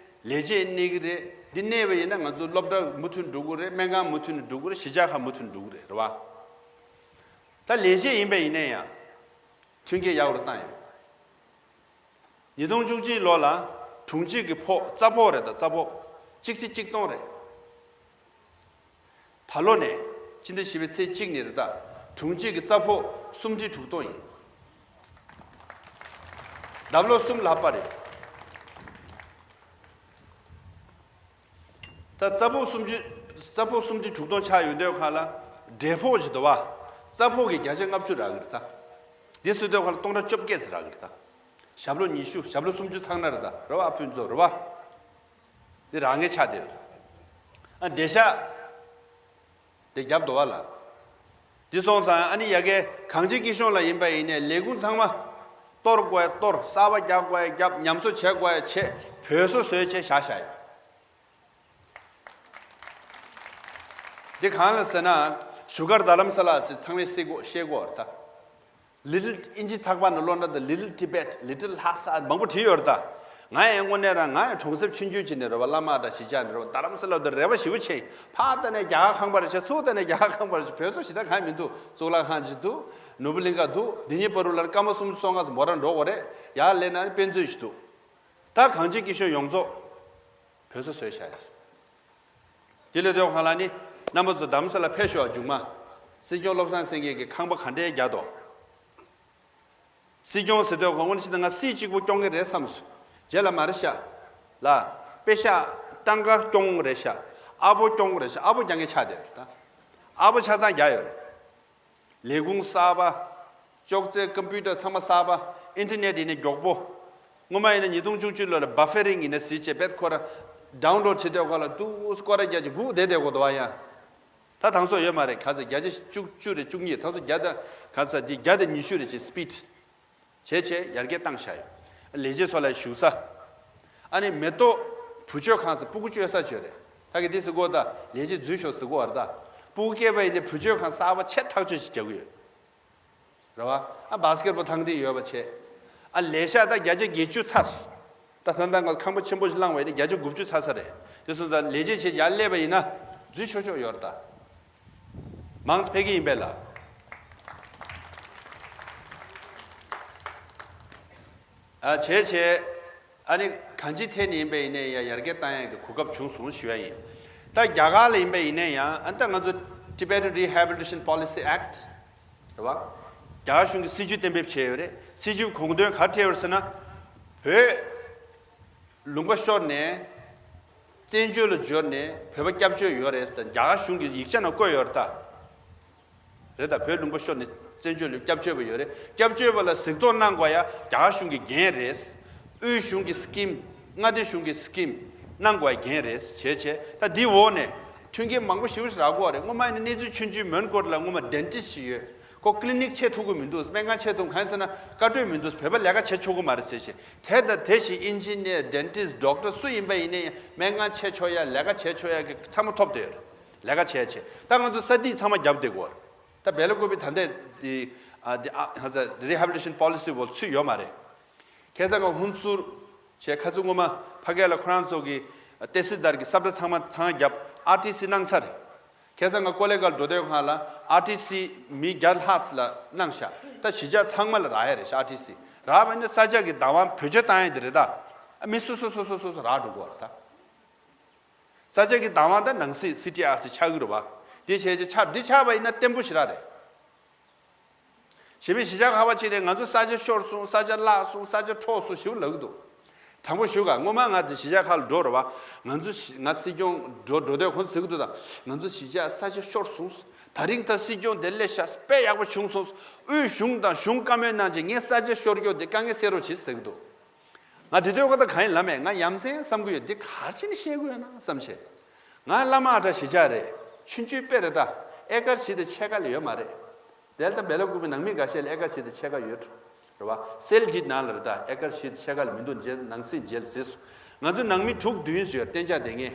ལས་བྱེད་གནས་ཀྱི་རེད། འདི་གནས་པ་ཡིན་ན་ང་ཚོ་སློབ་གྲྭ་མུ་མཐུད་འགྲོ་གི་རེད། སྨན་ཁང་མུ་མཐུད་འགྲོ་གི་རེད། གཞིས་ཆགས་ཁག་མུ་མཐུད་འགྲོ་གི་རེད། རེད་བ། ད་ལས་བྱེད་ཡིན་པ་ཡིན་ན་ཡང་མཐུན་རྐྱེན་ཡག་རུ་བཏང་ཡོད། ཉིས་སྟོང་བཅུ་གཅིག་ལོ་ལ་དྲུང་ཆེ་གི་ཕོགས། རྩ་ཕོགས་རེད་ད། རྩ་ཕོགས་གཅིག་ཁྲི་གཅིག་སྟོང་རེད། ད་ལོ་ནས་སྤྱི་ཟླ་བཞི་པའི་ཚེས་གཅིག་ནས་རེད་ད། དྲུང་ཆེ་གི་རྩ་ཕོགས་སུམ་ཁྲི་དྲུག་སྟོང་ཡིན། ལྡབ་ལོ་གསུམ་ལྷག་པ་རེད། ད་རྩ་ཕོགས་སུམ་ཁྲི། རྩ་ཕོགས་སུམ་ཁྲི་དྲུག་སྟོང་ཆགས་ཡོང་དུས་སྒང་ལ་འབྲས་ཕོགས་ཅིག་འདུག་བ། རྩ་ཕོགས་ཀྱི་བརྒྱ་ཆ་ལྔ་བཅུ་རག་གི་རེད་ད། འདི་བཟོ་དུས་སྒང་ལ་སྟོང་ཕྲག་བཅོ་བརྒྱད་ཙམ་རག་གི་རེད་ད། ཞབས་ལོ་ཉི་ཤུ། ཞབས་ལོ་སུམ་ཅུ་ཚང་ན་རེད་ད། རེད་བ། ཨ་ཕུན་ཚོགས་རེད་བ། འདི་རག་མཁན་ཆགས་བསྡད་ཡོད། ཨ་འབྲས་ཤག་དེ་རྒྱབ་འདུག་བ་ལ། འདི་སོང་ཙང་ཨ་ནི་ཡ་གི་གངས་ཅན་སྐྱིད་གཤོངས་ལ་ཡིན་པ་ཡིན་ནའི་ལས་ཁུངས་ཚང་མ་གཏོར་དགོས་གཏོར། གསར་པ་རྒྱག་དགོས་རྒྱབ། ཉམས་གསོ་བྱེད་དགོས་བྱེད། བོད་བཟོ་བཟོས་བྱས་བཞག་བཞག་ཡོད། འདི་གང་ལ་ཟེར་ན་བཞུགས་སྒར་རྡ་རམ་ས་ལ་ཟེར་ཚང་མས་ཤེས་གོ་ཤེས་གོ་རེད་ད། Little ཨིན་ཇི་ཚགས་པར་ནང་ལོགས་ན་ད་Little Tibet, Little Lhasa མང་པོ་བྲིས་ཡོད་རེད་ད། ང་ཡང་དངོས་གནས་རང་ང་ཡང་གྲོང་གསེབ་ཆུང་ཆུང་ཅིག་ནས་རེད་བ། བླ་མ་དང་གཞིས་ཆགས་ནས་རེད་བ། རྡ་རམ་ས་ལ་དུ་རེ་བ་ཞེ་པོ་ཆེ་ཡིན། ཕར་ལྟ་ནས་རྒྱ་གར་ཁང་པ་རེ་བྱས། ཚུར་ལྟ་ནས་རྒྱ་གར་ཁང་པ་རེ་བྱས། བོད་སོག་ཞེ་དྲག་གང་ཡང་མི་འདུག་གཙུག་ལག་ཁང་ཅིག་འདུག་ནོར་བུ་གླིང་ག་འདུག་འདི་གཉིས་བར་དུ་ལ་སྐར་མ་སུམ་ཅུ་སོ་ལྔ་ཙམ་མོ་ཊ་འགྲོ་དགོས་རེད། ཡར་སླེབས་ན་དཔེ་མཛོད་ཞིག་འདུག་ད་གངས་ཅན་སྐྱིད་གཤོངས་ཡོངས་རྫོགས་བོད་བཟོ་བཟོས་བཞག་ཡོད། དེ་ལས་དེ་གང་ལ་ནི་རྣམ་པ་ཚོ་རྡ་རམ་ས་ལ་ཕེབས་ཤོག་མཇུག་མ། སྲིད་སྐྱོང་བློ་བཟང་སེང་གེ་གིས་ཁང་པ་ག་འདྲའི་རྒྱག་འདུག་སྲིད་སྐྱོང་ཟེར་དུས་གང་འོན་ཕྱིན་ང་སྲིད་གཅིག་པུ་སྐྱོང་གི་རེད་བསམ་སོང་། རྗེས་ལ་མ་རེད་ཤག་ལ། པེ་ཤག་གྲངས་ཀ་སྐྱོང་རེད་ཤག་ཨ་ཕོ་སྐྱོང་རེད་ཤག་ཨ་ཕོ་རྒྱག་མཁན་ཆགས་བསྡད་རེད་ད། ཨ་ཕོ་ཆ་ཚང་རྒྱག་ཡོད་རེད། ལས་ཁུངས་གསར་པ། ཅོག་ཙེ་ཀམ་པུ་ཊར་ཚང་མ་གསར་པ། ཨིན་ཊར་ནེཊ་ཡིན་ན་མགྱོགས་པོ། སྔོན་མ་ཡིན་ན་ཉིས་སྟོང་བཅུ་གཅིག་ལོ་ལ་བྷ་ཕེ་རིང་ཡིན་ན་ཟེར་བྱས་བེད་ཁོ་ར་ཌའུན་ལོཌ་བྱེད་དུས་ཁོ་ལ་ཏུ་སྐོར་ར་རྒྱག་ཅིག་སྒུག་བསྡད་བསྡད་དགོས་འདུག་བ་ཡ། ད་དང་སོ་ཡོད་མ་རེད། ག་ཚོད་བརྒྱ་ཆ་བཅུ་བཅུ་རེད། བཅུ་གཉིས། དང་སོ་བརྒྱ་དང་ག་ཚོད་འདི་བརྒྱ་དང་ཉི་ཤུ་རེད་ཅེས་སི་པིཌ་བྱས་བྱས་ཡར་རྒྱས་བཏང་བཞག་ཡོད། ལས་བྱེད་ཚོ་ལ་བཞུགས་ས། ཨ་ནི་མེ་ཏོག་བུ་བཅོལ་ཁང་ཟེར་སྤུ་གུ་བཅོལ་ས་བྱོས་རེད། ད་གི་འདི་ཟེར་གོ་ད་ལས་བྱེད་འཛུལ་ཤོག་ཟེར་གོ་བ་རེད་ད། སྤུ་གུ་སྐྱེས་པ་ཡིན་ན་བུ་བཅོལ་ཁང་གསར་པ་ཆེ་ཐག་ཆོད་ཅིག་རྒྱག་གི་ཡོད། རེད་བ། ཨ་བྷ་སི་ཀེཊ་བོལ་ཐང་དེ་ཡོད་པ་བྱས། ཨ་ལས་ཤག་ད་བརྒྱ་ཆ་བརྒྱད་ཅུ་ཚར་སོང་། ད་ད་ལྟ་ང་ཁང་པ་ཆེན་པོ་ཞིག་བླངས་པ་ཡིན་ན་བརྒྱ་ཆ་དགུ་བཅུ་ཚར་ས་རེད། དེ་སོང་ཙང་ལས་བྱེད་བྱས་ཡར་སླེབས་པ་ཡིན་ན་འཛུལ་ཆོག་ཆོག་ཡོད་རེད་ད། མང་ཙམ་ཕེབས་ཀྱི་ཡིན་པས་ལ། ཨ་བྱས་བྱས། ཨ་ནི་གང་ཅིའི་ཐད་ནས་ཡིན་པ་ཡིན་ནའི་ཡ་ཡར་རྒྱས་བཏང་ཡག་གི་གོ་སྐབས་བྱུང་སོང་ཞུ་ཡ་ཡིན། ད་རྒྱ་གར་ལ་ཡིན་པ་ཡིན་ནའི་ཡང་ཨ་ད་ང་ཚོ་Tibetan Rehabilitation Policy Act རེད་བ། རྒྱ་གར་གཞུང་གིས་སྲིད་ཇུས་གཏན་འབེབས་བྱས་ཡོད་རེད། སྲིད་ཇུས་དགོངས་དོན་ག་རེ་བྲིས་ཡོད་རེད་ཟེར་ན། བོད་ལུང་པ་ཤོར་ནས་བཙན་བྱོལ་ལ་འབྱོར་ནས་བོད་པ་སྐྱབས་བཅོལ་ཡོད་རེད་ཟེར་རྒྱ་གར་གཞུང་གི་ཡིག་ཆ་ནང་བཀོད་ཡོད་རེད་ད། རེད་ད། བོད་ལུང་པ་ཤོར་ནས་བཙན་བྱོལ་ལ་སྐྱབས་བཅོལ་བ་ཡོད་རེད། སྐྱབས་བཅོལ་བ་ལ་གཟིགས་རྟོག་གནང་དགོས་ཡ་རྒྱ་གར་གཞུང་གི་འགན་རེད། དབུས་གཞུང་གི་སི་ཀིམ། མངའ་སྡེ་གཞུང་གི་སི་ཀིམ་གནང་དགོས་ཡ་འགན་རེད་བྱས་བྱས། ད་འདི་འོག་ནས་མཐུན་རྐྱེན་མང་པོ་ཞེ་པོ་ཞིག་རག་གི་ཡོད་རེད། སྔོན་མ་ཡིན་ན་གནས་ཚུལ་ཆུང་ཆུང་མོན་གྷོ་ལ་སྔོན་མ་ཌེན་ཊིསི་ཞིག་ཡོད། ཁོ་ཀི་ལི་ནིག་ཕྱེ་ཐུབ་ཀྱི་མི་འདུག་སྨན་ཁང་ཕྱེ་ཐུབ། གང་ཡིན་ཟེར་ན་བཀའ་འཁྲོལ་མི་འདུག་བོད་པ་ལས་ཀ་བྱེད་ཆོག་གི་མ་རེད་ཟེར་བྱས། དེ་དང་དེ་བཞིན་ཨིན་ཇི་ནེར། ཌེན་ཊིསི། ཌོག་ཊར་སུ་ཡིན་པ་ཡིན་ནའི་སྨན་ཁང་ཕྱེ་ཆོག་ཡ། ལས་ཀ་བྱེད་ཆོག་ཡ་གི་ཚང་མ་ཐོབ་བསྡད་ཡོད་རེད། ལས་ཀ་བྱས་བྱས། ད་ང་ཚོ་ས་ཐིག་ཚང་མ་བརྒྱབ་བསྡད་ཀྱི་ཡོད་རེད། ད་བེ་ལ་ཀོ་པི་ད་ལྟ་འདི་ཨ་འདི་ཨ་ཧ་ས་རི་ཧེ་བྷི་ལི་ཊེ་ཤན་པོ་ལི་སི་བོ་ཚུད་ཡོད་མ་རེད། ཁ་སང་ང་ཧུན་སུར་བྱས་ཁ་སང་སྔོན་མ་ཕ་གི་ལ་ཁོ་རང་ཚོ་གི་ཏེ་སི་དར་གི་ས་བཀྲ་ཚང་མ་ཚང་བརྒྱབ། ཨར་ཊི་སི་གནང་ཚར་རེད། ཁ་སང་ང་ཀོ་ལེ་གྷལ་འགྲོ་དུས་སྒང་ལ་ཨར་ཊི་སི་མི་བརྒྱ་ལྷག་ལ་གནང་ཤག་ད་གཞིས་ཆགས་ཚང་མ་ལ་རག་ཡ་རེད་ཤག་ཨར་ཊི་སི་རག་པ་ཡིན་ན་ས་ཆ་གི་བདག་དབང་བེད་སྤྱོད་བཏང་ཡ་དེ་རེད་ད། ཨ་མི་སོ་སོ་སོ་སོ་སོ་སོ་རག་འགྲོ་གི་ཡོད་རེད་ད། ས་ཆ་གི་བདག་དབང་ད་ནང་སྲིད་སི་ཊི་ཨར་སི་ཆགས་ཀྱི་རེད་བ། དེ་བྱས་རྗེས་ཆགས་འདི་ཆགས་པ་ཡིན་ན་བརྟན་པོ་ཞེ་དྲག་རེད། གཞན་པའི་གཞིས་ཆགས་ཁག་པ་ཅིག་ནས་ང་ཚོ་ས་ཆ་ཤོར་སོང་། ས་ཆ་བརླག་སོང་། ས་ཆ་འཕྲོག་སོང་ཞེ་པོ་ལབ་ཀྱི་འདུག་དྲང་པོ་ཞུ་ག་སྔོན་མ་ང་ཚོ་གཞིས་ཆགས་ཁག་ལ་འགྲོ་རེད་བ། ང་ཚོ་གཞི་ང་སྲིད་སྐྱོང་འགྲོ་འགྲོ་དུས་ཁོང་ཚོ་ཟེར་གི་འདུག་ད་ང་ཚོ་གཞིས་ཆགས་ས་ཆ་ཤོར་སོང་། ད་རིང་ད་སྲིད་སྐྱོང་དེ་སླེབས་ཤག་དཔེ་ཡག་པོ་བྱུང་སོང་། དབུས་གཞུང་དང་གཞུང་བཀའ་མོལ་གནང་རྗེས་ངས་ས་ཆ་ཤོར་རྒྱུ་དེ་དཀའ་ངལ་སེལ་རོགས་བྱེད་ཟེར་གི་འདུག་ང་དེ་དུས་ཁོ་ད་གང་ཡིན་ལབ་མེད། ང་ཡ་མཚན་བསམ་གི་ཡོད། འདི་ག་རེ་བྱས་ནས་བཤད་དགོས་ཡོད་ན་བསམ་བྱས། ང་བླ་མ་ཨ་གྲྭ་གཞིས་ཆགས་རེད། ཆུང་ཆུང་དཔེ་རེད། ད་ཨེ་ཀར་བཞི་དང་ཕྱེད་ཀ་ལས་ཡོད་མ་རེད། དེ་ལ་ད་སྦེལ་ཀོབ་ནང་མི་འགའ་ཤས་ལ་ཨེ་ཀར་བཞི་དང་ཕྱེད་ཀ་ཡོད་འགྲོ། རེད་བ། སེལ་ཌིད་ནང་ལ་རེད། ད་ཨེ་ཀར་བཞི་དང་ཕྱེད་ཀ་ལས་མི་འདུག་རྗེས་ནང་སྲིད་མཇལ་ཟེར་སོང་། ང་ཚོ་ནང་མི་དྲུག་བདུན་ཡོད་གཏན་འཇགས་བསྡད་མཁན།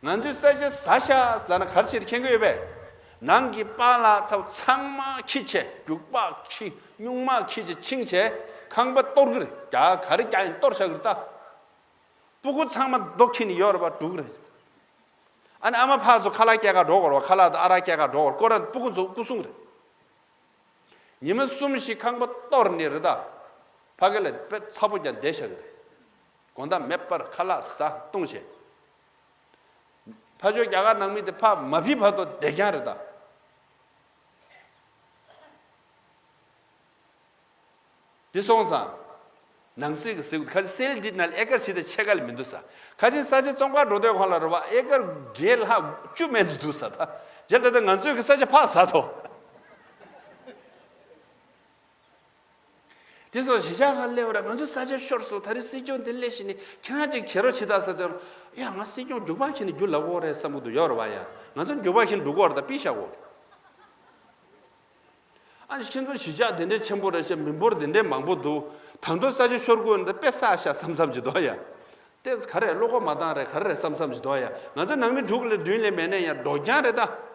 ང་ཚོའི་ས་ཆ་ཟ་ཤག་ལབ་ན་ག་རེ་བྱེད་མཁྱེན་གྱི་ཡོད་པས། ནང་གི་པཱ་ལགས་ཚོ་ཚང་མ་ཁྱི་བྱས། རྒྱུག་པ་ཁྱི། སྨྱུག་མ་ཁྱི་བྱས། ཆིང་བྱས། ཁང་པ་གཏོར་གི་རེད། རྒྱ་ག་རེ་རྒྱག་ཡིན་གཏོར་བཞག་གི་རེད་ད། སྤུ་གུ་ཚང་མ་རྡོ་ཁྱེར་ནས་ཡོད་རེད་པ། འགྲོ་གི་རེད། ཨ་ནི་ཨ་མ་ཕ་ཚོ་ཁ་ལག་སྐྱེལ་ག་འགྲོ་དགོས་རེད་པ། ཁ་ལག་དང་ཨ་རག་སྐྱེལ་ག་འགྲོ་དགོས་རེད། ཁོ་རང་སྤུ་གུ་ཚོ་སྐུ་སྲུང་རེད། ཉི་མ་གསུམ་བཞི་ཁང་པ་གཏོར་ནས་རེད་ད། ཕ་གི་ལ་དཔེ་ཚ་པོ་རྒྱག་བསྡད་བཞག་གི་རེད། དགོང་དག་མེད་པར་ཁ་ལག་ཟ་བཏུང་བྱས། ཕ་ཆོས་རྒྱ་གར་ནང་མི་དེ་ཕ་མ་ཕྱིན་བར་དུ་བསྡད་རྐྱང་རེད་ད། འདི་སོང་ཙང་། ནང་སྲིད་ཀྱི་ཟེར་ཁ་ཅིག་སེལ་ཌིད་ནང་ལ་ཨེ་ཀར་བཞི་དང་ཕྱེད་ཀ་ལས་མི་འདུག་ཟེར། ཁ་ཅིག་ས་ཆ་བཙོང་གར་འགྲོ་དུས་ཁོང་ལ་རེད་པ། ཨེ་ཀར་བརྒྱད་ལྷག་བཅུ་མན་ཙམ་འདུག་ཟེར། ད་རྗེས་ལ་ད་ང་ཚོས་ཀྱི་ས་ཆ་ཕར་ཟ་ཐོ། དེ་སོགས་གཞིས་ཆགས་ཁག་སླེབས་པ་ར། ང་ཚོ་ས་ཆ་ཤོར་སོང་། ད་རེས་སྲིད་སྐྱོང་དེ་སླེབས་ཤིག་ནི་ཁྱེད་རང་ཅིག་བྱེད་རོགས་བྱེད་ད་ཟེར་དུས། ཡ་ང་སྲིད་སྐྱོང་རྒྱུག་པ་ཁྱེར་ནས་རྒྱུག་ལབ་ཀྱི་ཡོད་རེད་བསམ་གྱི་འདུག་ཡོད་རེད་པ། ཡ་ང་ཚོ་རྒྱུག་པ་ཁྱེར་ནས་འགྲོ་གི་ཡོད་རེད། ད་པི་ཤག་གོ། ཨ་ནི་ཁྱེད་ཚོ་གཞིས་ཆགས་དེ་འདྲའི་ཆེན་པོ་རེད་ཤག་མི་འབོར་དེ་འདྲའི་མང་པོ་འདུག་ད་དུང་ས་ཆ་ཤོར་དགོས་འདི་དཔེ་བསགས་ཤག་བསམ་བསམ་ཅིག་འདུག་ཡ། ཏེས་ག་རེ་བློ་ཁོག་མ་བཏང་རེད། ག་རེ་རེད་བསམ་བསམ་ཅིག་འདུག་ཡ། ང་ཚོ་ནང་མི་དྲུག་ལས་བདུན་ལས་མེད་ནས་ཡ་འགྲོ་རྐྱང་རེད་ད།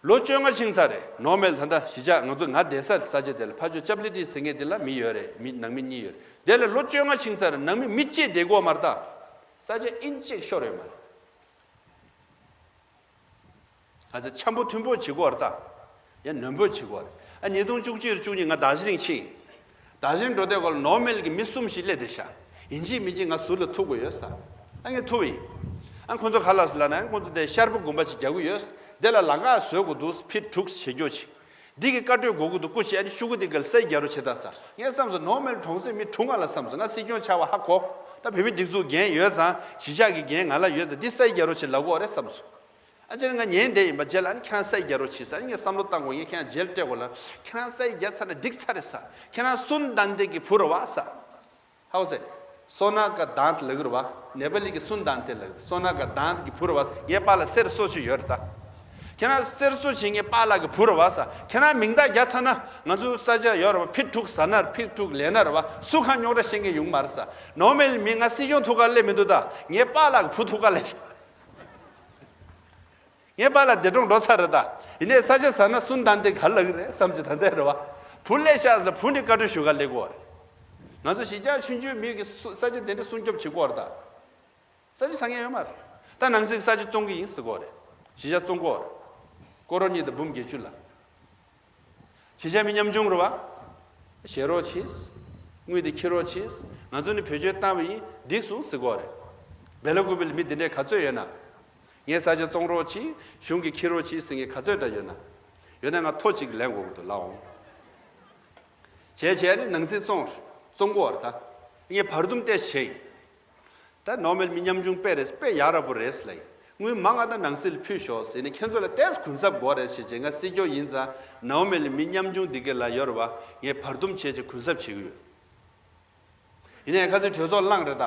ལོ་བཅོ་ལྔ་ཕྱིན་ཚར་རེད། ནོར་མལ་ད་ལྟ་གཞིས་ཆགས་ང་ཚོ་ང་བསྡད་ས་ས་ཆ་དེ་ལ་ཕར་ཕྱོགས་ཅབ་ལི་ཏི་ཟེར་མཁན་དེ་ལ་མི་ཡོད་རེད། མི་ནང་མི་གཉིས་ཡོད་རེད། དེ་ལ་ལོ་བཅོ་ལྔ་ཕྱིན་ཚར་རེད། ནང་མི་མི་གཅིག་བསྡད་ཀྱི་ཡོད་མ་རེད་ད། ས་ཆ་ཨིན་ཅིག་ཤོར་ཡོད་མ་རེད། ཨ་ཙི་འཆམ་པོ་མཐུན་པོ་བྱེད་དགོས་རེད་ད། ཡང་ནོན་པོ་བྱེད་དགོས་རེད། ཨ་ཉིས་སྟོང་བཅུ་གཅིག་བཅུ་གཉིས་ང་རྡོ་རྗེ་གླིང་ཕྱིན། རྡོ་རྗེ་གླིང་འགྲོ་དུས་སྐོར་ལ་ནོར་མལ་གྱི་མི་གསུམ་ཞིག་སླེབས་བསྡད་ཤག་ཡིན་གཅིག་མིན་གཅིག་ང་ཟུར་ལ་ཐུག་དགོས་ཡོད་ས། ཨ་ངས་ཐུག་པ་ཡིན། ཨ་ཁོ་ཚོ་ག་ལ་སི་ལབ་ན་ཁོ་ཚོ་དེ་ཤར་པ་དགོན་པ་ཅིག་རྒྱག་གི་ཡོད། དེ་ལ་ལམ་ཁ་བཟོ་དགོས་འདུག་ཕི་དྲུག་བྱེད་རྒྱུ་ཅིག་འདི་གི་བཀའ་འཁྲོལ་དགོས་ཀྱི་འདུག་སྐུ་མཁྱེན། ཨ་ནི་ཤོག་གུ་འདི་ག་ལ་སའི་རྒྱ་རོ་བྱེད་ད་ས། ངས་བསམ་སོང་ནོར་མལ་གྲོང་གསེབ་མི་དྲུག་ང་ལ་བསམ་སོང་། ང་སྲིད་སྐྱོང་ཆགས་པ་ཧ་གོ། ད་བོད་མི་སྒྲིག་འཛུགས་འགན་ཡོད་ཙང་གཞིས་ཆགས་ཀྱི་འགན་ང་ལ་ཡོད་ཙང་འདི་སའི་རྒྱ་རོ་བྱེད་ལབ་དགོས་རེད་བསམ་སོང་། ཨ་ཅེ་ང་ཉན་བསྡད་ཡིན་པ་རྗེས་ལ་ཨ་ནི་ཁྱེད་རང་སའི་རྒྱ་རོ་བྱེད་ས། ཨ་ནི་ངས་བསམ་བློ་བཏང་དགོས། ངས་ཁྱེད་རང་མཇལ་སྤྲད་དགོས་ལ། ཁྱེད་རང་སའི་རྒྱ་ཚར་ན་འགྲིག་ཚར་རེད་ས། ཁྱེད་རང་སུན་དན་ཏེ་གི་བུ་རེད་བ་ས། ཧའོ་སེ། སོ་ན་ཀ་དཱན་ཏེ་ལབ་ཀྱི་རེད་བ། ནེ་པ་ལི་གི་སུན་དན་ཏེ་ལབ་ཀྱི། སོ་ན་ཀ་དཱན་ཏེ་གི་བུ་རེད་བ། ངའི་པཱ་ལགས་གསེར་སོ་ཞིག་ཡོད་རེད་ད། ཁྱེད་རང་གསེར་སོ་ཞིག་ངའི་པཱ་ལགས་ཀྱི་བུ་རེད་བ་ས། ཁྱེད་རང་མིང་རྟགས་རྒྱག་ཚར་ན་ང་ཚོ་ས་ཆ་ཡོད་རེད་བ། ཕི་དྲུག་ཟ་ན་རེད། ཕི་དྲུག་ལེན་ན་རེད་བ། སུ་གང་རྙོག་དྲ་བཤད་མཁན་ཡོང་མ་རེད་ས། ནོར་མལ་མི་ང་སྲིད་སྐྱོང་ཐུག་ག་སླེབས་མི་འདུག་ད། ངའི་པཱ་ལགས་ཀྱི་བུ་ཐུག་ག་སླེབས་ཤག་ངའི་པཱ་ལགས་འདས་གྲོངས་འགྲོ་ཚར་རེད་ད། ཡིན་ནའི་ས་ཆ་ཟ་ན་སུན་དན་ཏེ་ག་ལབ་ཀྱི་རེད་བསམ་གྱི། ད་ལྟའི་རེད་བ། བུ་སླེབས་ཤག་ཟེར་ལ་བུ་ནི་བཀའ་འཁྲོལ་ཞུ་ག་སླེབས་ཀྱི་ཡོད་རེད། ང་ཚོ་གཞིས་ཆགས་ཆུང་ཆུང་མི་གི་སུ་ས་ཆ་དེ་འདྲ་སྲུང་སྐྱོབ་བྱེད་ཀྱི་ཡོད་རེད་ད། ས་ཆ་ཟ་མཁན་ཡོད་མ་རེད། ད་ནང་སྲིད་ས་ཆ་བཙོང་གི་ཡིན་ཟེར་གྱི་ཡོད་རེད། གཞིས་ཆགས་བཙོང་གི་ཡོད་རེད། སྐོར་ར་གཉིས་དང་འབུམ་བརྒྱད་ཅུ་ལ། གཞིས་ཆགས་མི་ཉམ་ཆུང་རེད་བ། བཞེས་རོགས་བྱེད། དངུལ་དེ་འཁྱེར་རོགས་བྱེད། ང་ཚོ་ནི་བེད་སྤྱོད་བཏང་བ་ཡིན། འགྲིག་སོང་ཟེར་གྱི་ཡོད་རེད། སྦེ་ལ་ཀུ་པེ་ལ་མི་དེ་འདྲས་ག་ཚོད་ཡོད་ན། ངའི་ས་ཆ་བཙོང་རོགས་བྱེད། གཞུང་གིས་འཁྱེར་རོགས་བྱེད་ཟེར་མཁན་ག་ཚོད་འདྲ་ཡོད་ན། ཡོད་ན་ང་ཐོ་གཅིག་ལེན་དགོས་ཀྱི་འདུག་ལགས་འོང་། བྱས་བྱས་ནི་ནང་སྲིད་བཙོང་། བཙོང་གི་ཡོད་རེད་ད། ངས་བར་འདུམ་ཏོག་ཙམ་བྱས་ཡིན། ད་ནོར་མལ་མི་ཉམ་ཆུང་དཔེ་རེད། དཔེ་ཡག་རབས་པོ་རེད་ལབ་ཡིན། དངུལ་མང་ང་ད་ནང་སྲིད་ལ་ཕུལ་ཤོག་ཟེར་ནས་ཁྱེད་ཚོ་ལ་ཏོག་ཙམ་གུན་གསབ་དགོས་རེད་ཟེར་བྱས། ང་སྲིད་སྐྱོང་ཡིན་ཙང་ནོར་མལ་མི་ཉམ་ཆུང་འདི་ག་ལ་ཡོད་རེད་བ། ངས་བར་འདུམ་བྱས་བྱས་གུན་གསབ་བྱེད་ཀྱི་ཡོད། ཡིན་ནའི་ཁ་སང་གྲོས་ཚོགས་ལངས་རེད་ད།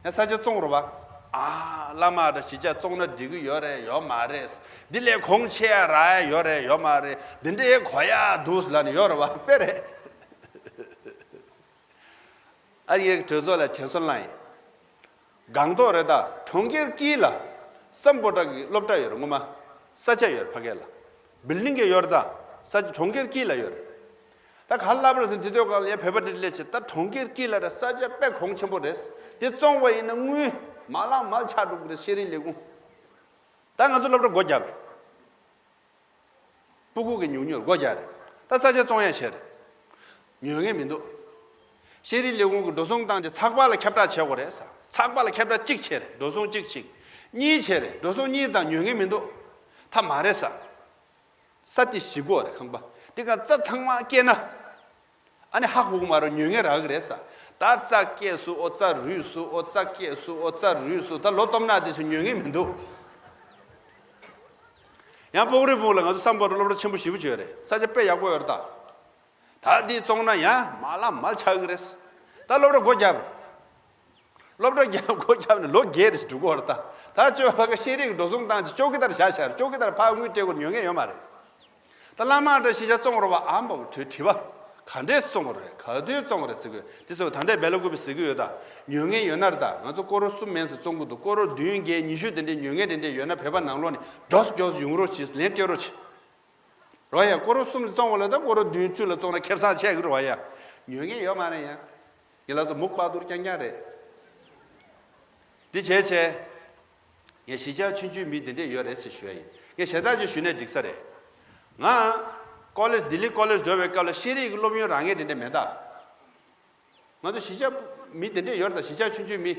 ཡང་ས་ཆ་བཙོང་རེད་བ། ཨ། བླ་མ་དང་གཞིས་ཆགས་བཙོང་ན་འགྲིག་གི་ཡོད་རེད། ཡོད་མ་རེད། འདི་ལས་གོང་ཆེ་ཡ་རག་ཡ་ཡོད་རེད། ཡོད་མ་རེད། འདི་འདྲའི་གོ་ཡ་འདུག་ལབ་ནས་ཡོད་རེད་བ། དཔེ་རེད། ཨ་ཡེ་གྲོས་ཚོགས་ལ་དྲན་གསོ་བསླངས་ཡིན། སྒང་ཏོག་རེད་ད། གྲོང་ཁྱེར་དཀྱིལ་ལ་སམ་བྷོ་ཊ་གི་སློབ་གྲྭ་ཡོད་རེད། སྔོན་མ་ས་ཆ་ཡོད་རེད་ཕ་གི་ལ། བིལ་ཌིང་གི་ཡོད་རེད་ད། ས་ཆ་གྲོང་ཁྱེར་དཀྱིལ་ལ་ཡོད་རེད། ད་ག་ལབ་རེད་ཟེར་དུས་དེ་དུས་སྒང་ལ་ཡ་བོད་པ་འདི་སླེབས་བྱས། ད་གྲོང་ཁྱེར་དཀྱིལ་ལ་རེད། ས་ཆ་དཔེ་གོང་ཆེན་པོ་རེད། དེ་བཙོང་བ་ཡིན་ན་དངུལ་མ་ལངས་མར་ཆག་འགྲོ་གི་རེད། ཤེས་རིག་ལས་ཁུངས། ད་ང་ཚོ་སློབ་གྲྭ་སྒོ་བརྒྱབ་རེད། སྤུ་གུ་གི་ཉུང་ཉུང་སྒོ་རྒྱག་རེད། ད་ས་ཆ་བཙོང་ཡ་བྱས་རེད། ཉོ་མཁན་མི་འདུག་ཤེས་རིག་ལས་ཁུངས་ཀྱིས་འགྲོ་སོང་བཏང་རྗེས་ཚགས་པར་ལ་ཁྱབ་བསྒྲགས་བྱེད་དགོས་རེད་ཟེར། ཚགས་པར་ལ་ཁྱབ་བསྒྲགས་གཅིག་བྱས་རེད། འགྲོ་སོང་གཅིག་གཅིག་གཉིས་བྱས་རེད། འགྲོ་སོང་གཉིས་དང་ཉོ་མཁན་མི་འདུག་ད་མ་རེད་ཟེར། ས་དེ་གཞིས་སྒོ་རེད། ཁང་པ་དེ་ག་རྩྭ་ཚང་མ་སྐྱེལ་ན། ཨ་ནི་ཧ་གོ་གི་མ་རེད། ཉོ་མཁན་རག་གི་རེད་ཟེར། ད་རྩྭ་སྐྱེས་སུ་ཨོ་རྩྭ་རུས་སུ་ཨོ་རྩྭ་སྐྱེས་སུ་ཨོ་རྩྭ་རུས་སུ་ད་ལོ་སྟོང་ན་དེ་ཚོ་ཉོ་མཁན་མི་འདུག་ཡང་སྤོག་རི་སྤོག་ལ་ང་ཚོ་སམ་བྷོ་ཊ་སློབ་གྲྭ་ཆེན་པོ་ཞེ་པོ་ཅིག་ཡོད་རེད། ས་ཆ་དཔེ་ཡག་པོ་ཡོད་རེད་ད། ད་འདི་བཙོང་ན་ཡང་མ་ལ་མ་ཆགས་ཀྱི་རེད། ད་སློབ་གྲྭ་སྒོ་བརྒྱབ། སློབ་གྲྭ་རྒྱབ་སྒོ་བརྒྱབ་ནས་ལོ་བརྒྱད་རེ་ཞིག་འགྲོ་གི་ཡོད་རེད་ད། ད་ཅོ་ཕ་གི་ཤེས་རིག་འགྲོ་སོང་བཏང་ཅིག་ཅོ་ཀི་ཏར་བཞག་བཞག་ཅོ་ཀི་ཏར་ཕ་དངུལ་སྤྲད་དགོས་ཉོ་མཁན་ཡོད་མ་རེད། ད་བླ་མ་འདྲ་ཤེས་བྱ་བཙོང་རོགས་པ་ཨ་མ་བུ་དྲི་དྲི་བ། ག་འདྲས་བཙོང་རེད་ག་དུས་བཙོང་རེད་ཟེར་གི་དེ་ཚོ་ད་ལྟའི་སྦེ་ལ་ཀུ་པི་ཟེར་གི་ཡོད་ད། ཉོ་མཁན་ཡོད་ན་རེད་ད། ང་ཚོ་སྐོར་རོ་གསུམ་མིན་ཟེར་བཙོང་གི་འདུག་སྐོར་རོ་བདུན་བརྒྱད་ཉི་ཤུ་དེ་འདྲས་ཉོ་མཁན་དེ་འདྲས་ཡོད་ན་བོད་པ་ནང་ལོགས་ནས་མགྱོགས་སུ་མགྱོགས་སུ་ཡོང་རོགས་གྱིས་ལན་སྤྲད་རོགས་གྱིས། རོ་ཡ་སྐོར་རོ་གསུམ་ལ་བཙོང་བ་ལ་ད་སྐོར་རོ་བདུན་བཅུ་ལ་བཙོང་ན་ཁེ་བཟང་ཆེ་གི་རོ་ཡ། ཉོ་མཁན་ཡོད་མ་རེད་ཡ། ངས་ལབ་སོང་མུག་པག་ཏུར་རྐྱང་རྐྱང་རེད། འདི་བྱས་བྱས། ངས་གཞིས་ཆགས་ཆུང་ཆུང་མི་འདི་འདྲས་ཡོད་རེད་ཅེས་ཞུ་ཡ་ཡིན། ངས་ཞེ་དྲག་ཅིག་ཞུས་ནས་འགྲིག་ས་རེད། ང་། ཀོ་ལེཇ་ལྡི་ལི་ཀོ་ལེཇ་འགྲོ་བའི་སྐབས་ལ་ཤེས་རིག་གི་སློབ་ཡོན་རག་མཁན་དེ་འདྲས་མེད་ད། ང་ཚོ་གཞིས་ཆགས་མི་དེ་འདྲས་ཡོད་རེད་ད། གཞིས་ཆགས་ཆུང་ཆུང་མི།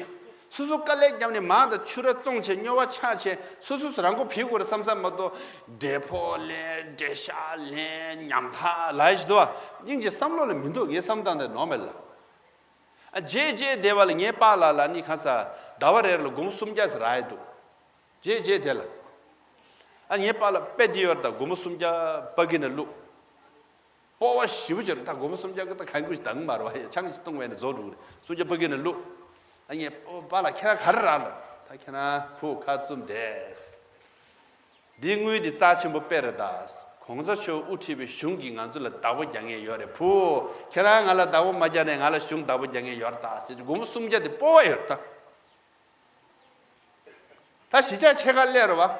སོ་སོ་དཀའ་ལས་བརྒྱབ་ནས་མར་དང་ཕྱུ་ར་བཙོང་བྱས་སྨྱོ་བ་ཆགས་བྱས་སོ་སོ་རང་མགོ་ཕུད་དགོས་རེད་བསམ་བསམ་མ་གཏོགས། འབྲས་ཕོག་ལེན་འབྲས་ཤག་ལེན་ཉམ་ཐག་ལབ་ཡ་ཞིག་འདུག་བ། སྙིང་རྗེ་བསམ་བློ་ལ་མི་འདུག་ངའི་བསམ་སྟངས་དེ་ནོར་མེད་ལ། ཨ་རྗེས་རྗེས་བསྡད་པ་ལ་ངའི་པཱ་ལགས་ལ་ནི་ཁ་ས་ཟླ་བ་རེར་ལ་སྒོར་མོ་སུམ་བརྒྱ་ཟེར་རག་ཡ་འདུག་རྗེས་རྗེས་དེ་ལ། ཨ་ངའི་པཱ་ལགས་དཔེ་འདི་ཡོད་རེད་ད། སྒོར་མོ་སུམ་བརྒྱ་པ་གི་ནས་བླུགས། སྤོབས་པ་ཞེ་པོ་ཅིག་རེད་ད། སྒོར་མོ་སུམ་བརྒྱ་གི་ད་གང་དགོས་ཞིག་འདང་གི་མ་རེད་བ། ཡ་ཆང་ཞིག་བཏུང་བས་ནས་རྫོགས་འགྲོ་གི་རེད། སུམ་བརྒྱ་པ་གི་ནས་བླུགས། ཨ་ངའི་པཱ་ལགས་ཁྱེད་རང་ག་རེ་རག་ལ། ད་ཁྱེད་རང་བུ་ཁ་བཙུམ་བསྡད། འདི་དངུལ་འདི་རྩ་ཆེན་པོ་དཔེ་རེད་ད། གོང་ས་མཆོག་དབུ་ཁྲིད་པའི་གཞུང་གིས་ང་ཚོ་ལ་བདག་པོ་རྒྱག་མཁན་ཡོད་རེད། བུ། ཁྱེད་རང་ང་ལ་བདག་པོ་མ་རྒྱག་ནས་ང་ལ་གཞུང་བདག་པོ་རྒྱག་མཁན་ཡོད་རེད་ད་ཟེར་གྱི་སྒོར་མོ་སུམ་བརྒྱ་དེ་སྤོབས་པ་ཡོད་རེད་ད། ད་གཞིས་ཆགས་ཕྱེད་ཀ་སླེབས་རེད་བ།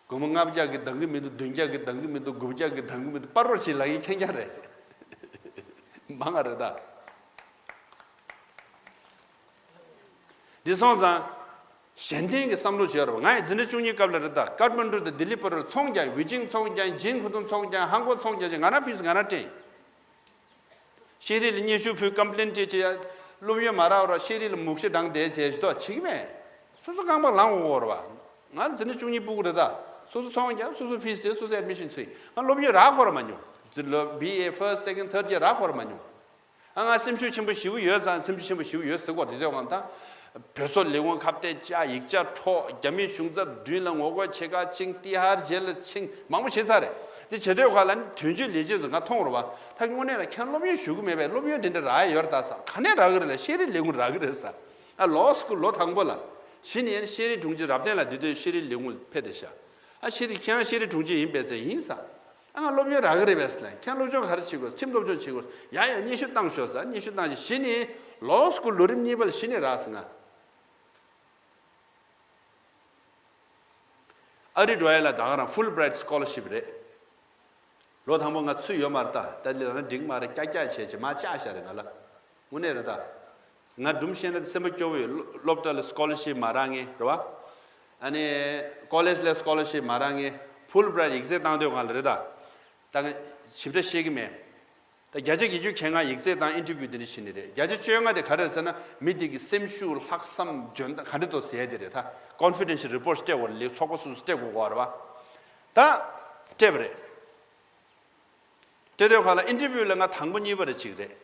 སྒོར་མོ་ལྔ་བརྒྱ་གི་འདང་གི་མི་འདུག་བདུན་བརྒྱ་གི་འདང་གི་མི་འདུག་དགུ་བརྒྱ་གི་འདང་གི་མི་འདུག་པར་རོགས་བྱེད་ལབ་ཡིན་མཁན་རྐྱང་རེད། མང་ང་རེད་ད། འདི་སོང་ཙང་། གཞན་བརྟེན་གྱི་བསམ་བློ་བྱོས་རོགས། ང་ཡི་འཛིན་གྲྭ་བཅུ་གཉིས་སྐབས་ལ་རེད་ད། ཀཏ་མན་ཌུ་དང་ལྡི་ལི་བར་རུ་ཚོང་རྒྱག་ཝི་ཅིང་ཚོང་རྒྱག་ཇིན་ཁུ་ཐུང་ཚོང་རྒྱག་ཧང་གོ་ཚོང་རྒྱག་ཅེས་ང་རང་ཕིས་ང་རང་སྤྲད། ཤེས་རིག་ལ་སྙན་ཞུ་ཕུལ་ཀམ་པི་ལེན་སྤྲད་ཅེས་ཡ། སློབ་ཡོན་མ་རག་རོགས་ཤེས་རིག་ལ་མུག་ཤི་བཏང་བསྡད་ཅེས་ཞུ་དོ་བྱེད་ཀྱི་མེད། སོ་སོ་རྐང་པ་ལངས་འོང་བ་རེད་བ། ང་འཛིན་གྲྭ་བཅུ་གཉིས་སྤུ་གུ་རེད་ད། སོ་སོ་ཚོང་རྒྱག་སོ་སོ་ཕིས་སྤྲད་སོ་སོ་ཨེ་ཌི་མི་ཤན་འཚོལ། ང་སློབ་ཡོན་རག་ཁོ་ར་མ་མྱོང་། འཛིན་ལོ་བི་ཨེ་ཕར་སི་ཊི་སེ་ཀན་ཌི་ཐར་ཌི་ཅེས་རག་ཁོ་ར་མ་མྱོང་། ཨ་ང་སེམས་ཤུགས་ཆེན་པོ་ཞེ་པོ་ཡོད་ཙང་སེམས་ཤུགས་ཆེན་པོ་ཞེ་པོ་ཡོད་ཟེར་གོ་དེ་དུས་ང་ད། བོད་སོག་ལས་ཁུངས་ཁ་གཏད་བཅག་ཡིག་ཆ་འཕྲོག་རྒྱ་མིའི་གཞུང་ཚབ་མདུན་ལ་ངོ་རྒོལ་བྱེད་ག་ཕྱིན་ཏི་ཧར་ཇེལ་ལ་ཕྱིན་མང་པོ་བྱེད་ཚར་རེད། དེ་བྱེད་དུས་ཁ་ལ་ནི་དོན་གཅོད་ལས་བྱེད་ཚོ་ང་མཐོང་རུ་བ། ད་དངོས་གནས་ལ་ཁྱེད་སློབ་ཡོན་ཞུ་གི་མེད་པས་སློབ་ཡོན་དེ་འདྲ་རག་ཡ་ཡོད་རེད་ད་ཟེར། ག་ནས་རག་གི་རེད་ལ་ཤེས་རིག་ལས་ཁུངས་རག་གི་རེད་ཟེར། ཨ་ལོ་སྐུ་ལོ་དང་པོ་ལ། གཞི་ནས་ཤེས་རིག་དྲུང་ཆེ་རབ་བརྟན་ལགས་འདི་དུས་ཤེས་རིག་ལས་ཁུངས་ཕེབས་བསྡད་ཤག་ཨ་ཤེས་རིག་ཁྱེད་རང་ཤེས་རིག་དྲུང་ཆེ་ཡིན་པས་ཟེར་ཡིན་ཟེར། ཨ་ང་སློབ་ཡོན་རག་གི་རེད་པས་ཟེར་ལ་ཁྱེད་སློབ་སྦྱོང་ག་རེ་བྱེད་དགོས་ཁྲིམས་སློབ་སྦྱོང་བྱེད་དགོས་ཡ་ཡ་སྙན་ཞུ་བཏང་ཤོག་ཟེར་སྙན་ཞུ་བཏང་ཞིག་གཞི་ནས་ལོ་སྐུ་ལོ་རིམ་གཉིས་པ་ལ་གཞི་ནས་རག་ཟེར་ང་། ཨ་རི་འགྲོ་ཡ་ལ་ད་ག་རང་ཧྥུལ་བྷི་རའིཊ་སི་ཀོ་ལར་ཤིབ་རེད། ལོ་དང་པོ་ང་ཚུད་ཡོད་མ་རེད་ད། ད་ལི་ན་འགྲིག་མ་རེད་ཀྱག་ཀྱག་བྱས་བྱས་མ་བཅག་བཞག་རེད་ང་ལ། དངོས་གནས་རེད་ད། ང་སྒྲུང་བཤད་ན་སེམས་པ་སྐྱོ་བོ་ཡོད། སློབ་གྲྭ་ལ་སི་ཀོ་ལར་ཤིབ་མ་རག་ངེས་རེད་བ། ཨ་ནི་ཀོ་ལེཇ་ལ་སི་ཀོ་ལར་ཤིབ་མ་རག་ངེས་ཧྥུལ་བྷི་རའིཊ་ཡིག་ཚད་བཏང་དུས་གང་ལ་རེད་ད། ད་ང་ཞིབ་ཕྲ་ཤེས་ཀྱི་མེད། ད་བརྒྱ་ཆ་བརྒྱད་ཅུ་ཁྱེད་ང་ཡིག་ཚད་དང་ཨིན་ཊར་བིའུ་དེ་འདྲ་བྱེད་ནི་རེད། བརྒྱ་ཆ་བཅོ་ལྔ་དེ་ག་རེ་རེད་ཟེར་ན་མི་དེ་གི་སེམས་ཤུགས་ལྷག་བསམ་འཇོན་ཐང་ག་འདྲ་འདུག་ཟེར་ཡ་དེ་རེད་ད། ཀོན་ཕི་ཌེན་ཤལ་རི་པོར་ཊི་སྤྲད་དགོས་རེད་ལས་ཚོགས་པ་སོ་སོ་སྤྲད་དགོས་གོ་རེད་བ། ད་སྤྲད་པ་རེད། སྤྲད་དུས་ག་ལ་ཨིན་ཊར་བིའུ་ལ་ང་དང་པོ་གཉིས་པ་རེ་བྱེད་ཀྱི་རེད།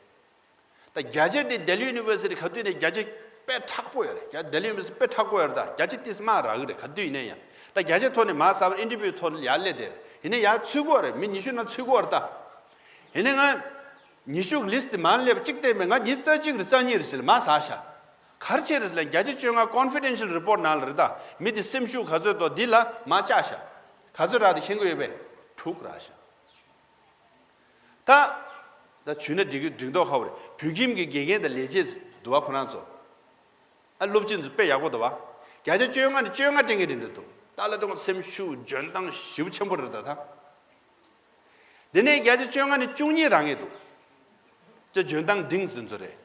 ད་བརྒྱ་ཆ་དེ་ལྡི་ལི་ཡུ་ནི་ཝར་སི་ཊི་ག་དུས་ནས་བརྒྱ་ཆ་དཔེ་མཁྲེགས་པོ་ཡོད་རེད། བརྒྱ་ལྡི་ལི་ཡུ་ནི་ཝར་སི་ཊི་དཔེ་མཁྲེགས་པོ་ཡོད་རེད། ད་བརྒྱ་ཆ་ཏིས་མ་རག་གི་རེད་ག་དུས་ཡིན་ན་ཡང་། ད་བརྒྱ་ཆ་ཐོག་ནས་མ་ཟ་བར་ཨིན་ཊར་བིའུ་ཐོག་ནས་ཡར་སླེབས་དེ་རེད། ཡིན་ན་ཡར་ཚུད་གོ་རེད། མི་ཉི་ཤུ་ནང་ཚུད་གོ་རེད་ད། ཡིན་ན་ང་ཉི་ཤུ་གི་ལིས་ཊི་མར་སླེབས་གཅིག་བལྟས་མེད། ང་ཉི་ཤུ་རྩ་གཅིག་རེད་རྩ་གཉིས་རེད་ཟེར་ལ་མ་ཟ་ཤག་ག་རེ་བྱས་རེད་ཟེར་ལ་བརྒྱ་ཆ་བཅོ་ལྔ་ཀོན་ཕི་ཌེན་ཤལ་རི་པོར་ཊི་ནང་ལ་རེད་ད། མི་དེ་སེམས་ཤུགས་ག་ཚོད་འདུག་འདི་ལ་མ་བཅག་ཤག་ག་ཚོད་རག་དེ་ཤེས་ཀྱི་ཡོད་པས། དྲུག་རག་ཤག་ད། ད་བྱུས་ན་འགྲིག་གི་འགྲིག་མདོག་ཁ་པོ་རེད། བོད་ཁྱིམ་གྱི་དགེ་རྒན་དང་ལས་བྱེད་འདུག་བ་ཁོ་རང་ཚོ། ཨ་སློབ་སྤྱི་ཚོ་དཔེ་ཡག་པོ་འདུག་བ། བརྒྱ་ཆ་བཅོ་ལྔ་ནས་བཅོ་ལྔ་སྤྲད་མཁན་དེ་འདྲ་འདུག་ད་ལ་དེ་སེམས་ཤུགས་འཇོན་ཐང་ཞེ་པོ་ཆེན་པོ་རེད་ད་ད། དེ་ནས་བརྒྱ་ཆ་བཅོ་ལྔ་ནས་བཅུ་གཉིས་རག་མཁན་འདུག་ཅེས་འཇོན་ཐང་འབྲིང་ཟིན་ཚོ་རེད།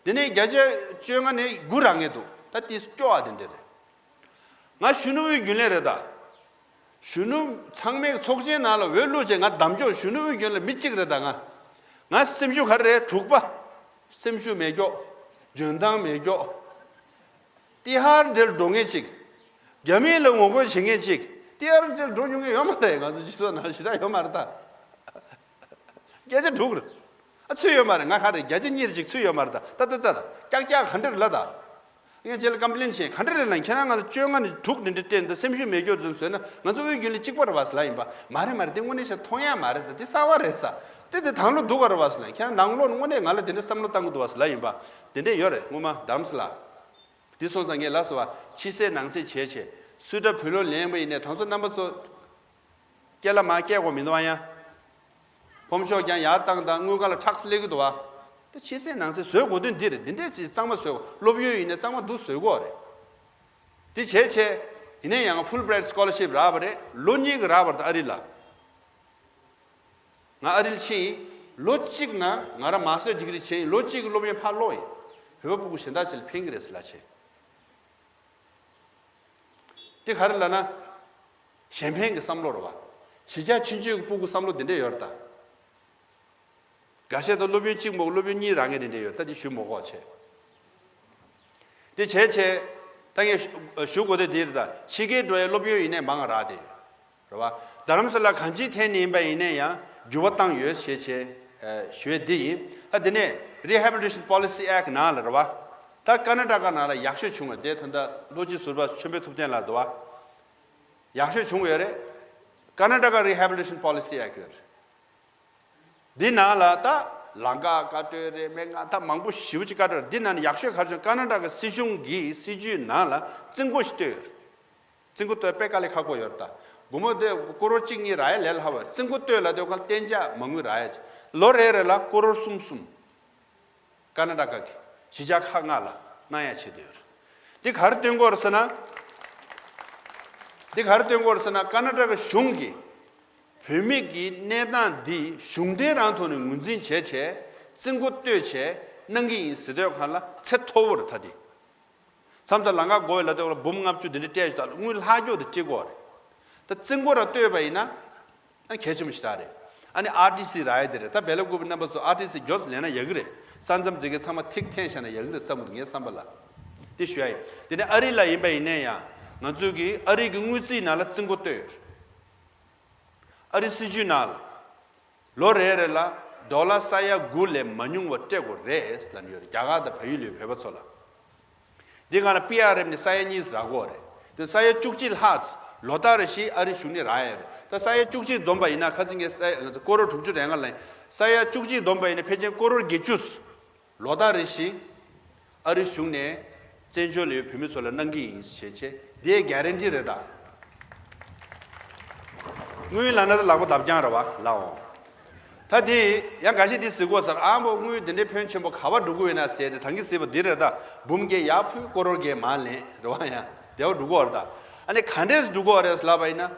དེ་ནས་བརྒྱ་ཆ་བཅོ་ལྔ་ནས་དགུ་རག་མཁན་འདུག་ད་དེ་སྐྱོ་བ་དེ་འདྲ་རེད། ང་གཞོན་ནུ་དབུས་རྒྱུན་ལས་རེད་ད། གཞོན་ནུ་ཚང་མའི་ཚོགས་ཆེན་ནང་ལ་འོས་བླུགས་བྱས་ང་གདམ་ཕྱོགས་གཞོན་ནུ་དབུས་རྒྱུན་ལས་མི་གཅིག་རེད་ད་ང་། ང་སེམས་ཤུགས་ག་རེ་རེད་དྲུག་པ། སེམས་ཤུགས་མེད་ཀྱོག་འཇོན་ཐང་མེད་ཀྱོག་ཏི་ཧར་འདྲེར་འགྲོ་མཁན་ཅིག་རྒྱ་མི་ལ་ངོ་རྒོལ་བྱེད་མཁན་ཅིག་ཏི་ཧར་འདྲེར་འགྲོ་མྱོང་མཁན་ཡོད་མ་རེད། ང་ཚོ་སྤྱི་ཚོགས་ནང་ཞེ་དྲག་ཡོད་མ་རེད་ད། སྐད་ཆ་དྲུག་རེད། ཨ་ཚུད་ཡོད་མ་རེད། ང་ག་རེ་བརྒྱ་ཆ་གཉིས་རེ་ཅིག་ཚུད་ཡོད་མ་རེད། ད་ད་ད་ད་ཀྱག་ཀྱག་ག་འདྲ་རེད་ལ་ད། ངས་ཁྱེད་ལ་ཀམ་པི་ལེན་བྱས། ག་འདྲ་རེད་ལ། ཁྱེད་རང་ང་ལ་བཅོ་ལྔ་ནས་དྲུག་འདི་འདྲ་སྤྲད་འདི་སེམས་ཤུགས་མེད་རྒྱུ་རེད་བཟོས་ན། ང་ཚོ་དབུས་རྒྱུན་ལས་གཅིག་པ་རེད་བ་ཟེར་ལབ་ཡིན་པ། མ་རེད་མ་རེད། འདི་དངོས་གནས་བྱས་མཐོང་ཡག་མ་རེད་ཟེར། འདི་གསར་བ་རེད་ཟེར། འདི་འདི་དང་བློ་འདུག་ག་རེད་བ་ཟེར་ལབ། ཁྱེད་རང་ནང་ལོགས་ནས་དངོས་གནས་ང་ལ་འདི་འདྲ་བསམ་བློ་བཏང་གི་འདུག་བ་ཟེར་ལབ་ཡིན་པ། འདི་འདྲས་ཡོད་རེད། སྔོན་མ་རྡ་རམ་ས་ལ། འདི་སོང་ཙང་ངས་ལབ་སོང་བ། ཕྱི་གསལ་ནང་གསལ་བྱས་བྱས་སུས་ཏྲ་བུ་ལོན་ལེན་པ་ཡིན་ནའི་ད་ཚོ་རྣམ་པ་ཚོ། སྐྱེལ་ལ་མ་སྐྱེལ་དགོས་མི་འདུག་ཨ་ཡ། ཕོམ་ཤོག་ཀྱང་ཡར་བཏང་དང་དངུལ་ཁང་ལ་ཁྲག་སླེབས་ཀྱི་འདུག་བ། དེ་ཕྱི་གསལ་ནང་གསལ་བཟོ་དགོས་དོན་འདི་རེད། འདི་འདྲས་ཞིག་གཙང་མ་བཟོ་དགོས། སློབ་ཡོན་ཡིན་ནའི་གཙང་མ་འདུག་བཟོ་དགོས་རེད། དེ་བྱས་བྱས། ཡིན་ནའི་ཡང་ཕུལ་བྷི་རའེ་ཊི་སི་ཀོ་ལར་ཤིབ་རག་པ་རེད། ལོ་གཉིས་ཀྱི་རག་པ་རེད། ད་ཨ་རི་ལ། ང་ཨ་རིར་ཕྱིན་ཡིན། ལོ་གཅིག་ནང་ང་རང་མཱ་སི་ཊར་ཌི་གི་རི་བྱས་ཡིན། ལོ་གཅིག་གི་སློབ་ཡོན་ཕར་སློག་ཡིན། བོད་པ་སྤུ་གུ་གཞན་དག་ཅིག་ལ་ཕན་གྱི་རེད་ཟེར་ལབ་བྱས། དེ་ག་རེ་ལབ་ན། གཞན་ཕན་གྱི་བསམ་བློ་རེད་བ། གཞིས་ཆགས་ཆུང་ཆུང་གི་སྤུ་གུ་བསམ་བློ་དེ་འདྲས་ཡོད་རེད་ད། འགའ་ཤས་ད་སློབ་ཡོན་གཅིག་མ་གཏོགས་སློབ་ཡོན་གཉིས་རག་མཁན་དེ་འདྲས་ཡོད། ད་དེ་ཞུ་མི་དགོས་བྱས། དེ་བྱས་བྱས། ད་ངས་ཞུ་ཞུ་དགོས་དེ་དེ་རེད་ད། ཕྱི་རྒྱལ་འགྲོ་ཡའི་སློབ་ཡོན་ཡིན་ནའི་མང་རག་དེ་ཡོད། རེད་བ། རྡ་རམ་ས་ལ་གང་ཅིའི་ཐད་ནས་ཡིན་པ་ཡིན་ནའི་ཡང་འགྱུར་བ་བཏང་ཡོད་ཞེས་བྱས། ཨ། ཞུ་ཡས་འདི་ཡིན། ད་དེ་ནས་Rehabilitation Policy Act ནང་ལ་རེད་བ། ད་ཀར་ནཱ་ཊ་ཀ་ནང་ལ་ཡག་ཤོས་བྱུང་བ་དེ་ད་ལྟ་བློ་སྤྱི་ཟུར་པ་ཆོས་འཕེལ་ཐུབ་བསྟན་ལགས་འདུག་བ། ཡག་ཤོས་བྱུང་ཡོད་རེད། ཀར་ནཱ་ཊ་ཀ་Rehabilitation Policy Act ཡོད་རེད། འདི་ནང་ལ་ད་ལམ་ཁ་བཀའ་འཁྲོལ་རེད། སྨན་ཁང་ད་མང་པོ་ཞེ་པོ་ཅིག་བཀའ་འཁྲོལ་རེད། འདི་ནང་ནས་ཡག་ཤོས་ག་རེ་བྱུང་། ཀར་ནཱ་ཊ་ཀ་སྲིད་གཞུང་གིས་སྲིད་ཇུས་ནང་ལ་རྩིས་འགོ་ཞིག་བཏོད་ཡོད་རེད། རྩིས་འགོ་བཏོད་དཔེ་དཀའ་ལས་ཁག་པོ་ཡོད་རེད་ད། སྒོར་མོ་དེ་ཀོ་རོར་གཅིག་གཉིས་རག་ཡ་ལས་སླ་བ་རེད། རྩིས་འགོ་བཏོད་ལབ་དུས་ཁ་ལ་གཏན་འཇགས་མ་དངུལ་རག་ཡ་ཅིག་ལོ་རེ་རེ་ལ་ཀོ་རོར་གསུམ་གསུམ། ཀར་ནཱ་ཊ་ཀ་གི་གཞིས་ཆགས་ཁག་ལྔ་ལ་གནང་ཡ་བྱེད་དུ་ཡོད་རེད། འདི་ག་རེ་སྟོན་གྱི་ཡོད་རེད་ཟེར་ན། འདི་ག་རེ་སྟོན་གྱི་ཡོད་རེད་ཟེར་ན། ཀར་ནཱ་ཊ་ཀ་གཞུང་གིས་བོད་མི་གི་གནས་སྟངས་འདི་གཞུང་འབྲེལ་རང་ཐོག་ནས་ངོས་འཛིན་བྱས་བྱས། རྩིས་འགོ་བཏོད་བྱས་གནང་གི་ཡིན་ཟེར་དུས་ཁ་ལ་ཚད་མཐོ་བོ་རེད་ད་འདི། མཚམས་མཚམས་ལམ་ཁ་བགོ་བའི་ལ་དོག་ལ་འབུམ་ལྔ་བཅུ་འདི་འདྲ་སྤྲད་ཞུ་དག་ལ་དངུལ་ལྷག་རྒྱུ་དེ་སྤྲད་དགོས་རེད། ད་རྩིས་འགོ་ར་བཏོད་པ་ཡིན་ན། ཨ་གལ་ཆེན་པོ་ཞིག་རག་རེད། ཨ་ནི་ཨར་ཊི་སི་རག་ཡ་དེ་རེད། ད་བེ་ལ་ཀུ་པི་རྣམ་པ་ཚོ་ཨར་ཊི་སི་མགྱོགས་ལེན་ན་ཡག་གི་རེད། ས་མཚམས་འཛེག་མཁན་ཚང་མ་ཐིག་འཐེན་བཞག་ན་ཡག་གི་རེད་བསམ་གི་འདུག་ངའི་བསམ་པ་ལ། དེ་ཞུ་ཡ་ཡིན། དེ་ནས་ཨ་རི་ལ་ཡིན་པ་ཡིན་ནའི་ཡང་ང་ཚོས་ཀྱི་ཨ་རི་གི་དངུལ་རྩིས་ནང་ལ་རྩིས་འགོ་བཏོད་ཡོད་རེད། ཨ་རི་སྲིད་ཇུས་ནང་ལ། ལོ་རེ་རེ་ལ་ཌོ་ལར་ས་ཡ་དགུ་ལས་མ་ཉུང་བ་སྤྲད་དགོས་རེད་ལབ་ནས་ཡོད་རེད། རྒྱ་གར་དང་བལ་ཡུལ་ཡོད་བོད་པ་ཚོ་ལ། འདི་སྒང་ལ་པི་ཨར་ཨེམ་ནས་ས་ཡ་གཉིས་རག་གི་ཡོད་རེད། དེ་ས་ཡ་བཅུ་གཅིག་ལྷག་ལོ་ལྟར་རེ་བཞིན་ཨ་རི་གཞུང་ནས་རག་ཡོད་རེད། ད་ས་ཡ་བཅུ་གཅིག་འཛོམས་པ་ཡིན་ན་ཁ་སང་ངས་ས་ཡ་ཀོ་རོར་དྲུག་ཅུ་རེ་ལྔ་ལེན། ས་ཡ་བཅུ་གཅིག་འཛོམས་པ་ཡིན་ན་ཕལ་ཆེར་ཀོ་རོར་བརྒྱད་ཅུ། ལོ་ལྟར་རེ་བཞིན་ཨ་རི་གཞུང་ནས་བཙན་བྱོལ་ལ་ཡོད་བོད་མི་ཚོ་ལ་གནང་གི་ཡིན་ཞེས་བྱས། དེའི་གྷ་རན་ཊི་རེད་ད། དངུལ་ལབ་ན་ད་ལག་པ་འདབ་རྐྱང་རེད་བ་ལགས་འོང་། ད་དེ་ཡང་འགའ་ཤས་དེ་ཟེར་གོ་ས་རེད། ཨ་མོ་དངུལ་དེ་འདྲའི་ཕོན་ཆེན་པོ་ག་པར་འགྲོ་གི་ཡོད་ན་ཟེར་ཏེ། ད་གིན་ཟེར་བ་འདི་རེད་ད། འབུམ་བརྒྱད་ཡར་ཕུལ། ཀོ་རོར་བརྒྱད་མར་ལེན་རེད་བ། ཡང་དེ་བ་འགྲོ་གི་ཡོད་རེད་ད། ཨ་ནི་ག་འདྲས་འགྲོ་གི་ཡོད་རེད་ལབ་པ་ཡིན་ན།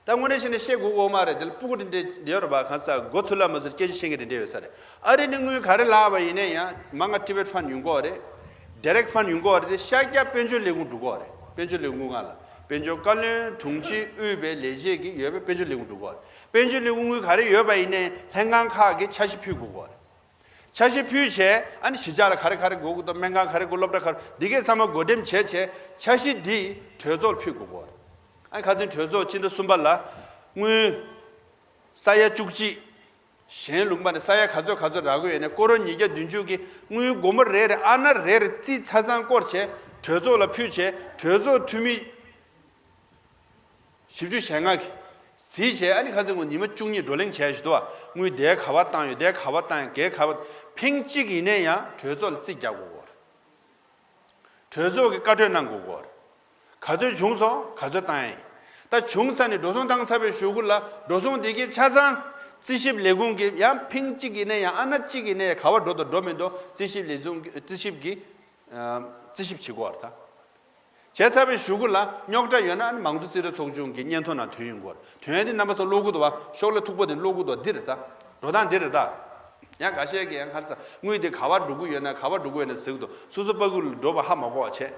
ད་དངོས་གནས་བཤད་ན་བཤད་དགོས་ཀྱི་ཡོད་མ་རེད། དེ་ལ་སྤུ་གུ་དེ་འདྲས་ཡོད་རེད་པ། གང་ཟག་མགོ་ཚོས་ལ་མ་ཚོས་སྐད་ཆ་བཤད་མཁན་དེ་འདྲས་ཡོད་ས་རེད། ཨ་རི་ནས་དངུལ་ག་རེ་ལབ་པ་ཡིན་ན་ཡང་མང་ང་ཊི་བེཊ་ཕན་ཡོང་གི་ཡོད་རེད། ཌི་རེག་ཕན་ཡོང་གི་ཡོད་རེད། དེ་ཤར་རྒྱག་དཔལ་འབྱོར་ལས་ཁུངས་འགྲོ་གི་ཡོད་རེད། དཔལ་འབྱོར་ལས་ཁུངས་ལ་དཔལ་འབྱོར་བཀའ་བློན་དྲུང་ཆེ་དབུས་པའི་ལས་བྱེད་ཀྱི་ཡོད་པའི་དཔལ་འབྱོར་ལས་ཁུངས་འགྲོ་གི་ཡོད་རེད། དཔལ་འབྱོར་ལས་ཁུངས་དངུལ་ག་རེ་ཡོད་པ་ཡིན་ནའི་ལྷན་ཁང་ཁག་གིས་འཆར་གཞི་ཕུལ་དགོས་ཀྱི་ཡོད་རེད། འཆར་གཞི་ཕུལ་བྱས། ཨ་ནི་གཞིས་ཆགས་ལ་ག་རེ་ག་རེ་དགོས་ཀྱི་འདུག་སྨན་ཁང་ག་རེ་དགོས། སློབ་གྲྭ་ག་རེ། འདི་གས་ཚང་མ་བགོ་འགྲེམས་བྱས་བྱས་འཆར་གཞི་འདི་གྲོས་ཚོགས་ལ་ཕུལ་དགོས་ཀྱི་ཡོད་རེད། ཨ་ནི་ཁ་སང་གྲོས་ཚོགས་སྤྱི་ཟླ་གསུམ་པ་ལ་དངུལ་ས་ཡ་བཅུ་གཅིག་གཞན་ལུང་པ་ནས་ས་ཡ་ག་ཚོད་ག་ཚོད་རག་གི་ཡོད་ནས། ཀོ་རོར་ཉིས་བརྒྱ་བདུན་ཅུ་གི་དངུལ་སྒོར་མོ་རེ་རེ་ཨ་ན་རེ་རེ་རྩིས་ཆ་ཚང་བསྐོར་བྱས་གྲོས་ཚོགས་ལ་ཕུལ་བྱས། གྲོས་ཚོགས་འཐུས་མི་བཞི་བཅུ་ཞེ་ལྔ་གིས་གཟིགས་བྱས། ཨ་ནི་ཁ་སང་ངོ་ཉི་མ་བཅུ་གཉིས་བགྲོ་གླེང་བྱས་ཞུ་དོ། དངུལ་དེ་ག་པར་བཏང་ཡོད། དེ་ག་པར་བཏང་ཡོད། གས་ག་པར། ཐེངས་གཅིག་ཡིན་ནའི་ཡང་གྲོས་ཚོགས་ལ་རྩིས་རྒྱག་དགོས་ཀྱི་ཡོད་རེད། གྲོས་ཚོགས་ཀྱིས་བཀའ་འཁྲོལ་གནང་དགོས་ཀྱི་ཡོད་རེད། ག་ཚོད་བྱུང་སོང་། ག་ཚོད་བཏང་ཡིན། ད་བྱུང་ཚར་ནས་འགྲོ་སོང་བཏང་ཚར་བའི་གཞུག་གུ་ལ་འགྲོ་སོང་དེ་གའི་ཆ་ཚང་རྩིས་ཞིབ་ལས་ཁུངས་ཀྱིས་ཡང་ཐེངས་གཅིག་ཡིན་ནའི་ཡང་ཨ་ན་གཅིག་ཡིན་ནའི་ཡང་ག་པར་འགྲོ་དང་འགྲོ་མི་འགྲོ་རྩིས་ཞིབ་ལས་ཁུངས་ཀྱིས་རྩིས་ཞིབ་ཀྱིས་ཨ་རྩིས་ཞིབ་བྱེད་དགོས་པ་རེད་ད། བྱས་ཚར་བའི་གཞུག་གུ་ལ་རྙོག་དྲ་ཡོད་ན་ཨ་ནི་མང་གཙོ་རྩིས་རིག་ཚོགས་ཆུང་གི་སྙན་ཐོ་ནང་ཐོན་ཡོང་གི་ཡོད་རེད། ཐོན་ཡ་དེ་རྣམ་པ་ཚོ་ཀློག་གི་འདུག་བ། ཤོག་ལྷེ་མཐུག་པོ་དེ་ཀློག་གི་འདུག་འདི་རེད་ད། འགྲོ་སྟངས་འདི་རེད་ད། ཡང་འགའ་ཤས་ཀྱིས་ཡང་ག་རེ་ཟ། དངུལ་དེ་ག་པར་འགྲོ་གི་ཡོད་ན་ག་པར་འགྲོ་གི་ཡོད་ན་ཟེར་གི་འདུག་སོ་སོ་ཕྲུ་གུ་ལ་འགྲོ་བ་ཧ་མ་གོ་བ་བྱས།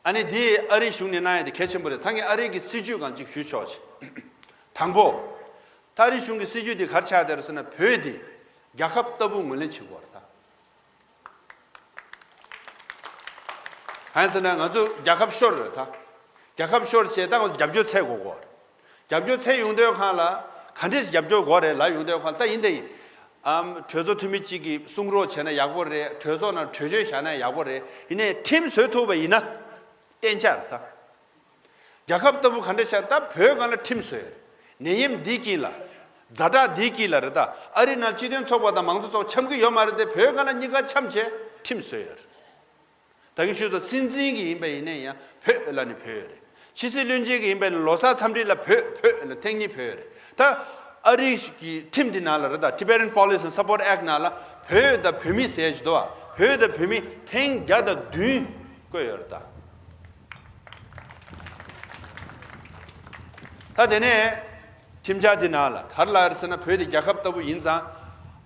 ཨ་ནི་དེ་ཨ་རིའི་གཞུང་ནས་གནང་ཡ་དེ་གལ་ཆེན་པོ་རེད། ད་ངས་ཨ་རིའི་གི་སྲིད་ཇུས་སྒང་ཅིག་ཞུས་ཆོག་ཅིག་དང་པོ། ད་ཨ་རིའི་གཞུང་གི་སྲིད་ཇུས་དེ་ག་རེ་ཆགས་བསྡད་རེད་ཟེར་ན། བོད་དེ་རྒྱལ་ཁབ་ལྟ་བུ་ངོས་ལེན་བྱེད་དགོས་རེད་ད། གང་ཡིན་ཟེར་ན་ང་ཚོ་རྒྱལ་ཁབ་ཤོར་རེད་ད། རྒྱལ་ཁབ་ཤོར་བྱས་ད་ང་ཚོ་རྒྱབ་སྐྱོར་འཚོལ་དགོས་ཀྱི་ཡོད་རེད། རྒྱབ་སྐྱོར་འཚོལ་ཡོང་དུས་སྒང་ལ་ག་འདྲས་རྒྱབ་སྐྱོར་དགོས་རེད་ལབ་ཡོང་དུས་སྒང་ལ། ད་ཡིན་ད་ཡིན། ཨམ་གྲོས་ཚོགས་འཐུས་མི་གཅིག་གིས་གསུང་རོགས་བྱས་ན་ཡག་པོ་རེད། གྲོས་ཚོགས་ནང་གྲོས་ཆོད་བཞག་ན་ཡག་པོ་རེད། ཡིན་ནའི་ཁྲིམས་བཟོས་ཐུབ་པ་ཡིན་ན་གཏན་འཇགས་རེད་ད། རྒྱལ་ཁབ་ལྟ་བུ་ག་འདྲ་ཆགས། ད་བོད་སྒང་ལ་ཁྲིམས་བཟོས་ཡོད་རེད། ནད་ཡམས་འདིའི་དཀྱིལ་ལ། ཛ་དྲག་འདིའི་དཀྱིལ་ལ་རེད་ད། ཨ་རི་ནང་སྤྱི་མཐུན་ཚོགས་པ་དང་མང་གཙོ་ཚོགས་འཆམ་གྱི་ཡོད་མ་རེད་དེ། བོད་སྒང་ལ་གཉིས་ཀ་འཆམ་བྱས་ཁྲིམས་བཟོས་ཡོད་རེད། ད་གིན་ཞུས་སོང་། སྲིད་འཛིན་གྱི་ཡིན་པ་ཡིན་ན་ཡང་བོད་ལ་ནི་བོད་ཡོད་རེད། ཕྱི་སྲིད་བློན་ཆེན་གྱི་ཡིན་པ་ཡིན་ན་ལོ་གསར་འཚམས་འདྲི་ལ་བོད་བོད་ལ་ཐེངས་གཉིས་བོད་ཡོད་རེད། ད་ཨ་རི་གི་ཁྲིམས་འདི་ནང་ལ་རེད་ད། Tibetan Policy and Support Act ནང་ལ་བོད་དང་བོད་མི་ཟེར་གྱི་འདུག་བ། བོད་དང་བོད་མི་ཐེངས་བརྒྱ་དང་བདུན་བཀོད་ཡོད་རེད་ད། ད་དེ་ནས་ཁྲིམས་འཆར་འདི་ནང་ལ་ག་རེ་ལབ་ཡོད་ཟེར་ན། བོད་དེ་རྒྱལ་ཁབ་ལྟ་བུ་ཡིན་ཙང་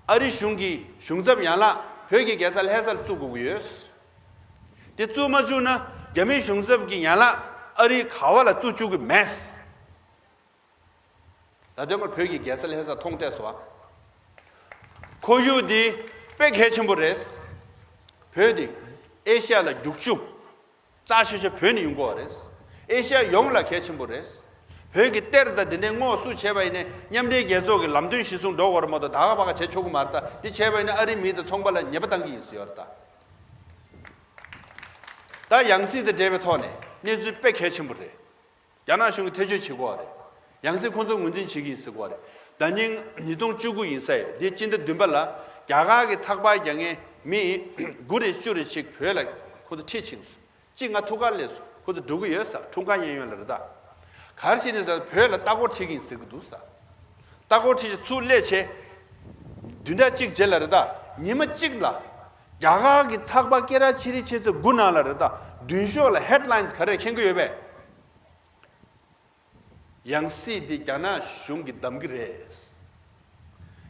ཨ་རི་གཞུང་གི་གཞུང་ཚབ་ཡན་ལག་བོད་ཀྱི་རྒྱལ་ས་ལྷ་སར་བཙུགས་དགོས་ཀྱི་ཡོད། དེ་བཙུགས་མ་བཅུག་ན་རྒྱ་མིའི་གཞུང་ཚབ་ཀྱི་ཡན་ལག་ཨ་རིའི་ག་བ་ལ་བཙུགས་བཅུག་གི་མེད། ད་དོན་ང་བོད་ཀྱི་རྒྱལ་ས་ལྷ་ས་མཐོང་སྤྲད་སོང་བ། ཁོར་ཡུག་འདི་དཔེ་གལ་ཆེན་པོ་རེད། བོད་འདི་ཨེ་ཤ་ཡ་ལ་རྒྱུག་ཆུ་རྩ་ཆེ་ཤོས་བོད་ནས་ཡོང་གི་ཡོད་རེད། ཨེ་ཤ་ཡ་ཡོངས་ལ་གལ་ཆེན་པོ་རེད། བོད་ཀྱི་གཏེར་དང་དེ་འདྲའི་སྔོག་བཤུས་བྱས་པ་ཡིན་ན་མཉམ་འབྲེལ་རྒྱལ་ཚོགས་ཀྱི་ལམ་སྟོན་གཞིར་བཟུང་འགྲོ་དགོས་རེད་མ་གཏོགས་ད་ག་ཕ་ག་བྱེད་ཆོག་གི་མ་རེད་ད། འདི་བྱས་པ་ཡིན་ན་ཨ་རིའི་མི་དང་ཚོང་པ་ལ་ཉེས་པ་བཏང་གི་ཡིན་ཟེར་ཡོད་རེད་ད། ད་ཡང་སྲིད་དང་འབྲེལ་བའི་ཐོག་ནས་གནས་ཚུལ་དཔེ་གལ་ཆེན་པོ་རེད། རྒྱ་ནག་གཞུང་གིས་ཐེ་བྱུས་བྱེད་ཀྱི་ཡོད་རེད། ཡང་སྲིད་ཁོང་ཚོ་ངོས་འཛིན་བྱེད་ཀྱི་ཡིན་ཟེར་གྱི་ཡོད་རེད། ཟླ་ཉིན་ཉིས་སྟོང་བཅུ་དགུ་ཡིན་ས་ཡོད། འདི་སྤྱི་ཟླ་བདུན་པ་ལ་རྒྱ་གར་གྱི་ཚགས་པར་རྒྱག་མཁན་མི་དགུ་རེ་བཅུ་རེ་ཅིག་བོད་ལ་ཁོ་ཚོ་ཁྲིད་ཕྱིན་སོང་། གཅིག་ང་ཐུག་ཁར་སླེབས་སོང་། ཁོ་ཚོ་འགྲོ་གི་ཡོད་ས། འཁྲུངས་སྐར་གཡས་གཡོན་ལ་རེད་ད། ག་རེ་བྱས་ནས་ཟེར་ན་བོད་ལ་ལྟ་སྐོར་ཁྲིད་ཀྱི་ཡིན་ཟེར་གྱི་འདུག་ས། ལྟ་སྐོར་ཁྲིད་ཅིག་ཚུར་སླེབས་བྱས། བདུན་ཕྲག་གཅིག་རྗེས་ལ་རེད་ད། ཉི་མ་གཅིག་ལ་རྒྱ་གར་གྱི་ཚགས་པར་སྐད་གྲགས་ཆེ་རིགས་ཆེ་ཚོའི་དགུ་ནང་ལ་རེད་ད། མདུན་ཤོག་ལ་ཧེཌ་ལའིན་ག་རེ་མཁྱེན་གྱི་ཡོད་པས། ཡང་སྲིད་འདི་རྒྱ་ནག་གཞུང་གིས་བདམས་ཀྱི་རེད།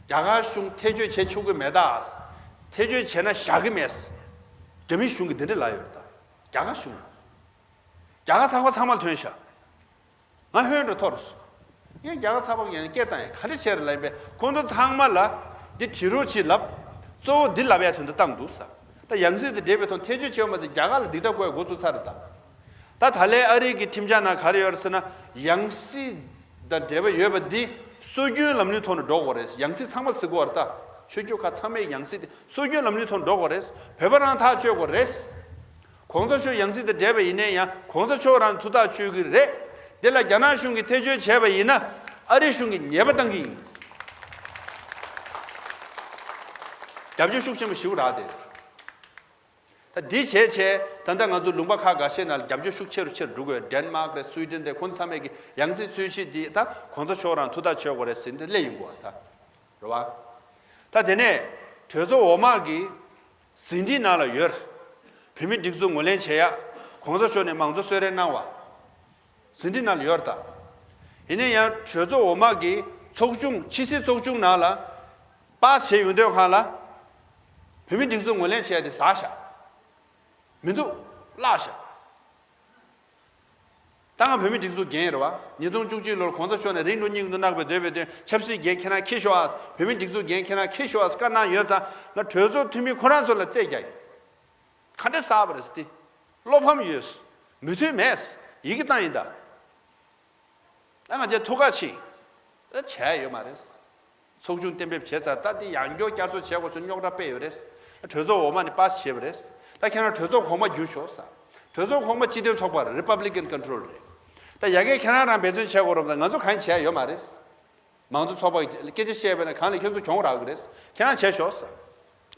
རྒྱ་གར་གཞུང་ཐེ་བྱུས་བྱེད་ཆོག་གི་མེད་ད། ཐེ་བྱུས་བྱས་ན་བཞག་གི་མེད། རྒྱ་མི་གཞུང་གིས་འདི་འདྲ་ལབ་ཡོད་ད། རྒྱ་གར་གཞུང་། རྒྱ་གར་ཚགས་པར་ཚང་མ་ཐོན་ཤག་ང་ཧོན་འགྲོ་ཐོར་སོང་། ངས་རྒྱ་གར་ཚགས་པར་ངས་སྐད་བཏང་ཡ་ག་འདྲ་བྱས་རེད་ལབ་ཡིན་པས། ཁོང་ཚོ་ཚང་མ་ལ་འདི་བྲིས་རོགས་བྱེད་ལབ། གཙོ་བོ་འདི་ལབ་ཡ་དོན་དུ་བཏང་འདུག་ས། ད་ཡང་སྲིད་དེ་འབྲེལ་བའི་ཐོག་ཐེ་བྱུས་བྱས་པ་མ་ཟད་རྒྱ་གར་ལ་སྡིག་སྒྲ་བསྐུལ་ཡ་འགོ་བཙུགས་ཚར་རེད་ད། ད་ད་ལན་ཨ་རི་གི་ཁྲིམས་འཆར་ནང་ག་རེ་ཡོད་རེད་ཟེར་ན། ཡང་སྲིད་དང་འབྲེལ་བ་ཡོད་པ་འདི་སྲོལ་རྒྱུན་ལམ་ལུགས་ཐོག་ནས་འགྲོ་དགོས་རེད། ཡང་སྲིད་ཚང་མ་ཟེར་གྱི་ཡོད་རེད་ད། ཆོས་བརྒྱུད་ཁག་ཚང་མས་ཡང་སྲིད་དེ་སྲོལ་རྒྱུན་ལམ་ལུགས་ཐོག་འགྲོ་དགོས་རེད། བོད་པ་རང་ཐག་གཅོད་དགོས་རེད། གོང་ས་མཆོག་ཡང་སྲིད་དང་འབྲེལ་བ་ཡིན་ནའི་ཡང་གོང་ས་མཆོག་རང་ཐུགས་ཐག་གཅོད་ཀྱི་རེད། དེ་ལ་རྒྱ་ནག་གཞུང་གིས་ཐེ་བྱུས་བྱས་པ་ཡིན་ན་ཨ་རི་གཞུང་གིས་ཉེས་པ་བཏང་གི་ཡིན། རྒྱབ་སྐྱོར་ཤུགས་ཆེན་པོ་ཞེ་པོ་རག་བསྡད་ཡོད། ད་འདི་བྱས་བྱས་ད་ལྟ་ང་ཚོ་ལུང་པ་ཁག་འགའ་ཤས་ནང་ལ་རྒྱབ་སྐྱོར་ཤུགས་ཆེ་རུ་ཆེ་རུ་འགྲོ་གི་ཡོད། ཌེན་མཱག་རེད། སུའི་ཌེན་རེད། ཁོང་ཚོ་ཚང་མས་ཀྱི་ཡང་སྲིད་རྩོད་གཞི་འདི་ད་གོང་ས་མཆོག་རང་ཐུགས་ཐག་གཅོད་དགོས་རེད་ཟེར་ནས་སླེབས་ཡོང་གི་ཡོད་རེད་ད། རེད་བ། ད་དེ་ནས་གྲོས་ཚོགས་འོག་མ་གི་ཟིན་བྲིས་ནང་ལ་ཡོད། བོད་མི་སྒྲིག་འཛུགས་ངོས་ལེན་བྱེད་ཡ་གོང་ས་མཆོག་ནས་མང་གཙོ་གསོལ་རས་གནང་བ། ཟིན་བྲིས་ནང་ལ་ཡོད་རེད་ད། ཡིན་ན་ཡང་གྲོས་ཚོགས་འོག་མ་གི་ཚོགས་ཆུང་། ཕྱི་སྲིད་ཚོགས་ཆུང་ནང་ལ་པཱ་སི་བྱས་ཡོང་དུས་སྒང་ལ་བོད་མི་སྒྲིག་འཛུགས་ངོས་ལེན་བྱས་ཏེ་ཟག་ཤག་མི་འདུག་བརླག་ཤག་ད་ང་བོད་མི་སྒྲིག་འཛུགས་འགན་རེད་བ། ཉིས་སྟོང་བཅུ་གཅིག་ལོར་གོང་ས་མཆོག་ནས་རིང་དུ་སྙིང་དུ་བརྣག་པའི་འདོད་པའི་དོན་ཆབ་སྲིད་འགན་ཁྱེད་རང་འཁྱེར་ཤོག་ཨ། བོད་མི་སྒྲིག་འཛུགས་འགན་ཁྱེད་རང་འཁྱེར་ཤོག་ཨ་བཀའ་གནང་ཡོད་ཙང་། ང་གྲོས་ཚོགས་འཐུས་མི་ཁོ་རང་ཚོ་ལ་རྩད་རྒྱག་ཡིན། ག་འདྲ་བསགས་པ་རེད་ཟེར་ཏེ། བློ་ཕམ་ཡོད། མོས་མཐུན་མེད། ཡི་གེ་བཏང་ཡིན་ད། ད་ང་ཚོས་ཐུགས་ཁག་ཆེ། ད་བྱས་ཡོད་མ་རེད། ཚོགས་ཆུང་གཏན་འབེབས་བྱས་ཚར། ད་དེ་ཡང་བསྐྱར་བསྐྱར་གསོ་བྱེད་དགོས་ཚུལ་རྙོག་དྲ་སྤེལ་ཡོད་རེད། གྲོས་ཚོགས་འོག་མ་ནས་པཱ་སི་བྱས་པ་རེད། ད་ཁྱེད་རང་གྲོས་ཚོགས་གོང་མ་བརྒྱུད་ཤོག་ཟེར། གྲོས་ཚོགས་གོང་མ་སྤྱི་མཐུན་ཚོགས་པ་རེད། Republican control རེད། ད་ཡ་གིར་ཁྱེད་རང་རང་འབད་བརྩོན་བྱེད་དགོས་རེད་པ། ད་ང་ཚོ་གང་ཡང་བྱས་ཡོད་མ་རེད། མང་གཙོ་ཚོགས་པ་གི་སྐད་ཆ་བཤད་པ་ཡིན་ན་གང་ལ་ཁྱོད་ཚོ་གྱོང་རག་གི་རེད། ཁྱེད་རང་བྱས་ཤོག་ཟེར།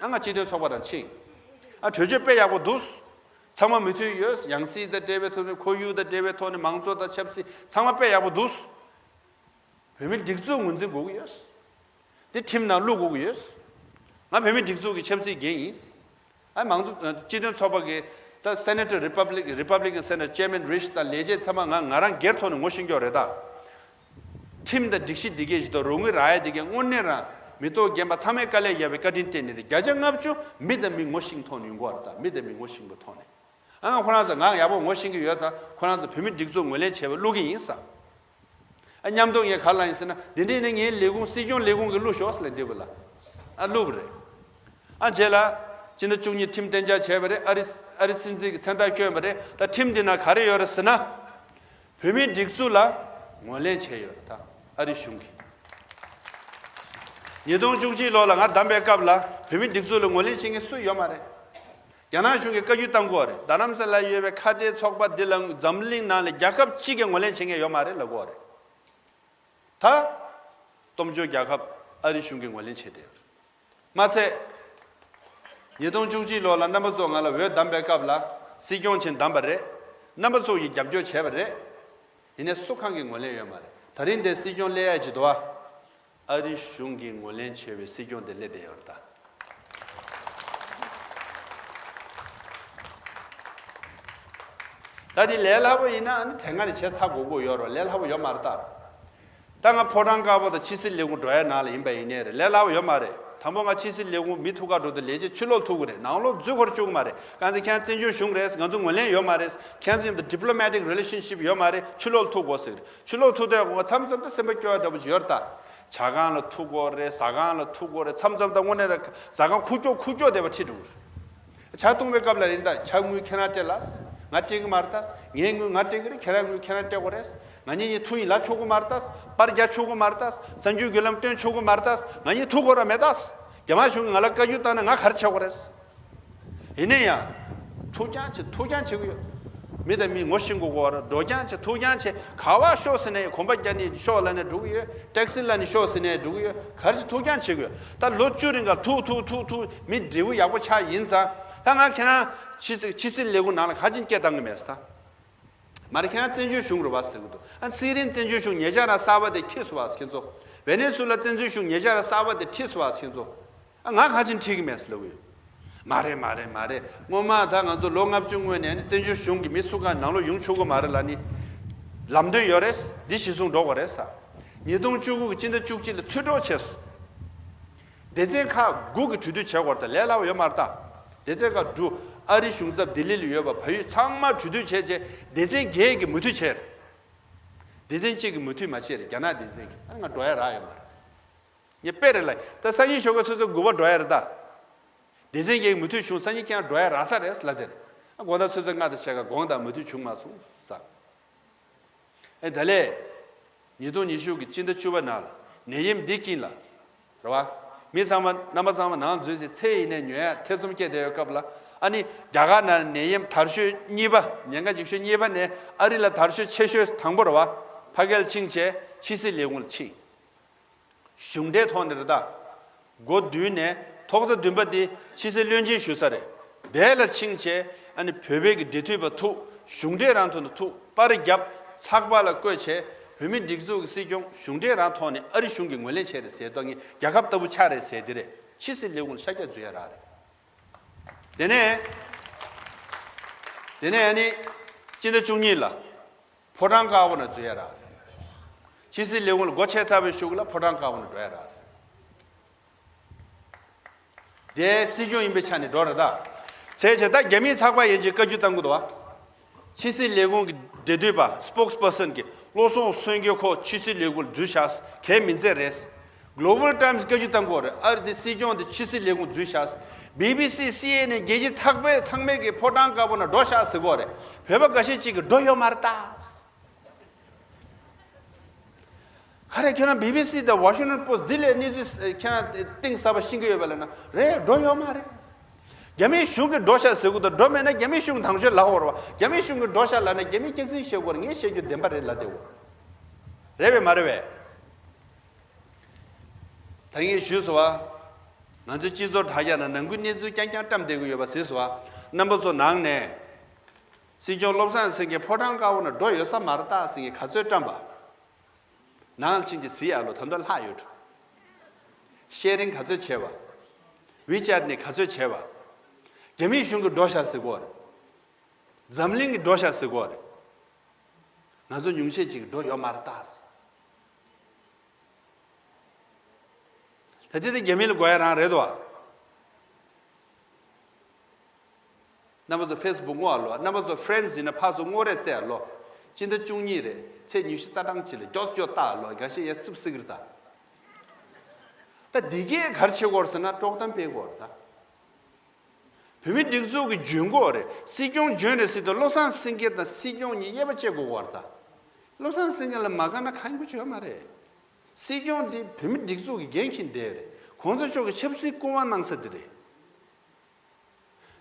ཨ་ང་སྤྱི་མཐུན་ཚོགས་པ་དང་ཕྱིན། ཨ་གྲོས་ཆོད་དཔེ་ཡག་པོ་འདུག་ཚང་མ་མོས་མཐུན་ཡོད། ཡང་སྲིད་དང་འབྲེལ་བའི་ཐོག་ནས། ཁོར་ཡུག་དང་འབྲེལ་བའི་ཐོག་ནས། མང་གཙོ་དང་ཆབ་སྲིད་ཚང་མ་དཔེ་ཡག་པོ་འདུག་བོད་མིའི་སྒྲིག་འཛུགས་ངོས་འཛིན་དགོས་ཀྱི་ཡོད། དེ་ཁྲིམས་ནང་བླུག་དགོས་ཀྱི་ཡོད། ང་བོད་མིའི་སྒྲིག་འཛུགས་ཀྱི་ཆབ་སྲིད་འགན་ཡིན། ཨ་མང་གཙོ་སྤྱི་མཐུན་ཚོགས་པ་གི་ད་Senator Republic Republican Senator Chairman Risch དང་ལས་བྱེད་ཚང་མ་ང་ང་རང་སྒེར་ཐོག་ནས་ངོ་ཤེས་ཀྱི་ཡོད་རེད་ད། ཁྲིམས་དང་སྒྲིག་གཞི་འདི་གའི་ཞིག་དང་རོགས་དངུལ་རག་ཡ་འདི་གའི་དངོས་གནས་རང་མི་ཐོག་རྒན་པ་ཚང་མས་དཀའ་ལས་བརྒྱབ་པའི་བཀའ་དྲིན་བརྟེན་ནས་དེ་བརྒྱ་ཆ་ལྔ་བཅུ་མི་དང་མི་ངོ་ཤེས་ཐོག་ནས་ཡོང་གི་ཡོད་རེད་ད། མི་དང་མི་ངོ་ཤེས་པའི་ཐོག་ནས། ཨ་ང་ཁོ་རང་ཚོ་ང་ཡག་པོ་ངོ་ཤེས་ཀྱི་ཡོད་ཙང་ཁོ་རང་ཚོ་བོད་མི་སྒྲིག་འཛུགས་ངོས་ལེན་བྱས་པ་བླུག་གི་ཡིན་ས། ཨ་མཉམ་དུ་ངས་ག་རེ་ལབ་ཡིན་ཟེར་ན། འདི་འདྲས་ནི་ངའི་ལས་ཁུངས་སྲིད་སྐྱོང་ལས་ཁུངས་ཀྱིས་བླུགས་ཤོག་ཟེར་ལབ་འདི་བུ་ལ། ཨ་བླུགས་པ་རེད། ཨ་རྗེས་ལ་སྤྱི་ཟླ་བཅུ་གཉིས་ཁྲིམས་གཏན་འཇགས་བྱས་པ་རེད། ཨ་རི་ཨ་རི་སྲིད་འཛིན་གྱི་མཚན་རྟགས་བསྐྱོན་པ་རེད། ད་ཁྲིམས་འདི་ནང་ག་རེ་ཡོད་རེད་ཟེར་ན། བོད་མིའི་སྒྲིག་འཛུགས་ལ་ངོས་ལེན་བྱས་ཡོད་རེད་ད། ཨ་རི་གཞུང་གིས། ཉིས་སྟོང་བཅུ་གཅིག་ལོ་ལ་ང་བདམས་པའི་སྐབས་ལ་བོད་མིའི་སྒྲིག་འཛུགས་ལ་ངོས་ལེན་བྱེད་མཁན་སུ་ཡོད་མ་རེད། རྒྱ་ནག་གཞུང་གིས་བཀའ་བཀྱོན་བཏང་གི་ཡོད་རེད། རྡ་རམ་ས་ལ་ཡོད་པའི་ཁ་བྲལ་ཚོགས་པ་འདི་ལ་འཛམ་གླིང་ནང་ལ་རྒྱལ་ཁབ་གཅིག་གིས་ངོས་ལེན་བྱེད་མཁན་ཡོད་མ་རེད་ལབ་གི་ཡོད་རེད། ད་སྟོབས་འབྱོར་རྒྱལ་ཁབ་ཨ་རི་གཞུང་གིས་ངོས་ལེན་བྱས་ཏེ་ཡོད་རེད། མ་ཚད། ཉིས་སྟོང་བཅུ་གཅིག་ལོ་ལ་རྣམ་པ་ཚོ་ང་ལ་འོས་བདམས་པའི་སྐབས་ལ་སྲིད་སྐྱོང་བྱས་བདམས་པ་རེད། རྣམ་པ་ཚོ་ཡིས་རྒྱབ་སྐྱོར་བྱས་པ་རེད། ཡིན་ནའི་སུ་གང་གིས་ངོས་ལེན་ཡོད་མ་རེད། ད་རིང་འདིར་སྲིད་སྐྱོང་སླེབས་ཡག་ཅིག་འདུག་ཨ། ཨ་རི་གཞུང་གིས་ངོས་ལེན་བྱས་པའི་སྲིད་སྐྱོང་དེ་སླེབས་བསྡད་ཡོད་རེད་ད། ད་དེ་ལས་སླ་པོ་ཡིན་ན་ཨ་ནི་དེ་སྔ་ནས་བྱས་ཚར་དགོས་ཀྱི་ཡོད་རེད། ལས་སླ་པོ་ཡོད་མ་རེད་ད། ད་ང་ཕོ་བྲང་དཀར་པོ་དང་ཕྱི་སྲིད་ལས་ཁུངས་འགྲོ་ཡ་ནང་ལ་ཡིན་པ་ཡིན་ནའི་རེད། ལས་སླ་པོ་ཡོད་མ་རེད། དང་པོ་ང་ཕྱི་སྲིད་ལས་ཁུངས་མི་ཐུག་ག་འགྲོ་དུས་ལས་བྱེད་ཕྱི་ལོགས་ཐུག་གི་རེད། ནང་ལོགས་འཛུལ་ཁོར་བཅུག་གི་མ་རེད། གང་ཚེ་ཁྱེད་བཙན་བྱོལ་གཞུང་རེད། ང་ཚོ་ངོས་ལེན་ཡོད་མ་རེད། ཁྱེད་ཚོ་མཉམ་དུ་diplomatic relationship ཡོད་མ་རེད། ཕྱི་ལོགས་ཐུག་དགོས་ཟེར། ཕྱི་ལོགས་ཐུག་དུས་ང་མཚམས་མཚམས་དུ་སེམས་པ་སྐྱོ་བ་འདྲ་པོ་ཅིག་ཡོད་རེད་ད། ཇ་ཁང་ལ་ཐུག་དགོས་རེད། ཟ་ཁང་ལ་ཐུག་དགོས་རེད། མཚམས་མཚམས་ད་དངོས་གནས་ར་ཟ་ཁང་ཁུག་ཀྱོག་ཁུག་ཀྱོག་བསྡད་པ་ཁྲིད་འགྲོ་གི་རེད། ཇ་བཏུང་བའི་སྐབས་ལ་ཡིན་ད་ཇ་དངུལ་ཁྱེད་རང་སྤྲད་ལ། ང་སྤྲད་གི་མ་རེད་ད། ངའི་དངུལ་ང་སྤྲད་གི་རེད། ཁྱེད་རང་དངུལ་ཁྱེད་རང་སྤྲད་དགོས་རེད། ང་གཉིས་གཉིས་ཐུག་ཡིན་ལ་ཆོག་གི་མ་རེད་ད། པར་རྒྱག་ཆོག་གི་མ་རེད་ད། གསར་འགྱུར་བརྒྱུད་ལམ་སྟོན་ཆོག་གི་མ་རེད་ད། ང་གཉིས་ཐུག་དགོས་ར་མེད་ད། རྒྱ་དམར་གཞུང་གིས་ང་ལ་བཀའ་བཀྱོན་བཏང་ན་ང་ག་རེ་བྱེད་དགོས་རེད། ཡིན་ན་ཡང་། ཐུག་རྐྱང་བྱེད་ཐུག་རྐྱང་བྱེད་གི་ཡོད། མི་དང་མི་ངོ་ཤེས་དགོས་གོ་བར་འགྲོ་རྐྱང་བྱེད་ཐུག་རྐྱང་བྱེད། ག་བ་ཤོག་ཟེར་ནས་གོམ་པ་རྒྱག་ནས་ཤོག་ལབ་ནས་འགྲོ་གི་ཡོད། ཊེག་སི་ལབ་ནས་ཤོག་ཟེར་ནས་འགྲོ་གི་ཡོད། ག་རེ་བྱེད་ཐུག་རྐྱང་བྱེད་གི་ཡོད། ད་ལོ་བཅུ་རིང་ག་ཐུག་ཐུག་ཐུག་ཐུག་མི་འབྲས་བུ་ཡག་པོ་ཆགས་ཡིན་ཙང་། ད་ང་ཁྱེད་རང་ཕྱི་སྲིད་ཕྱི་སྲིད་ལས་ཁུངས་ནང་ལ་ག་ཅིན་སྐད་བཏང་གི་མེད་ས། མ་རེད། ཁྱེད་རང་བཙན་བྱོལ་གཞུང་རེད་བ་ཟེར་གི་འདུག་ཨ་སི་རིན་བཙན་བྱོལ་གཞུང་ཉེ་ཆར་ར་གསར་པ་དེ་ཁྲིད་སོང་བ་ཁྱེད་ཚོ། ཝེ་ནེ་སུ་ལ་བཙན་བྱོལ་གཞུང་ཉེ་ཆར་ར་གསར་པ་དེ་ཁྲིད་སོང་བ་ཁྱེད་ཚོ། ཨ་ང་ག་ཅིན་ཁྲིད་གི་མེད་ཟེར་ལབ་གི་ཡོད། མ་རེད་མ་རེད་མ་རེད། སྔོན་མ་ད་ང་ཚོ་ལོ་ལྔ་བཅུ་སྔོན་ནས་ནི་བཙན་བྱོལ་གཞུང་གི་མི་སུ་གང་ནང་ལོགས་ཡོང་ཆོག་གི་མ་རེད་ལབ་ནི། ལམ་སྟོན་ཡོད་རེད། འདི་གཞི་བཟུང་འགྲོ་དགོས་རེད་ས། ཉིས་སྟོང་བཅུ་དགུ་གི་སྤྱི་ཟླ་བཅུ་གཅིག་ལ་ཚུར་འགྲོ་བྱས་སོང་། སྡེ་ཚན་ཁག་དགུ་གི་གྲོས་བསྡུར་བྱས་དགོས་རེད་ད། ལས་སླ་བ་ཡོད་མ་རེད་ད། སྡེ་ཚན་ཁག་དྲུག་ཨ་རི་གཞུང་ཚབ་ལྡི་ལི་ལ་ཡོད་པ་བལ་ཡུལ་ཚང་མ་གྲོས་བསྡུར་བྱས་རྗེས་སྡེ་ཚན་བརྒྱད་ཀྱིས་མོས་མཐུན་བྱས་རེད། སྡེ་ཚན་གཅིག་གིས་མོས་མཐུན་མ་བྱས་རེད། རྒྱ་ནག་སྡེ་ཚན་གྱིས། ཨ་ང་འགྲོ་ཡ་རག་ཡོད་མ་རེད། ངས་དཔེ་རེད་ལ། ད་སང་ཉིན་ཞོགས་ཀས་ཚོད་ཚོད་དགུ་པ་འགྲོ་ཡ་རེད་ད། སྡེ་ཚན་བརྒྱད་ཀྱིས་མོས་མཐུན་བྱུང་། སང་ཉིན་ཁྱེད་རང་འགྲོ་ཡ་རག་ས་རེད་ལབ་དེ་རེད། ཨ་དགོང་དག་ཚོད་ཚོད་ལྔ་དང་ཕྱེད་ཀ་དགོངས་དག་མོས་མཐུན་བྱུང་མ་སོང་ས། ཨེ་ད་ལས། ཉིས་སྟོང་ཉི་ཤུ་གི་སྤྱི་ཟླ་བཅུ་པ་ནང་ལ་ནད་ཡམས་འདི་རྐྱེན་ལ། རེད་བ། མི་ཚང་མ་རྣམ་པ་ཚང་མ་ནང་འཛུལ་ཚེ་ཚེ་ཡིན་ནས་ཉོ་ཡ་ཐེ་ཚོམ་སྐྱེས་བསྡད་ཡོད་སྐབས་ལ། ཨ་ནི་རྒྱ་གར་ནང་ནད་ཡམས་དར་ཤོས་གཉིས་པ་ཉེན་ཁ་འཇིགས་ཤོས་གཉིས་པ་ནས་ཨ་རི་ལ་དར་ཤོས་ཆེ་ཤོས་དང་པོ་རེད་བ། ཕ་གིར་ཕྱིན་བྱས་ཕྱི་སྲིད་ལས་ཁུངས་ལ་ཕྱིན། གཞུང་འབྲེལ་ཐོག་ནས་རེད་ད། འགོ་བསྡུས་ནས་ཐོག་ཚ་བདུན་པ་འདི་ཕྱི་སྲིད་བློན་ཆེན་ཞུ་ས་རེད། དེ་ལ་ཕྱིན་བྱས་ཨ་ནི་བོད་པའི་གི་འབྲེལ་མཐུད་པ་ཐུག་གཞུང་འབྲེལ་རང་ཐོག་ནས་ཐུག་པར་བརྒྱབ་ཚགས་པར་ལ་བཀོད་བྱས་བོད་མི་སྒྲིག་འཛུགས་ཀྱི་སྲིད་སྐྱོང་གཞུང་འབྲེལ་རང་ཐོག་ནས་ཨ་རི་གཞུང་གིས་ངོས་ལེན་བྱས་རེད་ཟེར་ཏོ་ངས་རྒྱལ་ཁབ་ལྟ་བུ་ཆགས་རེད་ཟེར་དེ་རེད། ཕྱི་སྲིད་ལས་ཁུངས་ལ་ཤར་རྒྱག་འཛུལ་ཡ་རག་རེད། དེ་ནས། དེ་ནས་ཨ་ནི། སྤྱི་ཟླ་བཅུ་གཉིས་ལ། ཕོ་བྲང་དཀར་པོ་ནང་འཛུལ་ཡ་རག་རེད། ཕྱི་སྲིད་ལས་ཁུངས་ལ་སྒོ་ཕྱེ་ཚར་བའི་གཞུག་ལ་ཕོ་བྲང་དཀར་པོ་ནང་འགྲོ་ཡ་རག་རེད། དེ་སྲིད་སྐྱོང་ཡིན་པའི་ཆ་ནས་འགྲོ་རེད་ད། བྱས་བྱས་ད་རྒྱ་མིའི་ཚགས་པར་ཡན་ཆད་བཀའ་བཀྱོན་བཏང་གི་འདུག་བ། ཕྱི་སྲིད་ལས་ཁུངས་ཀྱི་འབྲེལ་མཐུད་པ་སྤོགས་སི་པར་སན་གྱིས་བློ་བཟང་སེང་གེ་ཁོ་ཕྱི་སྲིད་ལས་ཁུངས་འཛུལ་བཞག་གལ་མི་མཛད་རེད། Global Times་བཀའ་བཀྱོན་བཏང་གི་ཡོད་རེད། ཨ་རི་དེ་སྲིད་སྐྱོང་དེ་ཕྱི་སྲིད་ལས་ཁུངས་འཛུལ་བཞག་བི་བི་སི་སི་ཨེན་ཨེན་རྒྱལ་སྤྱིའི་ཚགས་པར་ཚང་མས་ཀྱི་ཕོ་བྲང་དཀར་པོ་ནང་འགྲོ་བཞག་ཟེར་གི་ཡོད་རེད། བོད་པ་འགའ་ཤས་ཅིག་གིས་འགྲོ་ཡོད་མ་རེད་ད། ག་རེ་ཁྱོད་རང་བི་བི་སི་དང་Washington Post་འདི་ལས་གནས་ཚུལ་ཁྱེད་རང་གཏིང་ཟབ་པ་ཤེས་ཀྱི་ཡོད་པ་ལབ་ན་རེད། འགྲོ་ཡོད་མ་རེད། རྒྱ་མིའི་གཞུང་གིས་འགྲོ་ཤག་ཟེར་གི་འདུག་འགྲོ་མེད་ན་རྒྱ་མིའི་གཞུང་དང་ཤོས་ལབ་དགོས་རེད་བ། རྒྱ་མིའི་གཞུང་གིས་འགྲོ་ཤག་ལབ་ན་རྒྱ་མིའི་སྐྱག་རྫུན་བཤད་དགོས་རེད། ངས་བཤད་རྒྱུ་བདེན་པ་རེད་ལབ་བསྡད་དགོས། རེད་པས་མ་རེད་པས། ད་ངས་ཞུས་སོང་བ། ང་ཚོའི་སྤྱི་ཚོགས་དྲ་རྒྱ་ནང་ནང་ཁུལ་གནས་ཚུལ་རྐྱང་རྐྱང་བཀྲམ་བསྡད་ཀྱི་ཡོད་པ་གཟིགས་སོང་བ། རྣམ་པ་ཚོ་ནང་ནས། སྲིད་སྐྱོང་བློ་བཟང་སེང་གེ་ཕོ་བྲང་དཀར་པོ་ནང་འགྲོ་ཡོད་ས་མ་རེད་ད་ཟེར་མཁན་ག་ཚོད་བཀྲམ་པ། ནང་ལ་ཕྱིན་གྱི་གཟིགས་ཡ་ལོ། ད་དུང་ལྷག་ཡོད་འགྲོ། ཤེར་རིང་ག་ཚོད་བྱས་པ། ཝི་ཅེཊ་ནས་ག་ཚོད་བྱས་པ། རྒྱ་མིའི་གཞུང་གིས་འགྲོ་ཤག་ཟེར་གོ་རེད། འཛམ་གླིང་གིས་འགྲོ་ཤག་ཟེར་གོ་རེད། ང་ཚོ་ཉུང་ཤས་ཅིག་གིས་འགྲོ་ཡོད་མ་རེད་ད་ཟེར། ད་ལྟ་དེ་རྒྱ་མི་ལ་དགོས་ཡ་རང་རེད་དོ། རྣམ་པ་ཚོ་ཕེ་སི་བུག་སྔོག་ཨ་ལོ། རྣམ་པ་ཚོ་ཕེ་རེན་ཌི་ཡིན་ན་ཕར་ཚུར་སྔོག་རེས་རྩེ་ཨ་ལོ། སྤྱི་ཟླ་བཅུ་གཉིས་རེད། ཚེས་ཉི་ཤུ་རྩ་གྲངས་གཅིག་ལ་མགྱོགས་མགྱོགས་ལྟ་ཨ་ལོ། འགའ་ཤས་ཡ་སུབ་སི་གི་རེད་ད། ད་འདི་གས་ག་རེ་བྱེད་དགོས་རེད་ཟེར་ན་དཀྲོག་གཏམ་སྤེལ་དགོས་རེད་ད། བོད་མི་སྒྲིག་འཛུགས་ཀྱི་འཇོན་གོ་རེད། སྲིད་སྐྱོང་འཇོན་རེད་ཟེར་དུས་བློ་བཟང་སེང་གེ་དང་སྲིད་སྐྱོང་གཉིས་དབྱེ་བ་ཕྱེ་དགོས་ཀྱི་ཡོད་རེད་ད། བློ་བཟང་སེང་གེ་ལ་མ་དགའ་ན་གང་ཡང་གོ་ཆོད་ཡོད་མ་རེད། སྲིད་སྐྱོང་འདི་བོད་མི་སྒྲིག་འཛུགས་ཀྱི་འགན་འཁྱེར་བསྡད་རེད། གོང་ས་མཆོག་གི་ཆབ་སྲིད་སྐུ་དབང་གནང་ས་དེ་རེད།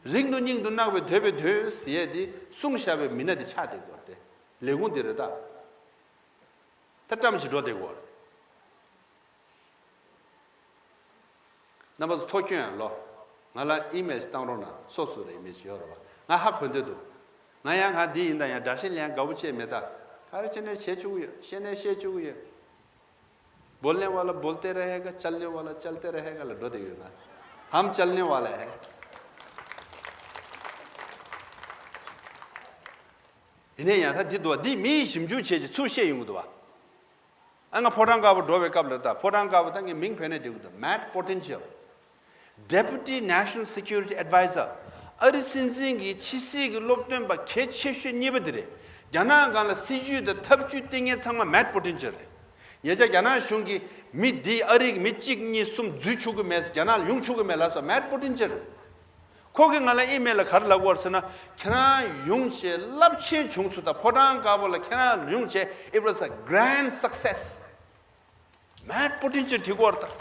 རིང་དུ་སྙིང་དུ་བརྣག་པའི་འདོད་པའི་དོན་ཟེར་ཡས་དེ་གསུངས་བཞག་པའི་མི་སྣ་དེ་ཆགས་བསྡད་དགོས་ཏེ། ལས་ཁུངས་དེ་རེད་ད། ད་བཀྲམ་ཞིག་འགྲོ་བསྡད་དགོས། རྣམ་པ་ཚོ་ཐུགས་སྐྱོན་ཡང་ལོ། ང་ལ་ཨི་མེལ་ཞིག་བཏང་རོགས་གནང་། སོ་སོ་ལ་ཨི་མེལ་ཞིག་ཡོད་རེད་བ། ང་ཧ་གོ་འདོད་འདུག་ང་ཡང་ང་འདི་ཡིན་ད་ཡང་དགྲ་ཤ་ལེན་དགའ་པོ་བྱས་མེད་ད། ག་རེ་བྱས་ནས་བྱེད་བཅུག་གི་ཡོད། བཤད་ནས་བཤད་བཅུག་གི་ཡོད། बोलने वाला बोलते रहेगा, चलने वाला चलते रहेगा ལ་འགྲོ་བསྡད་ཡོད་ན། हम चलने वाला है། ཡིན་ནའི་ཡང་ད་འདི་འདུག་འདི་མིས་ཞིབ་འཇུག་བྱས་ཀྱི་ཚུར་བཤད་ཡོང་གི་འདུག་བ། ཨ་ང་ཕོ་བྲང་དཀར་པོ་འགྲོ་བའི་སྐབས་ལ་ད་ཕོ་བྲང་དཀར་པོ་ད་ངས་མིང་བོས་ནས་འགྲིག་གི་འདུག Matt Pottinger, Deputy National Security Advisor། ཨ་རི་སྲིད་འཛིན་གྱི་ཕྱི་སྲིད་ཀྱི་སློབ་སྟོན་པ་གལ་ཆེ་ཤོས་གཉིས་པ་དེ་རེད། རྒྱ་ནག་སྒང་ལ་སྲིད་ཇུས་དང་ཐབས་ཇུས་བཏིང་མཁན་ཚང་མ་Matt Pottinger རེད། ཉེ་ཆར་རྒྱ་ནག་གཞུང་གིས་མི་འདི་ཨ་རིའི་མི་གཅིག་གཉིས་གསུམ་འཛུལ་ཆོག་གི་མེད། རྒྱ་ནག་ལ་ཡོང་ཆོག་གི་མེད་ལབ་སོང་། Matt Pottinger རེད། ཁོ་གིས་ང་ལ་ཨི་མེལ་ལ་ག་རེ་ལབ་ཀྱི་ཡོད་རེད་ཟེར་ན། ཁྱེད་རང་ཡོང་བྱས་རླབས་ཆེན་བྱུང་སོང་། ད་ཕོ་བྲང་དཀར་པོ་ལ་ཁྱེད་རང་ཡོང་བྱས། It was a grand success། Matt Pottinger བྲིས་ཀྱི་ཡོད་རེད་ད།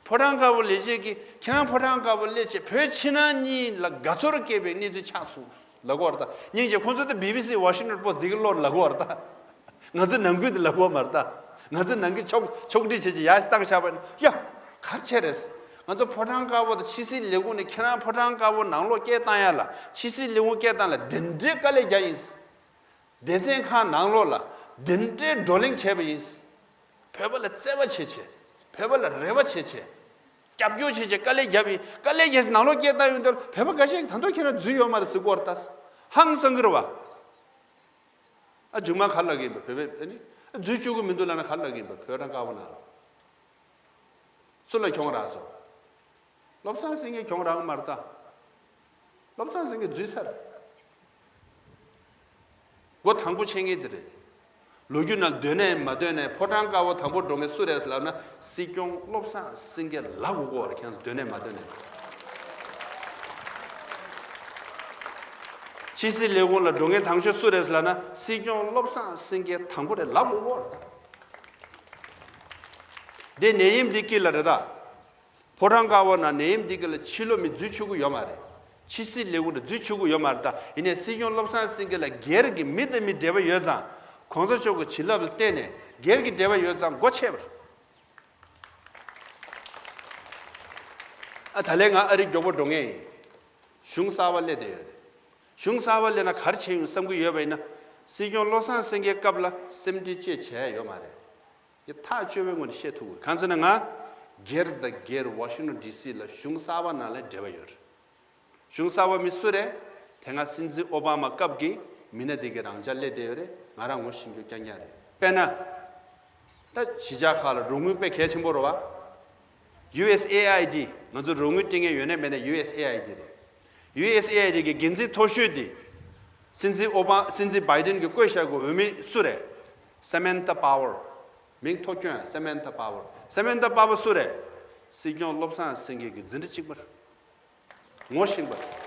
ཕོ་བྲང་དཀར་པོ་ལས་བྱེད་ཀྱིས་ཁྱེད་རང་ཕོ་བྲང་དཀར་པོ་སླེབས་བྱས་བོད་ཕྱི་ནང་གཉིས་ལ་དགའ་ཚོར་སྐྱེས་པའི་གནས་ཚུལ་ཆགས་སོང་ལབ་ཀྱི་ཡོད་རེད་ད། སྙིང་རྗེ། ཁོང་ཚོ་ད་བི་བི་སི་ཝ་ཤིང་ཊོན་པོ་སི་འདི་ག་ལོར་ལབ་ཀྱི་ཡོད་རེད་ད། ང་ཚོ་ནང་ཁུལ་དུ་ལབ་ཀྱི་ཡོད་མ་རེད་ད། ང་ཚོ་ནང་ཁུལ་ཕྱོགས་ཕྱོགས་སྒྲིག་བྱས་བྱས་ཡར་བཏང་བཞག་པ་ཡིན་ན། ཡ། ག་རེ་བྱས་རེད། ང་ཚོ་ཕོ་བྲང་དཀར་པོ་དང་ཕྱི་སྲིད་ལས་ཁུངས་ནས་ཁྱེད་རང་ཕོ་བྲང་དཀར་པོ་ནང་ལོགས་སྐད་བཏང་ཡ་ལ། ཕྱི་སྲིད་ལས་ཁུངས་སྐད་བཏང་ལ་འདི་འདྲའི་དཀའ་ལས་བརྒྱབ་ཡིན། སྡེ་ཚན་ཁག་ནང་ལོགས་ལ་འདི་འདྲའི་བགྲོ་གླེང་བྱས་པ་ཡིན། བོད་པ་ལ་བརྩེ་བ་བྱེད་བྱས། བོད་པ་ལ་རེ་བ་བྱེད་བྱས། རྒྱབ་སྐྱོར་བྱེད་བྱས་དཀའ་ལས་བརྒྱབ་ཡིན། དཀའ་ལས་བརྒྱབ་བྱས་ནང་ལོགས་སྐད་བཏང་ཡོང་དུས་བོད་པ་འགའ་ཤས་ཀྱིས་ད་དུང་ཁྱེད་རང་འཛུལ་ཡོད་མ་རེད་ཟེར་གྱི་ཡོད་རེད་ད། ཧང་སང་གི་རེད་བ། ཨ་མཇུག་མ་ག་རེ་ལབ་ཀྱི་ཡིན་པ། བོད་པས་ཨ་ནི་འཛུལ་བཅུག་གི་མི་འདུག་ལབ་ན་ག་རེ་ལབ་ཀྱི་ཡིན་པ། ཕོ་བྲང་དཀར་པོ་ནང་ལ་སུ་ལ་གྱོང་རག་སོང་། བློ་བཟང་སེང་གེ་གྱོང་རག་མ་རེད་ད། བློ་བཟང་སེང་གེ་འཛུལ་ཚར། སྒོ་དང་པོ་ཕྱེ་མཁན་དེ་རེད། ལོ་རྒྱུས་ནང་འདོད་ནས་མ་འདོད་ནས་ཕོ་བྲང་དཀར་པོ་དང་པོ་འགྲོ་མཁན་སུ་རེད་ལབ་ན། སྲིད་སྐྱོང་བློ་བཟང་སེང་གེ་ལབ་དགོས་ཀྱི་ཡོད་རེད། ཁྱེད་ཚོ་འདོད་ནས་མ་འདོད་ནས། ཕྱི་སྲིད་ལས་ཁུངས་ལ་འགྲོ་མཁན་དང་ཤོས་སུ་རེད་ལབ་ན། སྲིད་སྐྱོང་བློ་བཟང་སེང་གེ་དང་པོ་རེད་ལབ་དགོས་ཀྱི་ཡོད་རེད། འདི་ནད་ཡམས་འདི་དཀྱིལ་ལ་རེད་ད། ཕོ་བྲང་དཀར་པོ་ནང་ནད་ཡམས་འདི་ག་ལ་ཕྱི་ལོགས་མི་འཛུལ་ཆོག་གི་ཡོད་མ་རེད། ཕྱི་སྲིད་ལས་ཁུངས་ནང་འཛུལ་ཆོག་གི་ཡོད་མ་རེད་ད། ཡིན་ནའི་སྲིད་སྐྱོང་བློ་བཟང་སེང་གེ་ལ་སྒེར་གྱི་མི་དང་མི་འབྲེལ་བ་ཡོད་ཙང་། གོང་ས་མཆོག་གི་བྱིན་རླབས་ལ་བརྟེན་ནས་སྒེར་གྱི་འབྲེལ་བ་ཡོད་ཙང་སྒོ་ཕྱེ་བར། ཨ་ད་ལན་ང་ཨ་རི་མགྱོགས་པོ་འགྲོ་ངེས་ཡིན། གཞུང་གསར་པ་སླེབས་བསྡད་ཡོད་རེད། གཞུང་གསར་པ་སླེབས་ན་ག་རེ་བྱས་ཡོང་བསམ་གྱི་ཡོད་པ་ཡིན་ན། སྲིད་སྐྱོང་བློ་བཟང་སེང་གེའི་སྐབས་ལ་སེམས་ཁྲལ་ཅིག་བྱས་ཡོད་མ་རེད། དེ་ཐག་ཆོད་པའི་ངོས་ནས་བཤད་ཐུབ་དགོས། གང་ཟེར་ན་ང་སྒེར་དང་སྒེར་ཝ་ཤིང་ཊོན་ཌི་སི་ལ་གཞུང་གསར་པ་ནང་ལ་འབྲེལ་བ་ཡོད་རེད། གཞུང་གསར་པ་མི་སུ་རེད། དེ་སྔ་སྲིད་འཛིན་ཨོ་བྷ་མ་སྐབས་ཀྱི་མི་སྣ་དེ་གའི་རང་འཇགས་སླེབས་བསྡད་ཡོད་རེད། ང་རང་ངོ་ཤེས་རྒྱུ་རྐྱང་རྐྱང་རེད། དཔེར་ན། ད་གཞིས་ཆགས་ཁག་ལ་རོགས་དངུལ་དཔེ་གལ་ཆེན་པོ་རེད་བ། ཡུ་ཨེས་ཨེ་ཨའི་ཌི། ང་ཚོ་རོགས་དངུལ་སྤྲད་མཁན་ཡོད་ནའི་མེད་ནའི་ཡུ་ཨེས་ཨེ་ཨའི་ཌི་རེད། ཡུ་ཨེས་ཨེ་ཨའི་ཌི་གི་འགན་འཛིན་མཐོ་ཤོས་དེ། སྲིད་འཛིན་ཨོ་བྷ། སྲིད་འཛིན་བྷའི་ཌེན་གྱིས་བསྐོས་བཞག་གི་འོས་མི་སུ་རེད། སེ་མན་ཐ་པ་ཝར། མིང་ཐོ་སྐྱོན་ཡ། སེ་མན་ཐ་པ་ཝར། སེ་མན་ཐ་པ་ཝར་སུ་རེད། སྲིད་སྐྱོང་བློ་བཟང་སེང་གེ་གི་འཛིན་གྲྭ་གཅིག་པ་རེད། ངོ་ཤེས་པ་རེད།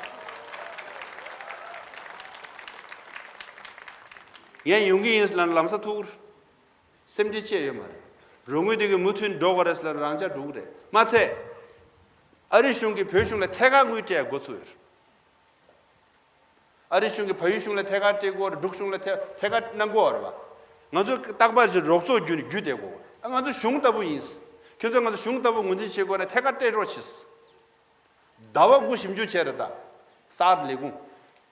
ངས་ཡོང་གི་ཡིན་ཟེར་ལབ་ན་ལམ་སང་ཐུག་གི་རེད། སེམས་ཁྲལ་བཅས་ཡོད་མ་རེད། རོགས་དངུལ་དེ་གི་མུ་མཐུད་འགྲོ་དགོས་རེད་ཟེར་ལབ་ན་རང་འཇགས་འགྲོ་གི་རེད། མ་ཚད། ཨ་རི་གཞུང་གིས་བོད་གཞུང་ལ་ཐད་ཀར་དངུལ་སྤྲད་འགོ་ཚུགས་ཡོད་རེད། ཨ་རི་གཞུང་གིས་བལ་ཡུལ་གཞུང་ལ་ཐད་ཀར་སྤྲད་དགོས་རེད། འབྲུག་གཞུང་ལ་ཐད་ཐད་ཀར་གནང་དགོས་རེད་བ། ང་ཚོ་རྟག་པར་ཞིག་རོགས་ཚོགས་བརྒྱུད་ནས་བརྒྱུད་བསྡད་དགོས། ཨ་ང་ཚོ་གཞུང་ལྟ་བུ་ཡིན། ཁྱོད་ཚོ་ང་ཚོ་གཞུང་ལྟ་བུ་ངོས་འཛིན་བྱེད་དགོས་ན་ཐད་ཀར་སྤྲད་རོགས་བྱེད། ཟླ་བ་དགུ་ཞིབ་འཇུག་བྱས་རེད་ད། གསར་ལས་ཁུངས།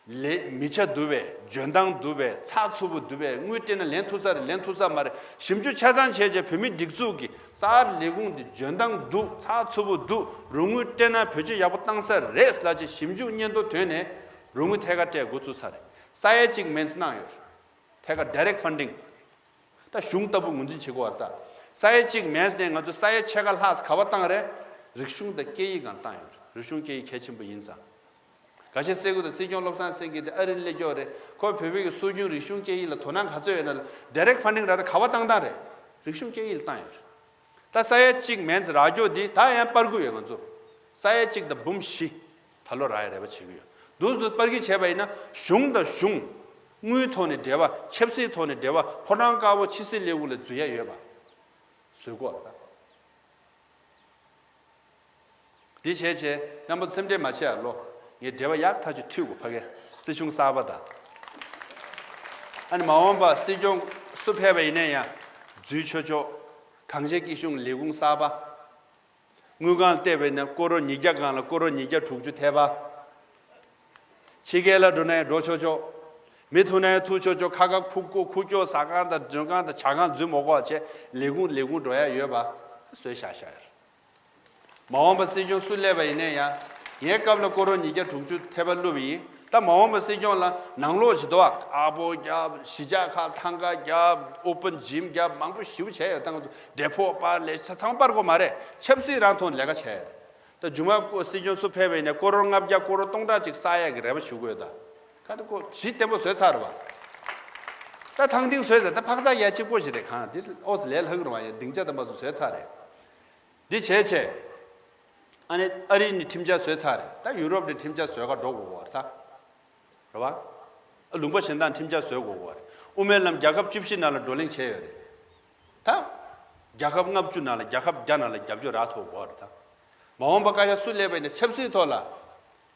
ལས་མི་ཆ་འདུག་པས། འཇོན་ཐང་འདུག་པས། ཚགས་ཚུད་པོ་འདུག་པས། དངུལ་སྤྲད་ན་ལེན་ཐུབ་ས་རེད། ལེན་ཐུབ་ས་མ་རེད། ཞིབ་འཇུག་ཆ་ཚང་བྱས་རྗེས་བོད་མིའི་སྒྲིག་འཛུགས་ཀྱི་གསར་ལས་ཁུངས་འདི་འཇོན་ཐང་འདུག་ཚགས་ཚུད་པོ་འདུག་རོགས་དངུལ་སྤྲད་ན་བེད་སྤྱོད་ཡག་པོ་བཏང་ས་རེད་ལབ་ཅིག་ཞིབ་འཇུག་སྙན་ཐོ་ཐོན་ནས་རོགས་དངུལ་ཐད་ཀར་སྤྲད་འགོ་ཚུགས་ཚར་རེད། ས་ཡ་གཅིག་མིན་ཙམ་གནང་ཡོད་རེད། ཐད་ཀར་direct funding། ད་གཞུང་ལྟ་བུ་ངོས་འཛིན་བྱེད་དགོས་པ་རེད་ད། ས་ཡ་གཅིག་མིན་ཙམ་ནས་ང་ཚོ་ས་ཡ་ཕྱེད་ཀ་ལྷག་ག་པར་བཏང་རེད། རིག་གཞུང་དང་སྐད་ཡིག་སྒང་བཏང་ཡོད་རེད། རིག་གཞུང་སྐད་ཡིག་གལ་ཆེན་པོ་ཡིན་ཙང་། ཁ་ཤས་ཟེར་གི་འདུག་སྲིད་སྐྱོང་བློ་བཟང་སེང་གེ་དེ་ཨ་རི་སླེབས་ཀྱི་ཡོད་རེད། ཁོ་བོད་པའི་གི་སྲོལ་རྒྱུན་རིག་གཞུང་སྐད་ཡིག་ལ་དོ་སྣང་ག་ཚོད་ཡོད་ན་ལ་direct funding་རག་ད་ག་པར་བཏང་བཏང་རེད། རིག་གཞུང་སྐད་ཡིག་ལ་བཏང་ཡོད་རེད། ད་ས་ཡ་གཅིག་མིན་ཙམ་རག་རྒྱུ་འདི་ད་ཡང་སྤར་གི་ཡོད་ང་ཚོ། ས་ཡ་གཅིག་དང་འབུམ་བཞི་ད་ལོ་རག་ཡ་རེ་བ་བྱེད་ཀྱི་ཡོད། འདུག་འདུག་སྤར་གི་བྱས་པ་ཡིན་ན་གཞུང་དང་གཞུང་། དངུལ་ཐོག་ནས་འབྲེལ་བ། ཆབ་སྲིད་ཐོག་ནས་འབྲེལ་བ། ཕོ་བྲང་དཀར་པོ་ཕྱི་སྲིད་ལས་ཁུངས་ལ་འཛུལ་ཡ་ཡོད་པ་བཟོ་དགོས་རེད་ད། འདི་བྱས་བྱས་རྣམ་པ་སེམས་ཁྲལ་མ་བྱེད་ཨ་ལོ། ངས་འབྲེལ་བ་ཡག་ཐག་ཆོད་མཐུད་དགོས་ཕ་གི་སྲིད་གཞུང་གསར་པ་དང་། ཨ་ནི་མ་འོངས་པ་སྲིད་སྐྱོང་སུ་ཕེབས་པ་ཡིན་ན་ཡང་འཛུལ་ཆོག་ཆོག་གངས་ཅན་སྐྱིད་གཤོངས་ལས་ཁུངས་གསར་པ། དངུལ་ཁང་ལ་བལྟས་པ་ཡིན་ན་སྐོར་རོ་ཉིས་བརྒྱ་སྒང་ལ་སྐོར་རོ་ཉིས་བརྒྱ་དྲུག་ཅུ་ཐེབས་པ། ཕྱི་རྒྱལ་ལ་འགྲོ་ན་ཡང་འགྲོ་ཆོག་ཆོག་མི་ཐུག་ན་ཡང་ཐུག་ཆོག་ཆོག་ཁ་ཁ་ཁུག་ཁུག་ཁུག་ཀྱོག་ཟ་ཁང་དང་མགྲོན་ཁང་དང་ཇ་ཁང་འཛུལ་མ་དགོས་པ་བྱས་ལས་ཁུངས་ལས་ཁུངས་འགྲོ་ཡ་ཡོད་པ་བཟོས་བཞག་བཞག་ཡོད་རེད། མ་འོངས་པ་སྲིད་སྐྱོང་སུ་སླེབས་པ་ཡིན་ན་ཡང་། ངའི་སྐབས་ལ་སྐོར་རོ་ཉིས་བརྒྱ་དྲུག་ཅུ་ཐེབས་པ་བླུགས་པ་ཡིན། ད་མ་འོངས་པ་སྲིད་སྐྱོང་ལ་ནང་ལོགས་ཇི་ལྟར་ཨ་ཕོ་རྒྱབ། གཞིས་ཆགས་ཁག་ཐང་ག་རྒྱབ། ཨོ་པན་ཇིམ་རྒྱབ། མང་པོ་ཞེ་པོ་བྱས་ཡོད། ད་ང་ཚོ་འབྲས་སྤོས་སྤར། ལས་ཚང་མ་སྤར་དགོས་མ་རེད། ཆབ་སྲིད་རང་ཐོག་ནས་ལས་ཀ་བྱས་ཡོད། ད་མཇུག་མ་སྲིད་སྐྱོང་སུ་ཕེབས་པ་ཡིན་ན་སྐོར་རོ་ལྔ་བརྒྱ་སྐོར་རོ་སྟོང་ཕྲག་ཅིག་བསགས་ཡག་གི་རེ་བ་ཞུ་དགོས་ད། ཁ་ད་ཁོ་ཇི་བརྟན་པོ་བཟོས་ཚར་བ། ད་ཐང་ཐིང་བཟོས་ཚར། ད་འཕག་འཚག་ཡ་གཅིག་པོ་ཞིག་རེད། གང་འདི་ཨོ་ཙི་ལས་ལྷག་རུང་བ་ཡ་སྡིངས་ཆ་དམ་པ་སུ་བཟོས་ཚར་རེད། འདི་བྱས་བྱས། ཨ་ནི་ཨ་རིའི་ནི་ཁྲིམས་འཆར་བཟོས་ཚར་རེད། ད་ཡུ་རོབ་ནི་ཁྲིམས་འཆར་བཟོས་ག་འགྲོ་དགོས་གོ་རེད་ད། རེད་བ། ཨ་ལུང་པ་གཞན་དག་ཁྲིམས་འཆར་བཟོས་དགོས་གོ་རེད། དབུ་མའི་ལམ་རྒྱལ་ཁབ་བཅུ་བཞི་ནང་ལ་བགྲོ་གླེང་བྱས་ཡོད་རེད། ད། རྒྱལ་ཁབ་ལྔ་བཅུ་ནང་ལ་རྒྱལ་ཁབ་བརྒྱ་ནང་ལ་རྒྱབ་སྐྱོར་རག་ཐུབ་གོ་རེད་ད། མ་འོངས་པ་བཀའ་ཤག་སུ་སླེབས་པ་ཡིན་ན་ཆབ་སྲིད་ཐོག་ལ།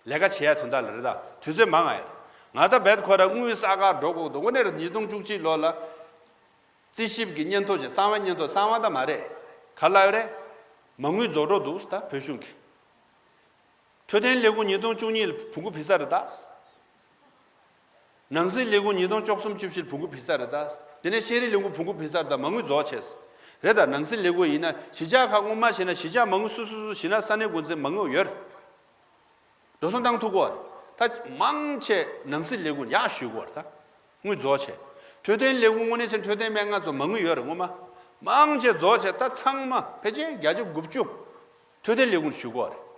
ལས་ཀ་བྱེད་ཡ་དོན་དག་ལ་རེད་ད། དུས་ཚོད་མང་ང་ཡོད། ང་ད་བེད་ཁོ་ར་དངུལ་བསགས་ག་འགྲོ་དགོས་འདུག་དངོས་གནས་རེད། ཉིས་སྟོང་བཅུ་གཅིག་ལོ་ལ། རྩིས་ཞིབ་ཀྱི་སྙན་ཐོ་ཅིག་གསང་བའི་སྙན་ཐོ་གསང་བ་ད་མ་རེད། ག་ལ་ཡོད་རེད། མ་དངུལ་རྫོགས་འགྲོ་འདུག་ད་བོད་གཞུང་གི། འཕྲོད་བསྟེན་ལས་ཁུངས་ཉིས་སྟོང་བཅུ་གཉིས་ལ་བོང་གུ་བི་ས་རེད་ད། ནང་སྲིད་ལས་ཁུངས་ཉིས་སྟོང་བཅུ་གསུམ་བཅུ་བཞི་ལ་བོང་གུ་བི་ས་རེད་ད། དེ་ནས་ཤེས་རིག་ལས་ཁུངས་བོང་གུ་བི་ས་རེད་ད། མ་དངུལ་རྫོགས་བྱས། རེད་ད། ནང་སྲིད་ལས་ཁུངས་ཡིན་ན་གཞིས་ཆགས་ཁག་སྔོན་མ་བྱས་ན་གཞིས་ཆགས་མ་དངུལ་སུ་སུ་སུ་གཞིས་ནག་ས་གནས་འགོ་འཛིན་མ་དངུལ་ཡོད་རེད། འགྲོ་སོང་བཏང་ཐུབ་གོ། ད་མང་ཆེ་ནང་སྲིད་ལས་ཁུངས་ཡག་ཞུ་གོ་ད། དངུལ་རྫོགས་བྱས། འཕྲོད་བསྟེན་ལས་ཁུངས་དངོས་གནས་བྱས་འཕྲོད་བསྟེན་སྨན་ཁང་ཚོ་མ་དངུལ་ཡོད་རེད་སྔོན་མ། མང་ཆེ་རྫོགས་བྱས་ད་ཚང་མ་ཕལ་ཆེར་བརྒྱ་ཆ་དགུ་བཅུ། འཕྲོད་བསྟེན་ལས་ཁུངས་ཞུ་གོ་རེད།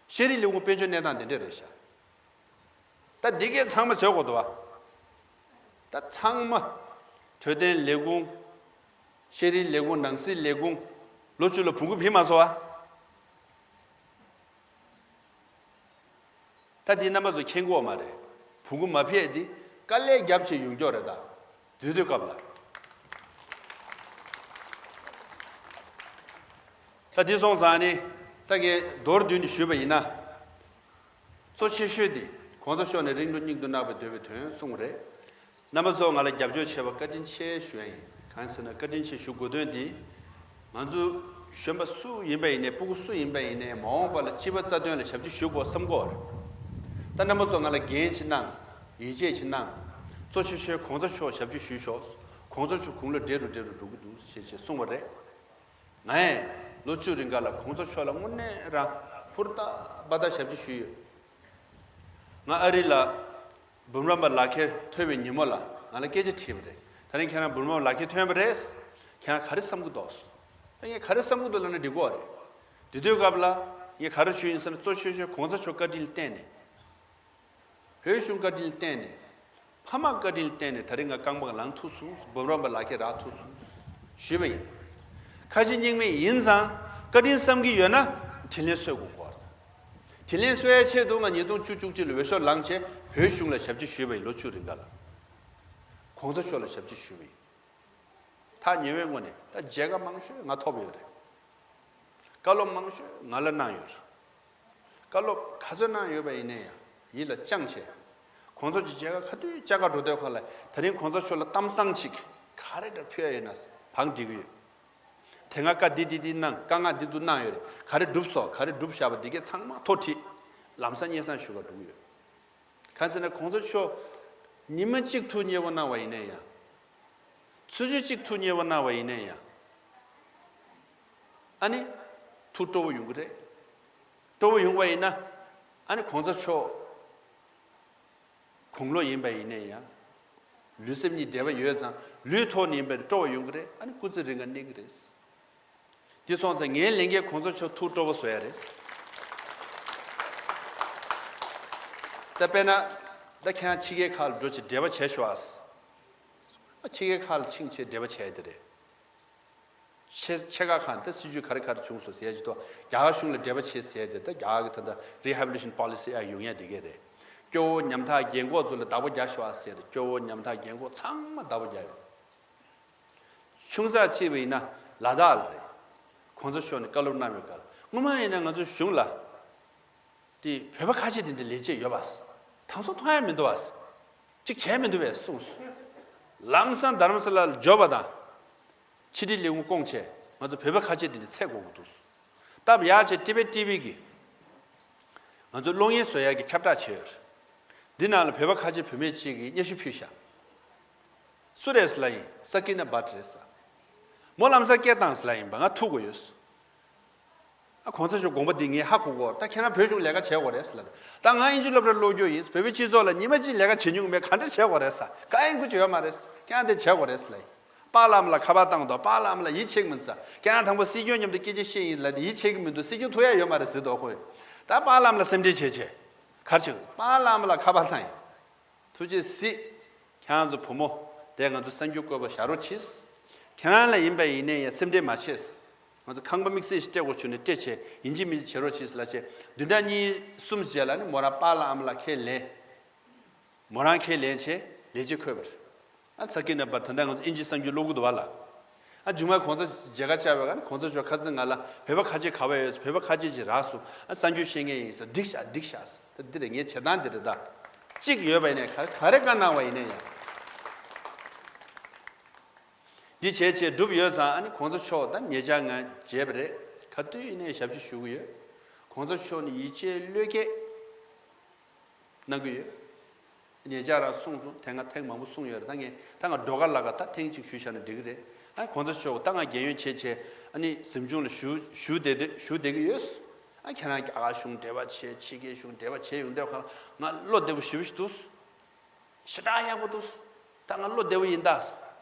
ཤེས་རིག་ལས་ཁུངས་དཔལ་འབྱོར་གནས་སྟངས་དེ་འདྲས་རེད་ཤག་ད་འདི་གས་ཚང་མ་བཟོས་དགོས་འདུག་བ། ད་ཚང་མ། འཕྲོད་བསྟེན་ལས་ཁུངས། ཤེས་རིག་ལས་ཁུངས། ནང་སྲིད་ལས་ཁུངས། ལོ་བཅུ་ལ་བོང་གུ་བི་མ་སོང་བ། ད་འདི་རྣམ་པ་ཚོ་མཁྱེན་གྱི་ཡོད་མ་རེད། བོང་གུ་མ་བི་འདི་དཀའ་ལས་རྒྱབ་བྱས་ཡོང་ཀྱོག་རེད་ད། དུས་དུས་སྐབས་ལ། ད་འདི་སོང་ཙང་ནི། ད་ངས་མདོར་བསྡུས་ནས་ཞུས་པ་ཡིན་ན། གཙོ་ཆེ་ཤོས་འདི་༸གོང་ས་མཆོག་ནས་རིང་དུ་སྙིང་དུ་བརྣག་པའི་འདོད་པའི་དོན་གསུངས་པ་རེད། རྣམ་པ་ཚོ་ང་ལ་རྒྱབ་སྐྱོར་བྱས་པ་བཀའ་དྲིན་ཆེ་ཞུ་ཡ་ཡིན། གང་ཟེར་ན་བཀའ་དྲིན་ཆེ་ཞུ་དགོས་དོན་འདི། ང་ཚོ་གཞོན་པ་སུ་ཡིན་པ་ཡིན་ནའི་སྤུ་གུ་སུ་ཡིན་པ་ཡིན་ནའི་མ་འོངས་པ་ལ་སྤྱི་པ་རྩ་དོན་ལ་ཞབས་ཕྱི་ཞུ་དགོས་བསམ་གྱི་ཡོད་རེད། ད་རྣམ་པ་ཚོ་ང་ལ་འགན་ཅིག་གནང་། ཡིད་ཆེས་ཅིག་གནང་། གཙོ་ཆེ་ཤོས་༸གོང་ས་མཆོག་ཞབས་ཕྱི་ཞུས་ཤོག ༸གོང་ས་མཆོག་དགུང་ལོ་བགྲེས་རུ་བགྲེས་རུ་འགྲོ་གི་འདུག་ཞེས་ཞེས་གསུངས་པ་རེད། ང་ཡང་ལོ་བཅུ་རིང་ག་ལ་༸གོང་ས་མཆོག་ལ་དངོས་གནས་རང་ཧུར་ཐག་པ་ཐག་ཞབས་ཕྱི་ཞུས་ཡོད། ང་ཨ་རི་ལ་འབུམ་རམས་པ་ལག་ཁྱེར་ཐོན་པའི་ཉིན་མོ་ལ་ང་ལ་སྐད་ཆ་དྲིས་པ་རེད། ད་རིང་ཁྱེད་རང་འབུམ་རམས་པ་ལག་ཁྱེར་ཐོན་པ་རེད། ཁྱེད་རང་ག་རེ་བསམ་གྱི་འདུག་ད་ངས་ག་རེ་བསམ་གྱི་འདུག་ལབ་ན་འགྲིག་གི་རེད། དེ་དུས་སྐབས་ལ་ངས་ག་རེ་ཞུས་ཡིན་ཟེར་ན། གཙོ་ཆེ་ཤོས་༸གོང་ས་མཆོག་བཀའ་དྲིན་ལ་བརྟེན་ནས། བོད་གཞུང་བཀའ་དྲིན་ལ་བརྟེན་ནས། ཕ་མ་བཀའ་དྲིན་ལ་བརྟེན་ནས་ད་རིང་ང་རྐང་པ་ལངས་ཐུབ་སོང་། འབུམ་རམས་པ་ལག་ཁྱེར་རག་ཐུབ་སོང་ཞུས་པ་ཡིན། ཁ་ཆེ་སྙིང་མེད་ཡིན་ཙང་བཀའ་དྲིན་བསམ་གྱི་ཡོད་ན་དྲིན་ལན་གསོ་དགོས་སྐོར། དྲིན་ལན་གསོ་ཡའི་ཆེད་དུ་ང་ཉིས་སྟོང་བཅུ་བཅུ་གཅིག་ལ་འོས་ཤོག་བླངས་བྱས་བོད་གཞུང་ལ་ཞབས་ཕྱི་ཞུས་པ་ཡིན། ལོ་བཅུ་རིང་ག་ལ། ༸གོང་ས་མཆོག་ལ་ཞབས་ཕྱི་ཞུས་པ་ཡིན། ཐག་ཉེ་བའི་སྔོན་ནས་ད་མཇལ་ཁ་མང་ཤོས་ང་ཐོབ་ཡོད་རེད། བཀའ་སློབ་མང་ཤོས་ང་ལ་གནང་ཡོད་རེད། བཀའ་སློབ་ག་ཚོད་གནང་ཡོད་པ་ཡིན་ནའི་ཡང་ཡིད་ལ་བཅངས་བྱས། ༸གོང་ས་མཆོག་མཇལ་ཁ་ག་དུས་བཅར་ག་འགྲོ་དུས་ཁ་ལ་ད་རིང་༸གོང་ས་མཆོག་ལ་གཏམ་བཟང་ཅིག་ག་རེ་འདྲ་ཕུལ་ཡ་ཡོད་ན་བང་སྒྲིག་གི་ཡོད། དེ་སྔ་བཀའ་འདི་འདི་འདི་གནང་། བཀའ་མངགས་འདི་འདུག་གནང་ཡོད་རེད། ག་རེ་བསྒྲུབས་སོང་། ག་རེ་བསྒྲུབས་བཞག་པ་འདི་གས་ཚང་མ་ཐོ་བྲིས། ལམ་སང་སྙན་སེང་ཞུ་ག་འགྲོ་གི་ཡོད། གང་ཟེར་ན་༸གོང་ས་མཆོག་ཉི་མ་གཅིག་ཐུགས་མཉེས་པོ་གནང་བ་ཡིན་ན་ཡང་། ཆུ་ཚོད་གཅིག་ཐུགས་མཉེས་པོ་གནང་བ་ཡིན་ན་ཡང་། ཨ་ནི། ཐུགས་སྤྲོ་བོ་ཡོང་གི་རེད། སྤྲོ་བོ་ཡོང་བ་ཡིན་ན། ཨ་ནི་༸གོང་ས་མཆོག་དགུང་ལོ་ཡིན་པ་ཡིན་ན་ཡང་། ལུས་སེམས་གཉིས་འབྲེལ་བ་ཡོད་ཙང་ལུས་ཐོག་ནས་ཡིན་པའི་སྤྲོ་བ་ཡོང་གི་རེད། ཨ་ནི་སྐུ་ཚེ་རིང་ག་གནས་ཀྱི་རེད། འདི་སོང་ཙང་ངའི་ལས་འགན་༸གོང་ས་མཆོག་ཐུགས་སྤྲོ་བོ་བཟོ་ཡ་རེད། ད་དཔེར་ན། ད་ཁྱེད་རང་ཕྱི་རྒྱལ་ཁག་ལ་འགྲོ་ཆེད་འབྲེལ་བ་བྱས་ཤོག་ཨ། ཕྱི་རྒྱལ་ཁག་ལ་ཕྱིན་ཆེད་འབྲེལ་བ་བྱས་དེ་རེད། ཆེ་ཆེ་ཁག་ཁག་ད་སྲིད་ཇུས་ག་རེ་ག་རེ་བྱུང་སོང་ཟེར་ཡ་ཅིག་ཏོ། རྒྱ་གར་གཞུང་ལ་འབྲེལ་བ་བྱས་ཟེར་ཡ་དེ། ད་རྒྱ་གར་གྱི་ད་ལྟ་རི་ཧེ་བྷི་ལི་ཤན་པོ་ལི་སི་ཨ་ཡོང་ཡ་དེ་གས་རེད། སྐྱོ་བོ་ཉམ་ཐག་རྒན་གོག་ཚོ་ལ་བདག་པོ་རྒྱག་ཤོག་ཨ་ཟེར་ཏེ། སྐྱོ་བོ་ཉམ་ཐག་རྒན་གོག་ཚང་མ་བདག་པོ་རྒྱག་ཡོད། ཆུང་ཙག་ཅིག་བས་ཡིན་ན་ལ་དྭགས་ལ་རེད། གོང་ས་མཆོག་ནས་བཀའ་སློབ་གནང་བའི་སྐབས་ལ། སྔོན་མ་ཡིན་ན་ང་ཚོ་གཞུང་ལ་དེ་བོད་པ་ཁ་ཆེ་དེ་འདྲ་ལས་བྱེད་ཡོད་པ། དང་སོ་མཐོང་ཡ་མི་འདུག་བ། གཅིག་བྱས་མི་འདུག་བས་གསུངས་སོང་། ལམ་སང་དྷ་རམ་ས་ལ་ལ་འབྱོར་བ་དང་། ཕྱི་དྲིལ་ལས་ཁུངས་སྐོང་བྱས་ང་ཚོ་བོད་པ་ཁ་ཆེ་དེ་འདྲ་ཚད་དགོས་ཀྱི་འདུག། སྟབས་ཡག་བྱས་ཊི་བེཊ་ཊི་ཝི་གིས་ང་ཚོ་གློག་བརྙན་བཟོ་ཡག་གི་ཁྱབ་བསྒྲགས་བྱས་ཡོད་རེད། འདི་ནང་ལ་བོད་པ་ཁ་ཆེ་བུད་མེད་ཅིག་གིས་སྙན་ཞུ་ཕུལ་ཤག། སུ་རེད་ཟེར་ལབ་ཡིན། སཀྱི་ན་བྷཊ་རེད་ཟེར། མོ་ལམ་སང་སྐད་བཏང་ཟེར་ལབ་ཡིན་པ། ང་ཐུག་དགོས་ཡོད། ཨ། གོང་ས་མཆོག་དགོངས་པ་འདི་ངས་ཧ་གོ་གོ། ད་ཁྱེད་རང་བོད་གཞུང་ལས་ཀ་བྱེད་དགོས་རེད་ཟེར་ལབ། ད་ང་དབྱིན་ཇི་སློབ་གྲྭར་སློབ་རྒྱུ་ཡིན། བོད་པའི་སྤྱི་ཚོགས་ལ་ཉི་མ་གཅིག་ལས་ཀ་བྱེད་མྱོང་མེད། ག་འདྲ་བྱེད་དགོས་རེད་ཟེར། གང་ཡིན་དགོས་ཀྱི་ཡོད་མ་རེད་ཟེར། ཁྱེད་རང་དེ་བྱེད་དགོས་རེད་ཟེར་ལབ་ཡིན། པཱ་ལགས་ལ་ཁ་པར་བཏང་དོ། པཱ་ལགས་ལ་ཡིད་ཆེས་ཀྱི་མི་འདུག་ཟེར། ཁྱེད་རང་དང་པོ་སྲིད་སྐྱོང་མཉམ་དུ་སྐད་ཆ་བཤད་ཡིན་ལབ་དེ་ཡིད་ཆེས་ཀྱི་མི་འདུག། སྲིད་སྐྱོང་ཐུག་ཡ་ཡོད་མ་རེད་ཟེར་དོ་ཁོས། ད་པཱ་ལགས་ལ་སེམས་ཁྲལ་བྱེད་བྱེད། ག་རེ་བྱེད། པཱ་ལགས་ལ་ཁ་པར་བཏང་ཡིན། ཐུགས་རྗེ་གཟིགས། ཁྱེད་རང་ཚོ་བུ་མོ་དེ་ང་ཚོ་གསར་འགྱུར་བཀོད་པ་བཞག་རོགས་གྱིས། ཁྱེད་རང་ལ་ཡིན་པ་ཡིན་ནའི་ཡང་སེམས་ཁྲལ་མ་བྱེད། ང་ཚོ་ཁང་པ་དམིགས་བསལ་ཞིག་སྤྲད་དགོས་བྱུང་ནས་སྤྲད་བྱས་ཡིན་གཅིག་མིན་གཅིག་བྱེད་རོགས་གྱིས་ལབ་བྱས། བདུན་ཕྲག་གཉིས་གསུམ་རྗེས་ལ་ནི་མོ་རང་པཱ་ལགས་ཨ་མ་ལགས་ཁས་ལེན། མོ་རང་ཁས་ལེན་བྱས་ལས་བྱེད་འཁོད་པ་རེད། ཨ། སྐྱིད་ན་བར་ད་ལྟ་ང་ཚོ་དབྱིན་ཇི་གསར་འགྱུར་ཀློག་གི་འདུག་བ་ལ། ཨ། མཇུག་མ་གོང་ས་མཇལ་ཁ་བཅར་བའི་སྒང་ནས་གོང་ས་མཆོག་ཁ་སང་ང་ལ་བོད་པ་ཁ་ཆེ་ག་པར་ཡོད་ཟེར། བོད་པ་ཁ་ཆེ་ཅིག་རག་སོང་། ཨ། གསར་འགྱུར་བཤད་མཁན་ཡིན་ཟེར། འགྲིག་ཤག་འགྲིག་ཤག་ཟེར། ད་འདི་རེད། ངའི་བྱེད་སྟངས་འདི་རེད་ད། གཅིག་ཡོད་པ་ཡིན་ནའི་ག་ག་རེ་བཀའ་གནང་བ་ཡིན་ནའི་ཡང་། འདི་བྱས་བྱས་གྲུབ་ཡོད་ཙང་། ཨ་ནི་གོང་ས་མཆོག་ད་ཉེ་ཆར་ང་མཇལ་བ་རེད། ག་དུས་ཡིན་ནའི་ཞབས་ཕྱི་ཞུ་གི་ཡོད། གོང་ས་མཆོག་ནི་ཡིད་ཆེས་བློས་འགེལ་གནང་གི་ཡོད། ཉེ་ཆར་རང་གསུངས་སོང་། དེ་སྔ་ཐེངས་མང་པོ་གསུངས་ཡོད་རེད། ད་ངས་ད་ང་སྒྲོལ་དཀར་ལགས་ཀ་ད་ཐེངས་གཅིག་ཞུས་བཞག་ན་འགྲིག་གི་རེད། ཨ། གོང་ས་མཆོག་ད་ང་རྒན་ཡོལ་བྱས་བྱས་ཨ་ནི་གཟིམ་ཆུང་ལ་བཞུགས་བཞུགས་བསྡད་བསྡད་བཞུགས་བསྡད་ཀྱི་ཡོད། ཨ། ཁྱེད་རང་རྒྱ་གར་གཞུང་འབྲེལ་བ་བྱས། ཕྱི་རྒྱལ་གཞུང་འབྲེལ་བ་བྱས་ཡོང་དུས་ཁ་ང་བློ་བདེ་པོ་ཞེ་པོ་ཞིག་འདུག། ཞེ་དྲག་ཡག་པོ་འདུག། ད་ང་བློ་བདེ་པོ་ཡིན་ད།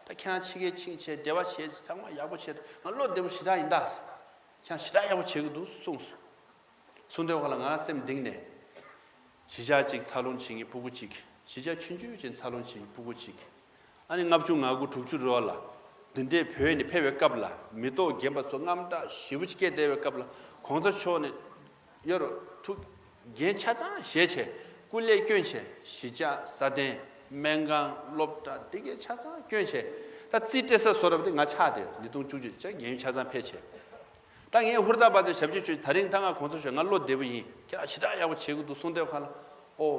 ད་ཁྱེད་རང་ཕྱི་རྒྱལ་ཕྱིན་བྱས་འབྲེལ་བ་བྱས་ཚང་མ་ཡག་པོ་བྱས། ད་ང་བློ་བདེ་པོ་ཞེ་དྲག་ཡིན་ད། ཁྱེད་རང་ཞེ་དྲག་ཡག་པོ་བྱེད་ཀྱི་འདུག་གསུངས་སོང་། གསུང་དུས་ཁ་ལ་ང་རང་སེམས་གཏིང་ནས། གཞིས་ཆགས་གཅིག་འཚར་ལོངས་བྱེད་མཁན་སྤུ་གུ་གཅིག། གཞིས་ཆགས་ཆུང་ཆུང་ཅིག་འཚར་ལོངས་བྱེད་མཁན་སྤུ་གུ་གཅིག། ཨ་ནི་ལྔ་བཅུ་ང་དགུ་དྲུག་ཅུ་རེ་བ་ལ། འདི་འདྲའི་བོད་ནས་ཕེབས་པའི་སྐབས་ལ་མི་ཐོག་རྒན་པ་ཚོ་དངངས་སྐྲག་ཞེ་པོ་ཅིག་སྐྱེས་བསྡད་པའི་སྐབས་ལ། གོང་ས་མཆོག་ནས་ཡོད་རོགས་ཐུགས་འགན་ཆ་ཚང་བཞེས་བྱས་སྐུ་ལས་བསྐྱོན་བྱས་གཞིས་ཆགས་སྲ་བརྟན་སྨན་ཁང་སློབ་གྲྭ་འདི་གའི་ཆ་ཚང་བསྐྱོན་བྱས། ད་རྩིས་སྤྲད་ས་བཟོ་འདྲ་པོ་དེ་ང་ཆགས་བསྡད་ཡོད། ཉིས་སྟོང་བཅུ་གཅིག་ཆ་རྒན་ཡོལ་ཆ་ཚང་ཕེབས་བྱས། ད་ངས་ཧུར་ཐག་པ་ཚོས་ཞབས་ཕྱི་ཞུས། ད་རིང་ད་ང་གོང་ས་མཆོག་ང་བློ་བདེ་པོ་ཡིན། ཁྱེད་རང་ཞེ་དྲག་ཡག་པོ་བྱེད་ཀྱི་འདུག་གསུངས་དུས་ཁ་ལ། ཨོ།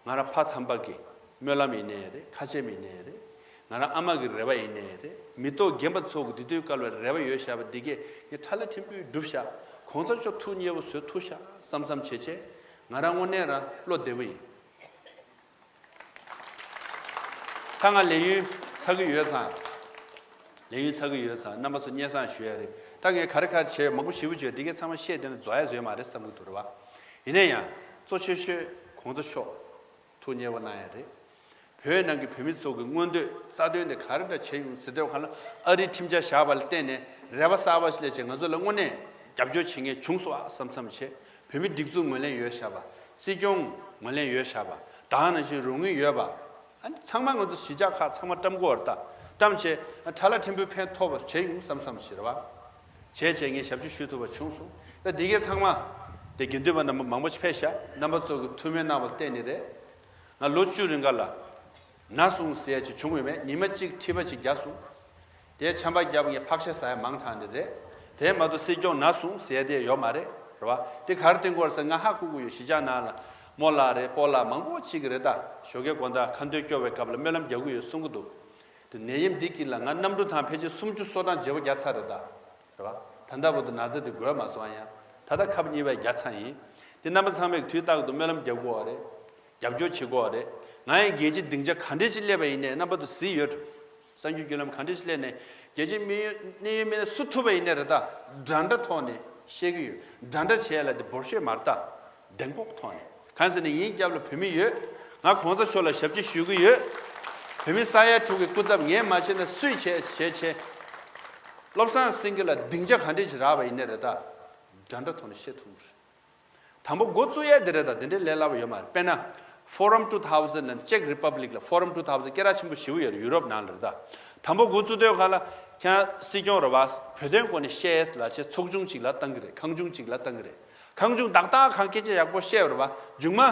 ང་རང་ཕ་དམ་པ་གི་སྨོན་ལམ་ཡིན་ནའི་རེད། ཁ་ཆེམས་ཡིན་ནའི་རེད། ང་རང་ཨ་མ་གི་རེ་བ་ཡིན་ནའི་རེད། མི་ཐོག་རྒན་པ་ཚོ་གི་འདི་དུས་སྐབས་ལ་རེ་བ་ཡོད་བཞག་པ་འདི་གས་ངས་ཁྲ་ལ་ཕྲན་བུ་འགྲུབ་ཤག། གོང་ས་མཆོག་ཐུགས་མཉེས་པོ་བཟོས་ཐུབ་ཤག་བསམ་བསམ་བྱས་བྱས། ང་རང་དངོས་གནས་རང་བློ་བདེ་པོ་ཡིན། ད་ང་ལས་ཡུན་ཚར་གི་ཡོད་ཙང་། ལས་ཡུན་ཚར་གི་ཡོད་ཙང་རྣམ་པ་ཚོ་སྙན་སེང་ཞུ་ཡ་རེད། ད་ངས་ག་རེ་ག་རེ་བྱས་མང་པོ་ཞེ་པོ་བརྗོད། འདི་གས་ཚང་མ་བཤད་བསྡད་ན་རྫོགས་ཡ་རྫོགས་ཡ་མ་རེད་བསམ་གི་འདུག་རེད་བ། ཡིན་ན་ཡང་། གཙོ་ཆེ་ཤོས་གོང་ས་མཆོག་ཐུགས་མཉེས་པོ་གནང་ཡ་རེད། བོད་ནང་གི་བོད་མི་ཚོ་གི་མངོན་འདོད་རྩ་དོན་དེ་ག་རེ་འདྲ་བྱས་ཡོང་ཟེར་དུས་ཁ་ལ། ཨ་རིའི་ཁྲིམས་འཆར་བཞག་པ་ལ་བརྟེན་ནས་རེ་བ་གསར་པ་ཞིག་སླེབས་བྱས་ང་ཚོ་ལ་དངོས་གནས་རྒྱབ་སྐྱོར་བྱེད་མཁན་བྱུང་སོང་ཨ་བསམ་བསམ་བྱས། བོད་མི་སྒྲིག་འཛུགས་ངོས་ལེན་ཡོད་བཞག་པ། སྲིད་སྐྱོང་ངོས་ལེན་ཡོད་བཞག་པ། ད་ག་ནང་བཞིན་རོགས་དངུལ་ཡོད་པ། ཨ་ནི་ཚང་མ་ང་ཚོ་གཞིས་ཆགས་ཁག་ཚང་མ་བཀྲམ་དགོས་པ་རེད་ད། བཀྲམ་བྱས་ཁྲ་ལ་ཕྲན་བུ་ཕན་ཐོགས་པ་བྱས་ཡོང་བསམ་བསམ་བྱས་རེད་བ། བྱས་བྱས་ངས་ཞབས་ཕྱི་ཞུ་ཐུབ་པ་བྱུང་སོང་། ད་འདི་གས་ཚང་མ་དེ་དགེ་འདུན་པ་རྣམ་པ་མང་པོ་ཞིག་ཕེབས་ཤག། རྣམ་པ་ཚོ་གི་ཐུགས་སྨོན་གནང་བ་བརྟེན་ནས་རེད། ང་ལོ་བཅུ་རིང་ག་ལ་ན་སོང་ཟེར་ཡ་ཅིག་བྱུང་ཡོད་མེད། ཉི་མ་གཅིག་མཁྲིས་པ་ཅིག་རྒྱག་སོང་། དེ་ཆམ་པ་བརྒྱབ་ངས་ཕག་ཤ་ཟ་ཡ་མང་དྲགས་ནི་རེད། དེ་མ་གཏོགས་སྲིད་སྐྱོང་ན་སོང་ཟེར་དེ་ཡོད་མ་རེད། རེད་བ། དེ་ག་རེ་བསྟན་གྱི་ཡོད་རེད་ཟེར་ང་ཧ་གོ་གི་ཡོད། གཞིས་ཆགས་ནང་ལ་རྨོ་ལགས་རེད། སྤོ་ལགས་མང་པོ་ཅིག་གི་རེད་ད། ཞོགས་ཀའི་དགོང་དག་ཁ་འདོན་སྐྱོར་བའི་སྐབས་ལ་སྨོན་ལམ་རྒྱག་གི་ཡོད་གསུང་གི་འདུག། དེ་ནད་ཡམས་འདི་དཀྱིལ་ལ་ང་གནམ་གྲུ་ཐང་ཕལ་ཆེར་སུམ་ཅུ་སོ་གྲངས་བརྗེ་པོ་བརྒྱབ་ཚར་རེད་ད། རེད་བ། ད་ལྟ་བར་དུ་ན་ཚ་འདི་འགོས་མ་སོང་ཡ། ད་ལྟ་ཁབ་གཉིས་པ་བརྒྱབ་ཚར་ཡིན། དེ་རྣམ་པ་ཚང་མས་དུས་རྟག་ཏུ་སྨོན་ལམ་རྒྱག་དགོས་པ་རེད། རྒྱབ་སྐྱོར་བྱེད་དགོས་པ་རེད། ང་ཡང་རྒྱལ་སྤྱིའི་སྡིངས་ཆ་ག་འདྲས་ཅིག་སླེབས་པ་ཡིན་ནའི་རྣམ་པ་ཚོ་གཟིགས་ཡོད། གསར་འགྱུར་བརྒྱུད་ལམ་ག་འདྲས་ཅིག་སླེབས་ནའི་རྒྱལ་སྤྱིའི་གནད་ཡོད་མི་སྣ་སུ་ཐུག་པ་ཡིན་ནའི་རེད་ད། འདྲ་འདྲ་ཐོག་ནས་བཤད་ཀྱི་ཡོད། འདྲ་འདྲ་བྱས་ལ་དེ་འབོར་ཤོས་མ་རེད་ད། གདེང་སྤོབས་ཐོག་ནས། གང་ཟེར་ན་ངའི་རྒྱབ་ལ་བོད་མི་ཡོད། ང་གོང་ས་མཆོག་ལ་ཞབས་ཕྱི་ཞུ་གི་ཡོད། བོད་མི་ས་ཡ་དྲུག་གི་སྐུ་ཚབ་ངས་མ་བྱས་ན་སུས་བྱས་བྱས་བྱས། བློ་བཟང་སེང་གེ་ལ་སྡིངས་ཆ་ག་འདྲས་ཅིག་རག་པ་ཡིན་ནའི་རེད་ད། འདྲ་འདྲ་ཐོག་ནས་བཤད་ཐུབ་ཀྱི་རེད། དང་པོ་འགོ་བཙུགས་ཡས་དེ་རེད་ད། དེ་འདྲའི་ལས་སླ་པོ་ཡོད་མ་རེད། དཔེར་ན། Forum two thousand ལ་ཅེག་རི་པབ་ལིག་ལ་Forum two thousand སྐད་གྲགས་ཆེན་པོ་ཞེ་པོ་ཡོད་རེད། ཡུ་རོབ་ནང་ལ་རེད་ད། དང་པོ་འགོ་བཙུགས་དུས་ཁ་ལ་ཁྱེད་རང་སྲིད་སྐྱོང་རེད་བ། བོད་དོན་སྐོར་ནས་བཤད་ཡས་ལ་ཆེ་ཚོགས་ཆུང་གཅིག་ལ་བཏང་གི་རེད། ཁང་ཆུང་གཅིག་ལ་བཏང་གི་རེད། ཁང་ཆུང་ཏག་ཏག་གང་སྐད་ཆ་ཡག་པོ་བཤད་པ་རེད་བ། མཇུག་མ།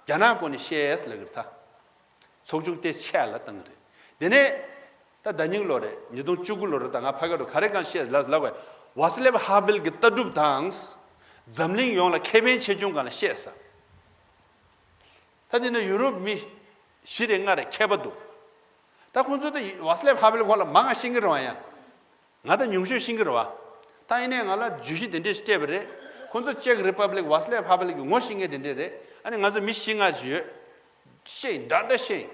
རྒྱ་ནག་སྐོར་ནས་བཤད་ལབ་གི་རེད་ད། ཚོགས་ཆུང་དེ་ཆེ་ལ་བཏང་གི་རེད། དེ་ནས་ད་ཟླ་ཉིན་ལོ་རེད། ཉིས་སྟོང་བཅུ་དགུ་ལོ་རེད། ད་ང་ཕ་གི་རུ་ག་རེ་གང་བཤད་ལ་ལབ་བས། ཝ་སི་ལེབ་ཧ་བེལ་གྱི་ལྟ་གྲུབ་དང་། འཛམ་གླིང་ཡོངས་ལ་ཁེ་ཕན་ཆེ་ཆུང་གང་ལ་བཤད་ས། ད་དེ་ནས་ཡུ་རོབ་མི་བཞི་རེ་ལྔ་རེ་མཁས་པ་འདུག་ད་ཁོང་ཚོ་ད་ཝ་སི་ལེབ་ཧ་བེལ་སྐོར་ལ་མང་ང་ཤེས་ཀྱི་རེད་བ་ཡ། ང་ད་ཉུང་ཤོས་ཤེས་ཀྱི་རེད་བ། ད་ཡིན་ནའི་ང་ལ་བརྗོད་གཞི་དེ་འདྲས་ཤིག་སྤྲད་པ་རེད། ཁོང་ཚོ་ཅེག་རི་པབ་ལིག་ཝ་སི་ལེབ་ཧ་བེལ་གྱི་ངོ་ཤེས་མཁན་དེ་འདྲས་རེད། ཨ་ནི་ང་ཚོ་མི་བཞི་ལྔ་ཞིག་ཡོད། ཤེས་ཡིན། འདྲ་འདྲ་ཤེས་ཡིན།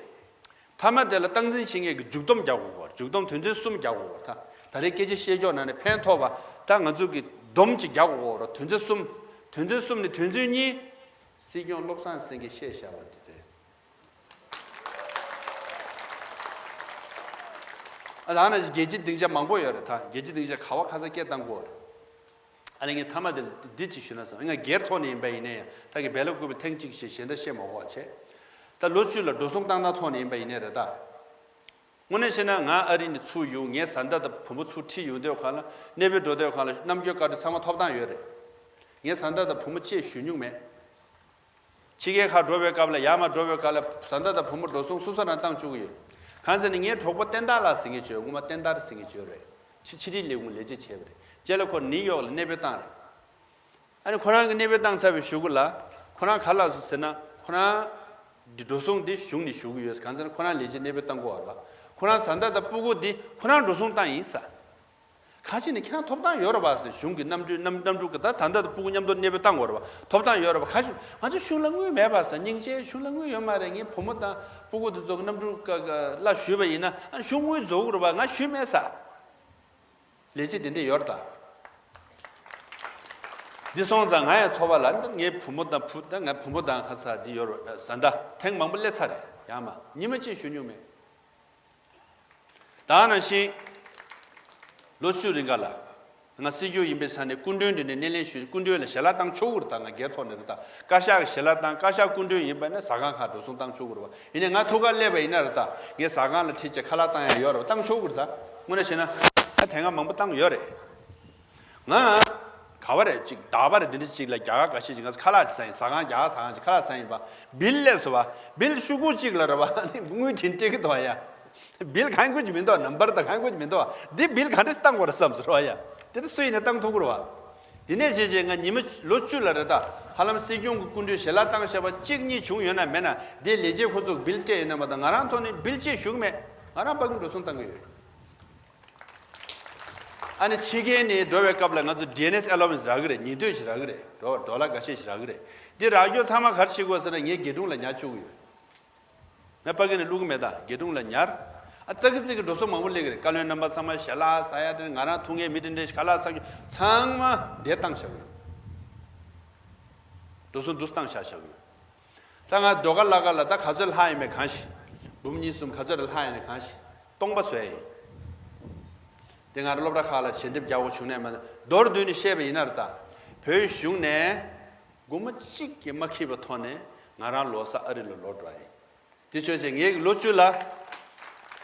མཐའ་མ་དེ་ལ་སྟངས་འཛིན་བྱེད་མཁན་གྱི་མཇུག་སྡོམ་རྒྱག་དགོས་གོ། མཇུག་སྡོམ་དོན་ཚན་གསུམ་རྒྱག་དགོས་གོ། ད་ད་རེས་སྐད་ཆ་བཤད་ཕྱོགས་ནང་ནས་ཕན་ཐོགས་པ་ད་ང་ཚོ་གི་སྡོམ་ཅིག་རྒྱག་དགོས་གོ། དོན་ཚན་གསུམ། དོན་ཚན་གསུམ་ནས་དོན་ཚན་གཉིས། སྲིད་སྐྱོང་བློ་བཟང་སེང་གེས་བཤད་བཞག་པ་དེ་རེད། ཨ་ད་ནང་བཞིན་རྒྱལ་སྤྱིའི་སྡིངས་ཆ་མང་པོ་ཡོད་རེད། ད་རྒྱལ་སྤྱིའི་སྡིངས་ཆ་ག་བ་ག་ས་སྐད་བཏང་དགོས་རེད། ཨ་ནི་ངས་མཐའ་མ་དེ་འདི་ཅིག་ཞུ་ན་བསམ། ང་སྒེར་ཐོག་ནས་ཡིན་པ་ཡིན་ནའི་ཡང་ད་གི་བེ་ལ་ཀུ་པི་ཐེངས་གཅིག་ཞེས་གཞན་དག་བཤད་མ་དགོས་པ་བྱས། ད་ལོ་བཅུ་ལ་འགྲོ་སོང་བཏང་སྟངས་ཐོག་ནས་ཡིན་པ་ཡིན་ནའི་རེད་ད། དངོས་གནས་བཤད་ན་ང་ཨ་རི་ནས་ཚུར་ཡོང་། ངའི་བཟའ་ཟླ་དང་བུ་མོ་ཚུར་ཁྲིད་ཡོང་དུས་ག་ལ་གནས་སྤོས་འགྲོ་དུས་ག་ལ་རྣམ་འགྱུར་བཀའ་འཁྲོལ་ཚང་མ་ཐོབ་ཐང་ཡོད་རེད། ངའི་བཟའ་ཟླ་དང་བུ་མོ་ཅེས་ཞུ་མྱོང་མེད། ཕྱི་རྒྱལ་ཁག་འགྲོ་བའི་སྐབས་ལ་ཡར་མར་འགྲོ་བའི་སྐབས་ལ་བཟའ་ཟླ་དང་བུ་མོ་འགྲོ་སོང་སོ་སོ་རང་བཏང་བཅུག་གི་ཡོད། གང་ཟེར་ན་ངའི་གྲོགས་པོ་བསྟན་དར་ལགས་ཟེར་མཁན་ཅིག་ཡོད། སྔོན་མ་བསྟན་དར་ཟེར་མཁན་ཅིག་ཡོད་རེད། ཕྱི་ཕྱི་དྲིལ་ལས་ཁུངས་ལས་བྱེད་བྱས་པ་རེད། རྗེས་ལ་ཁོ་ནིའུ་ཡོག་ལ་གནས་སྤོས་བཏང་རེད། ཨ་ནི་ཁོ་རང་གི་གནས་སྤོས་བཏང་ཚར་བའི་གཞུག་གུ་ལ་ཁོ་རང་ག་ལབ་སོང་ཟེར་ན། ཁོ་རང་འདི་འགྲོ་སོང་འདི་གཞུང་ནས་ཞུ་གི་ཡོད། གང་ཟེར་ན་ཁོ་རང་ལས་བྱེད་གནས་སྤོས་བཏང་དགོས་པ་རེད་པ། ཁོ་རང་བཟའ་ཟླ་དང་སྤུ་གུ་འདི་ཁོ་རང་འགྲོ་སོང་བཏང་ཡིན་ས། གང་ཅི་ནས་ཁྱེད་རང་ཐོབ་ཐང་ཡོད་རེད་པ་ཟེར། གཞུང་གི་གནམ་གྲུ་གནམ་གནམ་གྲུ་གི་ད་བཟའ་ཟླ་དང་སྤུ་གུ་མཉམ་དུ་གནས་སྤོས་བཏང་དགོས་རེད་པ། ཐོབ་ཐང་ཡོད་རེད་པ། གང་ཞིག་ང་ཚོ་གཞུང་ལ་དངུལ་མེད་པ་ཟེར། སྙིང་རྗེ། གཞུང་ལ་དངུལ་ཡོད་མ་རེད། ངའི་བུ་མོ་དང་སྤུ་གུ་དེ་ཚོ་གི་གནམ་གྲུ་ཀ་ཀ་ལ་ཞུས་པ་ཡིན་ན་ཨ་གཞུང་དངུལ་རྫོགས་གི་རེད་པ། ང་ཞུས་མེད་ས། ལས་བྱེད་དེ་འདྲས་ཡོད་རེད་ད། འདི་སོང་ཙང་ང་ཡང་ཚོར་བ་ལ་ངའི་བུ་མོ་དང་བུ་ད་ངའི་བུ་མོ་དང་ཁ་ས་འདི་ཡོད་རེད། བཟའ་ཟླ་ཐེངས་མང་པོ་སླེབས་ཚར་རེད། ཡང་མ་ཉི་མ་གཅིག་ཞུ་མྱོང་མེད། ད་ནང་བཞིན་ལོ་བཅུ་རིང་ག་ལ་ང་སྲིད་སྐྱོང་ཡིན་པའི་ས་ནས་སྐུ་མགྲོན་འདི་ནས་སྣེ་ལེན་ཞུས། སྐུ་མགྲོན་ལ་ཞལ་ལག་བཏང་ཆོག་གི་རེད་ད། ང་སྒེར་ཐོག་ནས་རེད་ད། བཀའ་ཤག་གི་ཞལ་ལག་བཏང་། བཀའ་ཤག་སྐུ་མགྲོན་ཡིན་པ་ན་ཟ་ཁང་ཁག་འགྲོ་སོང་བཏང་ཆོག་གི་རེད་པ། ཡིན་ནའི་ང་ཐུག་ག་སླེབས་པ་ཡིན་ན་རེད་ད། ངས་ཟ་ཁང་ལ་ཁྲིད་བྱས་ཁ་ལག་བཏང་ཡ་ཡོད་རེད་པ། བཏང་ཆོག་གི་རེད་ད། དངོས་གནས་བྱས་ན་ད་དེ་སྔ་མང་པོ་བཏང་ཡོད་རེད། ང་ག་བ་རེད་ཅིག་ད་བ་རེད་འདི་འདྲ་ཅིག་ལ་རྒྱ་གར་འགའ་ཤས་ཅིག་ང་ཚོ་ཁ་ལག་ཅིག་ཟ་ཡིན། ཟ་ཁང་རྒྱ་གར་ཟ་ཁང་ཅིག་ཁ་ལག་ཟ་ཡིན་པ། བིལ་སླེབས་སོང་བ། བིལ་ཤོག་གུ་གཅིག་ལ་རེད་པ། ཨ་ནི་དངུལ་འཕྲིན་སྤྲད་ཀྱི་འདུག་ཡ། བིལ་གང་དགོས་ཀྱི་མི་འདུག་ནམ་བར་དང་གང་དགོས་ཀྱི་མི་འདུག་འདི་བིལ་ག་འདྲས་བཏང་དགོས་རེད་བསམ་སོང་རེད་པ་ཡ། དེ་ད་སུ་ཡིན་ནའི་བཏང་ཐུབ་ཀྱི་རེད་པ། དེ་ནས་བྱས་བྱས་ང་ཉི་མ་ལོ་བཅུ་ལ་རེད་ད། ཧ་ལམ་སྲིད་སྐྱོང་གི་སྐུ་མགྲོན་ཞལ་ལག་བཏང་བཞག་པ་གཅིག་གཉིས་བྱུང་ཡོད་ན་མེད་ན་དེ་ལས་བྱེད་ཁོ་ཚོ་བིལ་སྤྲད་ཡོད་ན་མ་གཏོགས་ང་རང་ཐོག་ནས་བིལ་ཅིག་ཞུ་གི་མེད། ང་རང་ཕ་གིར་འགྲོ་སོང་བཏང་གི་ཡོད། ཨ་ནི་ཕྱི་རྒྱལ་ནས་འགྲོ་བའི་སྐབས་ལ་ང་ཚོ་ཌི་ཨེན་ཨེས་ཨེ་ལོ་ཝན་སི་རག་གི་རེད། ཉིན་ཐོ་ཞིག་རག་གི་རེད། ཌོ་ཌོ་ལར་འགའ་ཤས་ཤིག་རག་གི་རེད། འདི་རག་རྒྱུ་ཚང་མ་ག་རེ་བྱེད་དགོས་ཟེར་ན་ངའི་སྒེར་དྲུང་ལ་ཉར་བཅུག་གི་ཡོད། ང་ཕ་གི་ནས་བླུག་གི་མེད་ད། སྒེར་དྲུང་ལ་ཉར། ཨ་ཙག་གི་ཙིག་གི་འགྲོ་སོང་མང་པོ་སླེབས་ཀྱི་རེད། བཀའ་བློན་རྣམ་པ་ཚང་མ་ཞལ་ལག་ཟ་ཡ་དེ། ང་རང་ཐུག་མཁན་མི་དེ་འདྲས་ཁ་ལག་ཟ་རྒྱུ་ཚང་མ་འདིར་བཏང་བཞག་གི་ཡོད། འགྲོ་སོང་འདིར་བཏང་བཞག་བཞག་གི་ཡོད། ད་ང་འགྲོ་ག་ལ་ག་ལ་ད་ག་ཚོད་ལྷག་ཡིན་མེད་གང་ཤེས། འབུམ་གཉིས་གསུམ་ག་ཚོད་ལ་ལྷག་ཡིན་ནའི་གང་ཤེས། སྟོང་པ་བཟོ་ཡ་ཡིན། དེ་ང་རང་སློབ་གྲྭ་ཁག་ལ་ཞལ་འདེབས་རྒྱག་དགོས་བྱུང་ནའི་མ་གཏོགས། མདོར་བསྡུས་ནས་བཤད་པ་ཡིན་ན་རེད་ད། བོད་གཞུང་ནས་སྒོར་མོ་གཅིག་ཀྱང་མ་འཁྱེར་བའི་ཐོག་ནས་ང་རང་ལོ་གསར་ཨ་རི་ལ་ལོག་འགྲོ་ཡ་ཡིན། དེ་བྱས་ཙང་ངས་ལོ་བཅུ་ལ་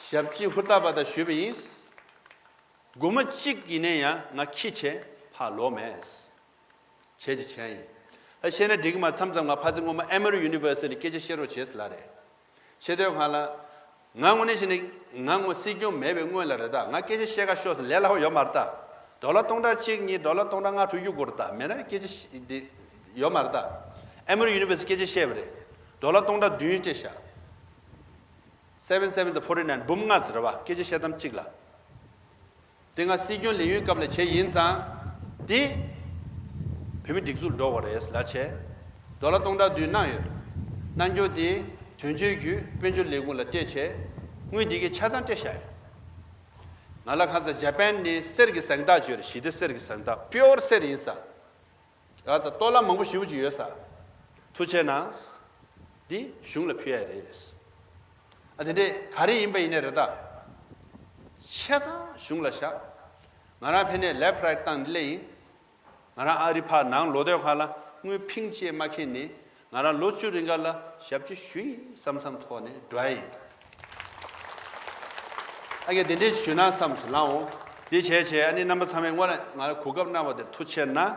ཞབས་ཕྱི་ཧུར་ཐག་པ་དང་ཞུས་པ་ཡིན། སྒོར་མོ་གཅིག་ཡིན་ནའི་ཡང་ང་འཁྱེར་བྱས་ཕར་ལོག་མེད། བྱས་ཀྱི་བྱས་ཡིན། ད་བཤད་ན་འགྲིག་གི་མ། མཚམས་མཚམས་ང་ཕ་ཚེ་སྔོན་མ་ཨེ་མོ་རི་ཡུ་ནི་ཝར་སི་ཊི་ལ་སྐད་ཆ་བཤད་རོགས་བྱས་ཟེར་ལབ་རེད། བཤད་དུས་སྒང་ལ། ང་དངོས་གནས་བྱས་ན་ང་ངོ་སྲིད་སྐྱོང་མེད་པའི་སྔོན་ལ་རེད་ད། ང་སྐད་ཆ་བཤད་ག་ཤོག་ཟེར་ལས་སླ་པོ་ཡོད་མ་རེད་ད། ཌོ་ལར་སྟོང་ཕྲག་གཅིག་གཉིས། ཌོ་ལར་སྟོང་ཕྲག་ལྔ་དྲུག་གཡུག་དགོས་རེད་ད། མེད་ན་སྐད་ཆ་བཤད་འདི་ཡོད་མ་རེད་ད། ཨེ་མོ་རི་ཡུ་ནི་ཝར་སི་ཊི་སྐད་ཆ་བཤད་པ་རེད། ཌོ་ལར་སྟོང་ཕྲག་བདུན་སྤྲད་ཤག Seven sevens are forty nine. འབུམ་ལྔ་ཟེར་བ། སྐད་ཆ་བཤད་སྟངས་གཅིག་ལ། དེ་ང་སྲིད་སྐྱོང་ལས་ཡུན་སྐབས་ལ་བྱས་ཡིན་ཙང་། དེ་བོད་མི་སྒྲིག་འཛུགས་འགྲོ་བ་རེད་ལབ་བྱས། ཌོ་ལར་སྟོང་ཕྲག་བདུན་གནང་ཡོད། གནང་རྒྱུ་དེ་དོན་གཅོད་བརྒྱུད་དཔལ་འབྱོར་ལས་ཁུངས་ལ་སྤྲད་བྱས། དངུལ་དེ་གའི་ཆ་ཚང་སྤྲད་བཞག་ཡོད། ང་ལ་ཁ་སང་ཇ་པན་ནས་གསེར་གྱི་གཟེངས་རྟགས་བྱོས་རེད། ཞི་བདེ་གསེར་གྱི་གཟེངས་རྟགས། པིའུར་གསེར་ཡིན་ས། ཡ་ད་སྟོད་ལྭ་མང་པོ་ཞེ་པོ་ཅིག་ཡོད་ས། ཐུགས་རྗེ་གནང་། འདི་གཞུང་ལ་ཕུལ་ཡ་རེད། ཨ་དེ་འདྲས་ག་རེ་ཡིན་པ་ཡིན་ནའི་རེད་ད། ཆ་ཚང་གཞུང་ལ་བཞག་ང་རང་ཕན་ནས་ལེབ་རའིཊ་བཏང་ནས་སླེབས་ཡིན། ང་རང་ཨ་རི་ཕར་ནང་ལོག་དུས་སྒང་ལ་དངུལ་ཕིང་གཅིག་མ་འཁྱེར་ནས་ང་རང་ལོ་བཅུ་རིང་ག་ལ་ཞབས་ཕྱི་ཞུ་ཡིན་བསམ་བསམ་ཐོག་ནས་འགྲོ་ཡ་ཡིན། ཨ་ཀྱེ་དེ་འདྲས་ཞུས་ན་བསམ་སོང་ལགས་འོང་། དེ་བྱས་བྱས་ཨ་ནི་རྣམ་པ་ཚང་མས་དངོས་གནས་ང་ལ་གོ་སྐབས་གནང་བ་དེ་ཐུགས་རྗེ་གནང་།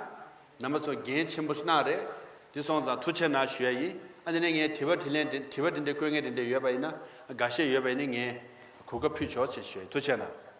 རྣམ་པ་ཚོ་འགན་ཆེན་པོ་ཞིག་གནང་རེད། དེ་སོང་ཙང་ཐུགས་རྗེ་གནང་ཞུ་ཡ་ཡིན། ཨ་ནི་ངས་དྲི་བ་དྲིས་ལན་དེ་དྲི་བ་དེ་འདྲའི་བཀོད་མཁན་དེ་འདྲ་ཡོད་པ་ཡིན་ན། འགའ་ཤས་ཡོད་པ་ཡིན་ན་ངས་གོ་སྐབས་ཕུལ་ཆོག་ཅེས་ཞུ་ཡ་ཡིན། ཐུགས་རྗེ་གནང་།